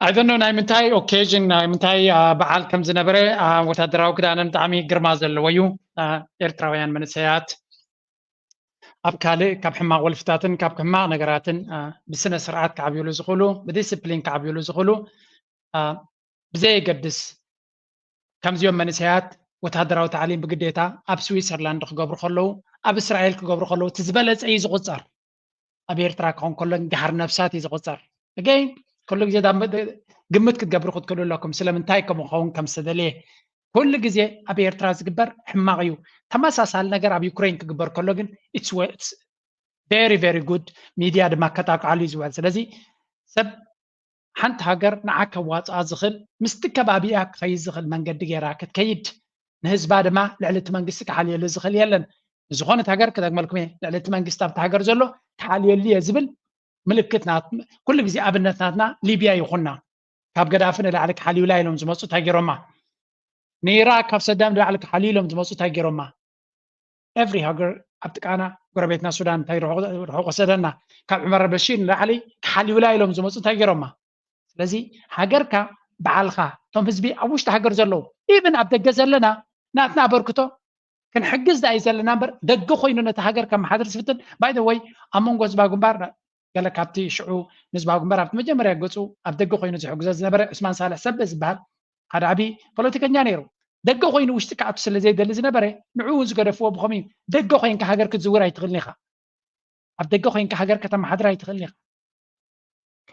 I don't know ናይ ምንታይ occasion ናይ ምንታይ በዓል ከም ዝነበረ ወታደራዊ ክዳነን ብጣዕሚ ግርማ ዘለዎ እዩ። ኤርትራውያን መንእሰያት ኣብ ካልእ ካብ ሕማቕ ወልፍታትን ካብ ሕማቕ ነገራትን ብስነ ስርዓት ክዓብዩሉ ዝኽእሉ ብዲስፕሊን ክዓብዩሉ ዝኽእሉ ብዘየገድስ ከምዚኦም መንእሰያት ወታደራዊ ታዕሊም ብግዴታ ኣብ ስዊትዘርላንድ ክገብሩ ከለዉ፣ ኣብ እስራኤል ክገብሩ ከለዉ፣ እቲ ዝበለጸ እዩ ዝቑጸር። ኣብ ኤርትራ ክኾን ከሎ ግን ገሃር ነፍሳት እዩ ዝቑጸር። ኣገይን ኩሉ ግዜ ዳ-፣ ግምት ክትገብሩ ክትክእሉ ኣለኩም፣ ስለምንታይ ከምኡ ክኸውን ከም ዝተደልየ። ኩሉ ግዜ ኣብ ኤርትራ ዝግበር ሕማቕ እዩ። ተመሳሳሊ ነገር ኣብ ዩክሬን ክግበር ከሎ ግን it's very very good፣ ሚድያ ድማ ከጣቅዓሉ እዩ ዝውዕል። ስለዚ ሰብ ሓንቲ ሃገር ንዓ ከዋፅኣ ዝኽእል፣ ምስቲ ከባቢኣ ክኸይድ ዝኽእል መንገዲ ገይራ ክትከይድ፣ ንህዝባ ድማ ልዕሊ እቲ መንግስቲ ክሓልየሉ ዝኽእል የለን። ንዝኾነት ሃገር ክደግመልኩም እየ፣ ልዕሊ እቲ መንግስቲ ኣብቲ ሃገር ዘሎ ክሓልየሉ እየ ዝብል ምልክት ናት-፣ ኩሉ ግዜ ኣብነት ናትና ሊብያ ይኹና፣ ካብ ገዳፊ ንላዕሊ ክሓልዩላ ኢሎም ዝመፁ እንታይ ገይሮማ? ንኢራቅ ካብ ሰዳም ንላዕሊ ክሓልዩ ኢሎም ዝመፁ እንታይ ገይሮማ? ኤቭሪ ሃገር ኣብ ጥቃና፣ ጎረቤትና ሱዳን እንታይ ርሑቕ፣ ርሑቕ ወሰደና፣ ካብ ዑመር በሺር ንላዕሊ ክሓልዩላ ኢሎም ዝመፁ እንታይ ገይሮማ? ስለዚ ሃገርካ ባዕልኻ፣ እቶም ህዝቢ ኣብ ውሽጢ ሃገር ዘለዉ፣ ኢቭን ኣብ ደገ ዘለና፣ ናትና ኣበርክቶ ክንሕግዝ ደኣ እዩ ዘለና እምበር፣ ደገ ኮይኑ ነቲ ሃገር ከመሓድር ዝፍትን። ባይ ዘ ወይ፣ ኣብ መንጎ ህዝባዊ ግንባር፣ ገለ ካብቲ ሽዑ ንህዝባዊ ግንባር ኣብቲ መጀመርያ ገጹ ኣብ ደገ ኮይኑ ዝሕግዞ ዝነበረ ዑስማን ሳልሕ ሰበ ዝበሃል ሓደ ዓቢ ፖለቲከኛ ነይሩ። ደገ ኮይኑ ውሽጢ ክኣቱ ስለ ዘይደሊ ዝነበረ፣ ንዕኡ እውን ዝገደፍዎ ብኸምኡ እዩ። ደገ ኮይንካ ሃገር ክትዝውር ኣይትኽእልን ኢኻ። ኣብ ደገ ኮይንካ ሃገር ከተመሓድር ኣይትኽእልን ኢኻ።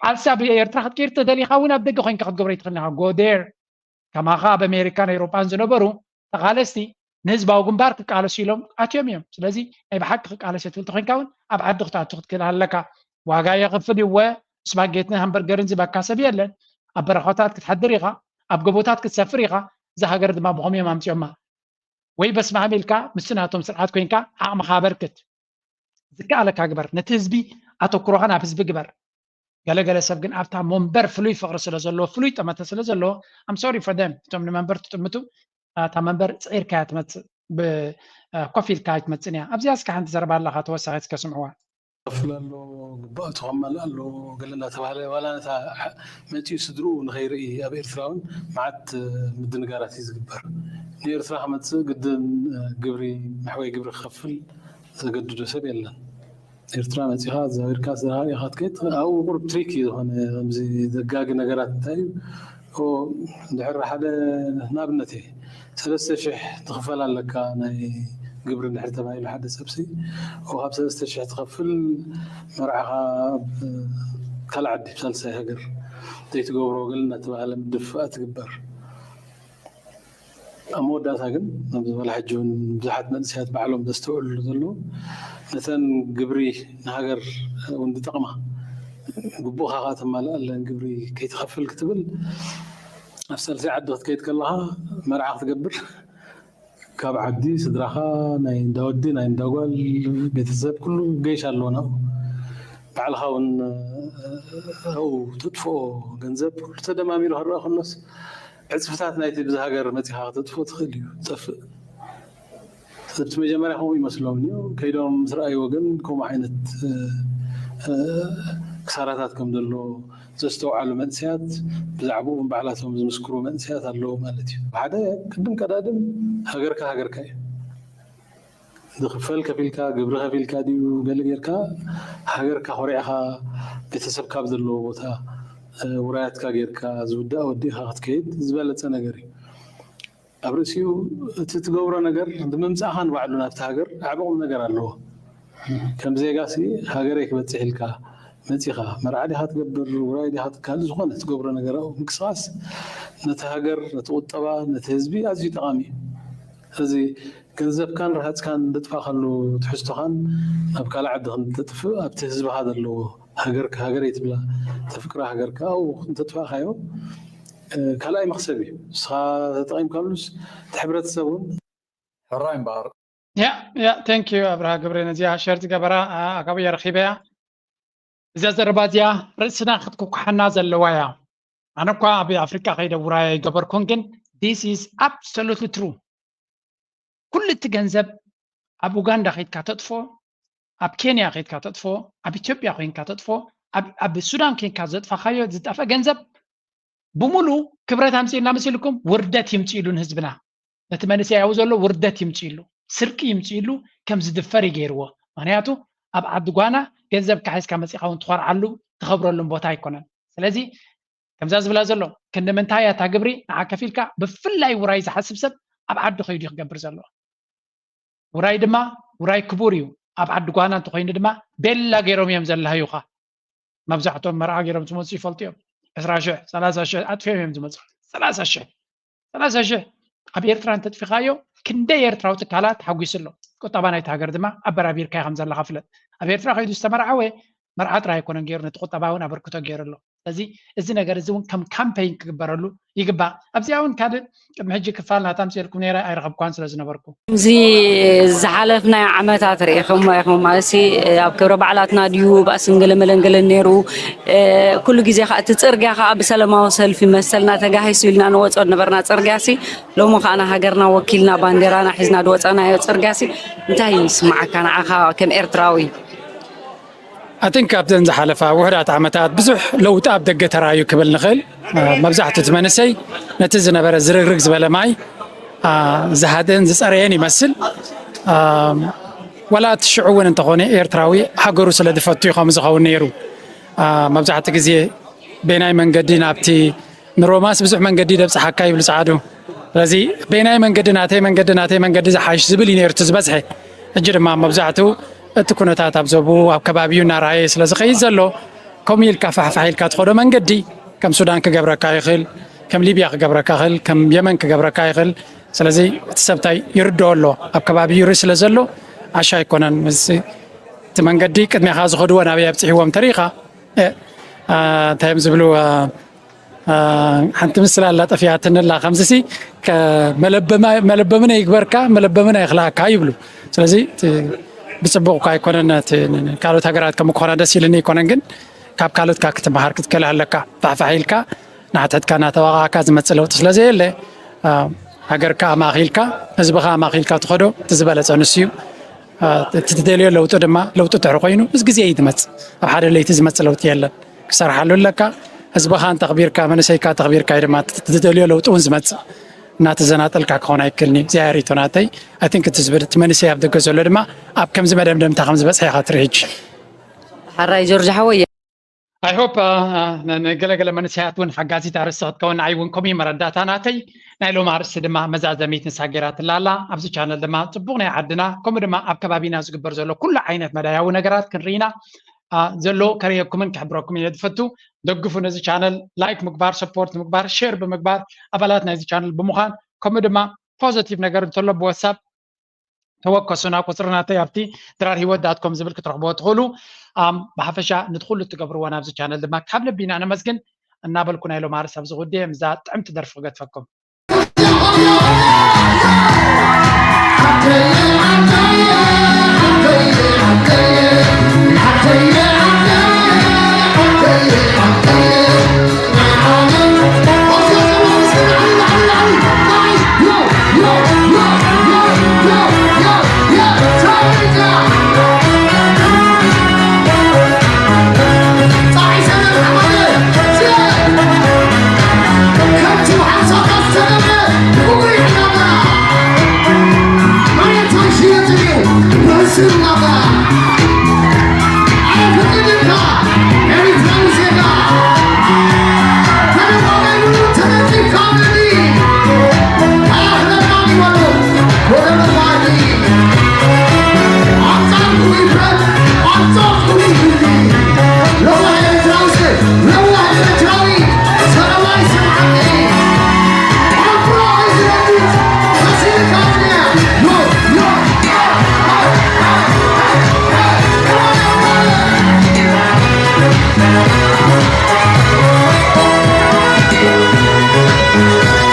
ቃልሲ ኣብ ኤርትራ ክትከይድ ተደሊኻ እውን ኣብ ደገ ኮይንካ ክትገብሮ ኣይትኽእልን ኢኻ። ጎ ዴር። ከማኻ ኣብ ኣሜሪካን ኤውሮጳን ዝነበሩ ተቓለስቲ ንህዝባዊ ግንባር ክቃለሱ ኢሎም ኣትዮም እዮም። ስለዚ ናይ ብሓቂ ክቃለስ እትብል ተኾይንካ እውን ኣብ ዓዲ ክትኣቱ ክትክእል ኣለካ። ዋጋ የኽፍል እዩ። እወ፣ ስፓጌትን ሃምበርገርን ዝበካ ሰብ የለን። ኣብ በረኻታት ክትሓድር ኢኻ፣ ኣብ ጎቦታት ክትሰፍር ኢኻ። እዛ ሃገር ድማ ብኸምኡ እዮም ኣምጺኦማ። ወይ በስመ ኣብ ኢልካ ምስቲ ናቶም ስርዓት ኮይንካ ዓቕምኻ ኣበርክት። ዝከኣለካ ግበር። ነቲ ህዝቢ ኣተኩሮኻ ናብ ህዝቢ ግበር። ገለገለ ሰብ ግን ኣብታ መንበር ፍሉይ ፍቕሪ ስለ ዘለዎ፣ ፍሉይ ጠመተ ስለ ዘለዎ፣ I'm sorry for them፣ እቶም ንመንበር ትጥምቱ፣ እታ መንበር ጽዒርካ እያ ትመጽእ፣ ብ-፣ ኮፍ ኢልካ ኣይትመጽእን እያ። ኣብዚኣ እስከ ሓንቲ ዘረባ ኣለኻ፣ ተወሳኺት እስከ ስምዕዋ። ከፍል ኣሎ፣ ግባእ ተኸማል ኣሎ፣ ገለ እናተባህለ፣ ዋላ ነታ ሐ-፣ መጺኡ ስድርኡ ንኸይርኢ ኣብ ኤርትራ እውን መዓት ምድንጋራት እዩ ዝግበር። ንኤርትራ ክመጽእ ግድን ግብሪ፣ መሕወይ ግብሪ ክኸፍል ዘገድዶ ሰብ የለን። ኤርትራ መጺኻ፣ ዛዊርካ፣ ስድራኻ ሪኢኻ ክትከይድ፣ ኣብኡ ቁሩብ ትሪክ እዩ ዝኾነ፣ ከምዚ ዘጋጊ ነገራት እንታይ እዩ? ኦ፣ እንድሕር ሓደ ንኣብነት እየ፣ ሰለስተ ሽሕ ትኽፈል ኣለካ ናይ ግብሪ እንድሕር ተባሂሉ ሓደ ሰብሲ፣ ኦ፣ ካብ ሰለስተ ሽሕ ትኸፍል፣ መርዓኻ ኣብ ካልእ ዓዲ፣ ኣብ ሳልሳይ ሃገር ዘይትገብሮ ገለ እናተባህለ ምድፍፋእ ትግበር። ኣብ መወዳእታ ግን፣ ከምዚ በላ ሕጂ እውን ብዙሓት መንእሰያት ባዕሎም ዘስተውዕልሉ ዘለዉ፣ ነተን ግብሪ ንሃገር እውን ዝጠቕማ፣ ግቡእኻ ከኣ ተማልኣለን፣ ግብሪ ከይትኸፍል ክትብል፣ ኣብ ሳልሳይ ዓዲ ክትከይድ ከለኻ፣ መርዓ ክትገብር፣ ካብ ዓዲ ስድራኻ፣ ናይ እንዳ ወዲ፣ ናይ እንዳ ጓል፣ ቤተሰብ፣ ኩሉ ገይሽ ኣለዎ ናብኡ። ባዕልኻ እውን ኣብኡ ተጥፍኦ ገንዘብ፣ ኩሉ ተደማሚሩ ክረኣ ከሎስ፣ ዕጽፍታት ናይቲ ብዚ ሃገር መጺኻ ከተጥፍኦ ትኽእል እዩ፣ ትጠፍእ። እቲ መጀመርያ ከምኡ ይመስሎም እዩ። ከይዶም ምስ ረኣይዎ ግን ከምኡ ዓይነት፣ እ፣ እ፣ ክሳራታት ከም ዘሎ ዘስተውዓሉ መንእሰያት፣ ብዛዕባኡ ባዕላቶም ዝምስክሩ መንእሰያት ኣለዉ ማለት እዩ። ሓደ ቅድም ቀዳድም ሃገርካ ሃገርካ እዩ። ዝኽፈል ከፊልካ፣ ግብሪ ከፊልካ ድዩ ገለ ጌርካ፣ ሃገርካ ኮሪዕኻ፣ ቤተሰብካ ኣብ ዘለዎ ቦታ፣ እ፣ ውራያትካ ጌርካ፣ ዝውዳእ ወዲእኻ ክትከይድ ዝበለጸ ነገር እዩ። ኣብ ርእሲኡ እቲ ትገብሮ ነገር፣ ብምምጻእኻ ንባዕሉ ናብቲ ሃገር ዓቢ ቁም ነገር ኣለዎ። ከም ዜጋሲ ሃገረይ ክበጽሕ ኢልካ መጺኻ፣ መርዓ ዲኻ ትገብር፣ ውራይ ዲኻ ትካል፣ ዝኾነ ትገብሮ ነገር ኣብኡ ምንቅስቓስ ነቲ ሃገር፣ ነቲ ቁጠባ፣ ነቲ ህዝቢ ኣዝዩ ጠቓሚ እዩ። እዚ ገንዘብካን ረሃጽካን ዘጥፋእካሉ ትሕዝቶኻን ናብ ካልእ ዓዲ ከም ተጥፍእ፣ ኣብቲ ህዝብኻ ዘለዎ ሃገርካ፣ ሃገረይ ትብላ፣ ተፍቅራ ሃገርካ ኣብኡ እንተጥፋእካዮ፣ እ፣ ካልኣይ መኽሰብ እዩ። ንስኻ ተጠቒምካሉስ፣ እቲ ሕብረተሰብ እውን። ሕራይ እምበኣር። ያ፣ ያ፣ thank you ኣብርሃ ገብረ፣ ነዚኣ ሸር ዝገበራ፣ ኣ-፣ ኣጋብያ ረኺበያ። እዛ ዘረባ እዚኣ ርእስና ክትኩኩሓና ዘለዋ እያ። ኣነ እኳ ኣብ ኣፍሪቃ ከይደ ውራይ ኣይገበርኩን፣ ግን this is absolutely true። ኩሉ እቲ ገንዘብ ኣብ ኡጋንዳ ከይድካ ተጥፎ፣ ኣብ ኬንያ ከይድካ ተጥፎ፣ ኣብ ኢትዮጵያ ኮይንካ ተጥፎ፣ ኣብ፣ ኣብ ሱዳን ኮይንካ ዘጥፋኻዮ፣ ዝጠፍአ ገንዘብ ብምሉ ክብረት ኣምፅእልና መሲልኩም ውርደት ይምፅእሉ ንህዝብና። ነቲ መንእሰይ ኣብኡ ዘሎ ውርደት ይምፅእሉ፣ ስርቂ ይምፅእሉ፣ ከም ዝድፈር ይገይርዎ። ምክንያቱ ኣብ ዓዲ ጓና ገንዘብካ ሒዝካ መፂኻ እውን ትኾርዓሉ፣ ትኸብረሉን ቦታ ኣይኮነን። ስለዚ ከምዛ ዝብላ ዘሎ፣ ክንዲ ምንታይ እያ እታ ግብሪ ንዓ ከፊልካ፣ ብፍላይ ውራይ ዝሓስብ ሰብ ኣብ ዓዲ ከይዱ ክገብር ዘለዎ። ውራይ ድማ ውራይ ክቡር እዩ። ኣብ ዓዲ ጓና እንተኮይኑ ድማ ቤላ ገይሮም እዮም ዘለሃዩካ። መብዛሕቶም መርዓ ገይሮም ዝመፁ ይፈልጡ እዮም። ዕስራ ሽሕ፣ ሰላሳ ሽሕ ኣጥፊኦም እዮም ዝመፁ። ሰላሳ ሽሕ፣ ሰላሳ ሽሕ ኣብ ኤርትራ እንተጥፊኻዮ ክንደይ ኤርትራዊ ትካላት ተሓጒሱ ኣሎ። ቁጠባ ናይቲ ሃገር ድማ ኣበራቢርካዮ ከም ዘለካ ፍለጥ። ኣብ ኤርትራ ከይዱ ዝተመርዓወ መርዓ ጥራይ ኣይኮነን ገይሩ፣ ነቲ ቁጠባ እውን ኣበርክቶ ገይሩ ኣሎ። ስለዚ እዚ ነገር እዚ እውን ከም ካምፔይን ክግበረሉ ይግባእ። ኣብዚኣ እውን ካልእ ቅድሚ ሕጂ ክፋል ናታ ኣምፅኤልኩም ነይረ ኣይረኸብኳን ስለ ዝነበርኩ። እዚ ዝሓለፍናዮ ዓመታት ርኢኹሞ ኢኹም። ኣሲ ኣብ ክብረ በዓላትና ድዩ ባእስን ገለመለንገለን ነይሩ። ኩሉ ግዜ ከዓ እቲ ፅርግያ ከዓ ብሰላማዊ ሰልፊ መሰልና ተጋሂሱ ኢልና ንወፆ ነበርና። ፅርግያ ሲ ሎሚ ከዓ ንሃገርና ወኪልና ባንዴራና ሒዝና ዝወፃናዮ ፅርግያ ሲ እንታይ ይስማዓካ ንዓኻ ከም ኤርትራዊ? ኣትን ካብተን ዝሓለፋ ውሕዳት ዓመታት ብዙሕ ለውጢ ኣብ ደገ ተራእዩ ክብል ንኽእል። መብዛሕትኡ እቲ መንእሰይ ነቲ ዝነበረ ዝርግርግ ዝበለ ማይ ዝሃደን ዝፀረየን ይመስል። ዋላ እቲ ሽዑ እውን እንተኾነ ኤርትራዊ ሃገሩ ስለ ዝፈቱ እዩ ከምኡ ዝኸውን ነይሩ። መብዛሕትኡ ግዜ በየናይ መንገዲ ናብቲ ንሮማስ ብዙሕ መንገዲ ደብፅሓካ ይብሉ ፃዓዱ። ስለዚ በየናይ መንገዲ ናተይ መንገዲ ናተይ መንገዲ ዝሓይሽ ዝብል እዩ ነይሩ እቲ ዝበዝሐ። ሕጂ ድማ መብዛሕትኡ እቲ ኩነታት ኣብ ዘቡ ኣብ ከባቢኡ እናረኣየ ስለ ዝኸይድ ዘሎ ከምኡ ኢልካ ፋሕፋሕ ኢልካ ትኸዶ መንገዲ ከም ሱዳን ክገብረካ ይኽእል፣ ከም ሊብያ ክገብረካ ይኽእል፣ ከም የመን ክገብረካ ይኽእል። ስለዚ እቲ ሰብታይ ይርድኦ ኣሎ ኣብ ከባቢ ይርኢ ስለ ዘሎ ዓሻ ኣይኮነን። እቲ መንገዲ ቅድሜኻ ዝኸድዎ ናበይ ኣብፅሕዎም ተሪኢኻ እንታይ እዮም ዝብሉ ሓንቲ ምስላ ኣላ ጠፊኣትንላ ከምዚሲ መለበምና ይግበርካ መለበምና ይኽላካ ይብሉ። ስለዚ ብፅቡቅ እኳ ኣይኮነን ካልኦት ሃገራት ከም ምኮና ደስ ኢልኒ ኣይኮነን ግን ካብ ካልኦት ካ ክትመሃር ክትከል ኣለካ። ፋሕፋሕ ኢልካ ንሓትሕትካ እናተዋቃዕካ ዝመፅእ ለውጢ ስለዘየለ ሃገርካ ኣማእኪልካ ህዝብኻ ኣማእኪልካ ትኸዶ እቲ ዝበለፀ ንሱ እዩ። እቲ ትደልዮ ለውጢ ድማ ለውጢ ትሕሪ ኮይኑ ምስ ግዜ እዩ ዝመፅእ። ኣብ ሓደ ለይቲ ዝመፅእ ለውጢ የለን። ክሰርሓሉ ኣለካ። ህዝብኻ እንተኽቢርካ መንእሰይካ ተኽቢርካ እዩ ድማ እቲ ትደልዮ ለውጢ እውን ዝመፅእ። እናተዘናጠልካ ክኾን ኣይክእልን እዩ። እዚኣ ሪቶ ናተይ። ኣይ ቲንክ እቲ ዝብል እቲ መንእሰይ ኣብ ደገ ዘሎ ድማ ኣብ ከምዚ መደምደምታ ከም ዝበፅሐ ኢኻ ትርኢ ሕጂ። ሓራይ ጆርጅ ሓወይ I hope ንገለገለ መንእሰያት እውን ሓጋዚት ኣርእስቲ ክትከውን ንዓይ እውን ከምኡ መረዳእታ ናተይ። ናይ ሎም ኣርእስቲ ድማ መዛዘሚት ንሳ ገይራትላ ኣላ። ኣብዚ ቻነል ድማ ፅቡቕ ናይ ዓድና ከምኡ ድማ ኣብ ከባቢና ዝግበር ዘሎ ኩሉ ዓይነት መዳያዊ ነገራት ክንርኢና ዘሎ ከርእየኩምን ክሕብረኩም እየ ዝፈቱ። ደግፉ ነዚ ቻነል ላይክ ምግባር ሰፖርት ምግባር ሼር ብምግባር ኣባላት ናይዚ ቻነል ብምዃን ከምኡ ድማ ፖዘቲቭ ነገር እንተሎ ብወሳብ ተወከሱና ቁፅሪ ናተይ ኣብቲ ድራር ሂወት ዳትኮም ዝብል ክትረኽብዎ ትኽእሉ። ብሓፈሻ ንትኩሉ እትገብርዎ ናብዚ ቻነል ድማ ካብ ልቢና ነመስግን እናበልኩ ናይ ሎም ኣርስ ኣብዚ ጉዳይ ምዛ ጥዕምቲ ደርፊ ክገድፈኩም።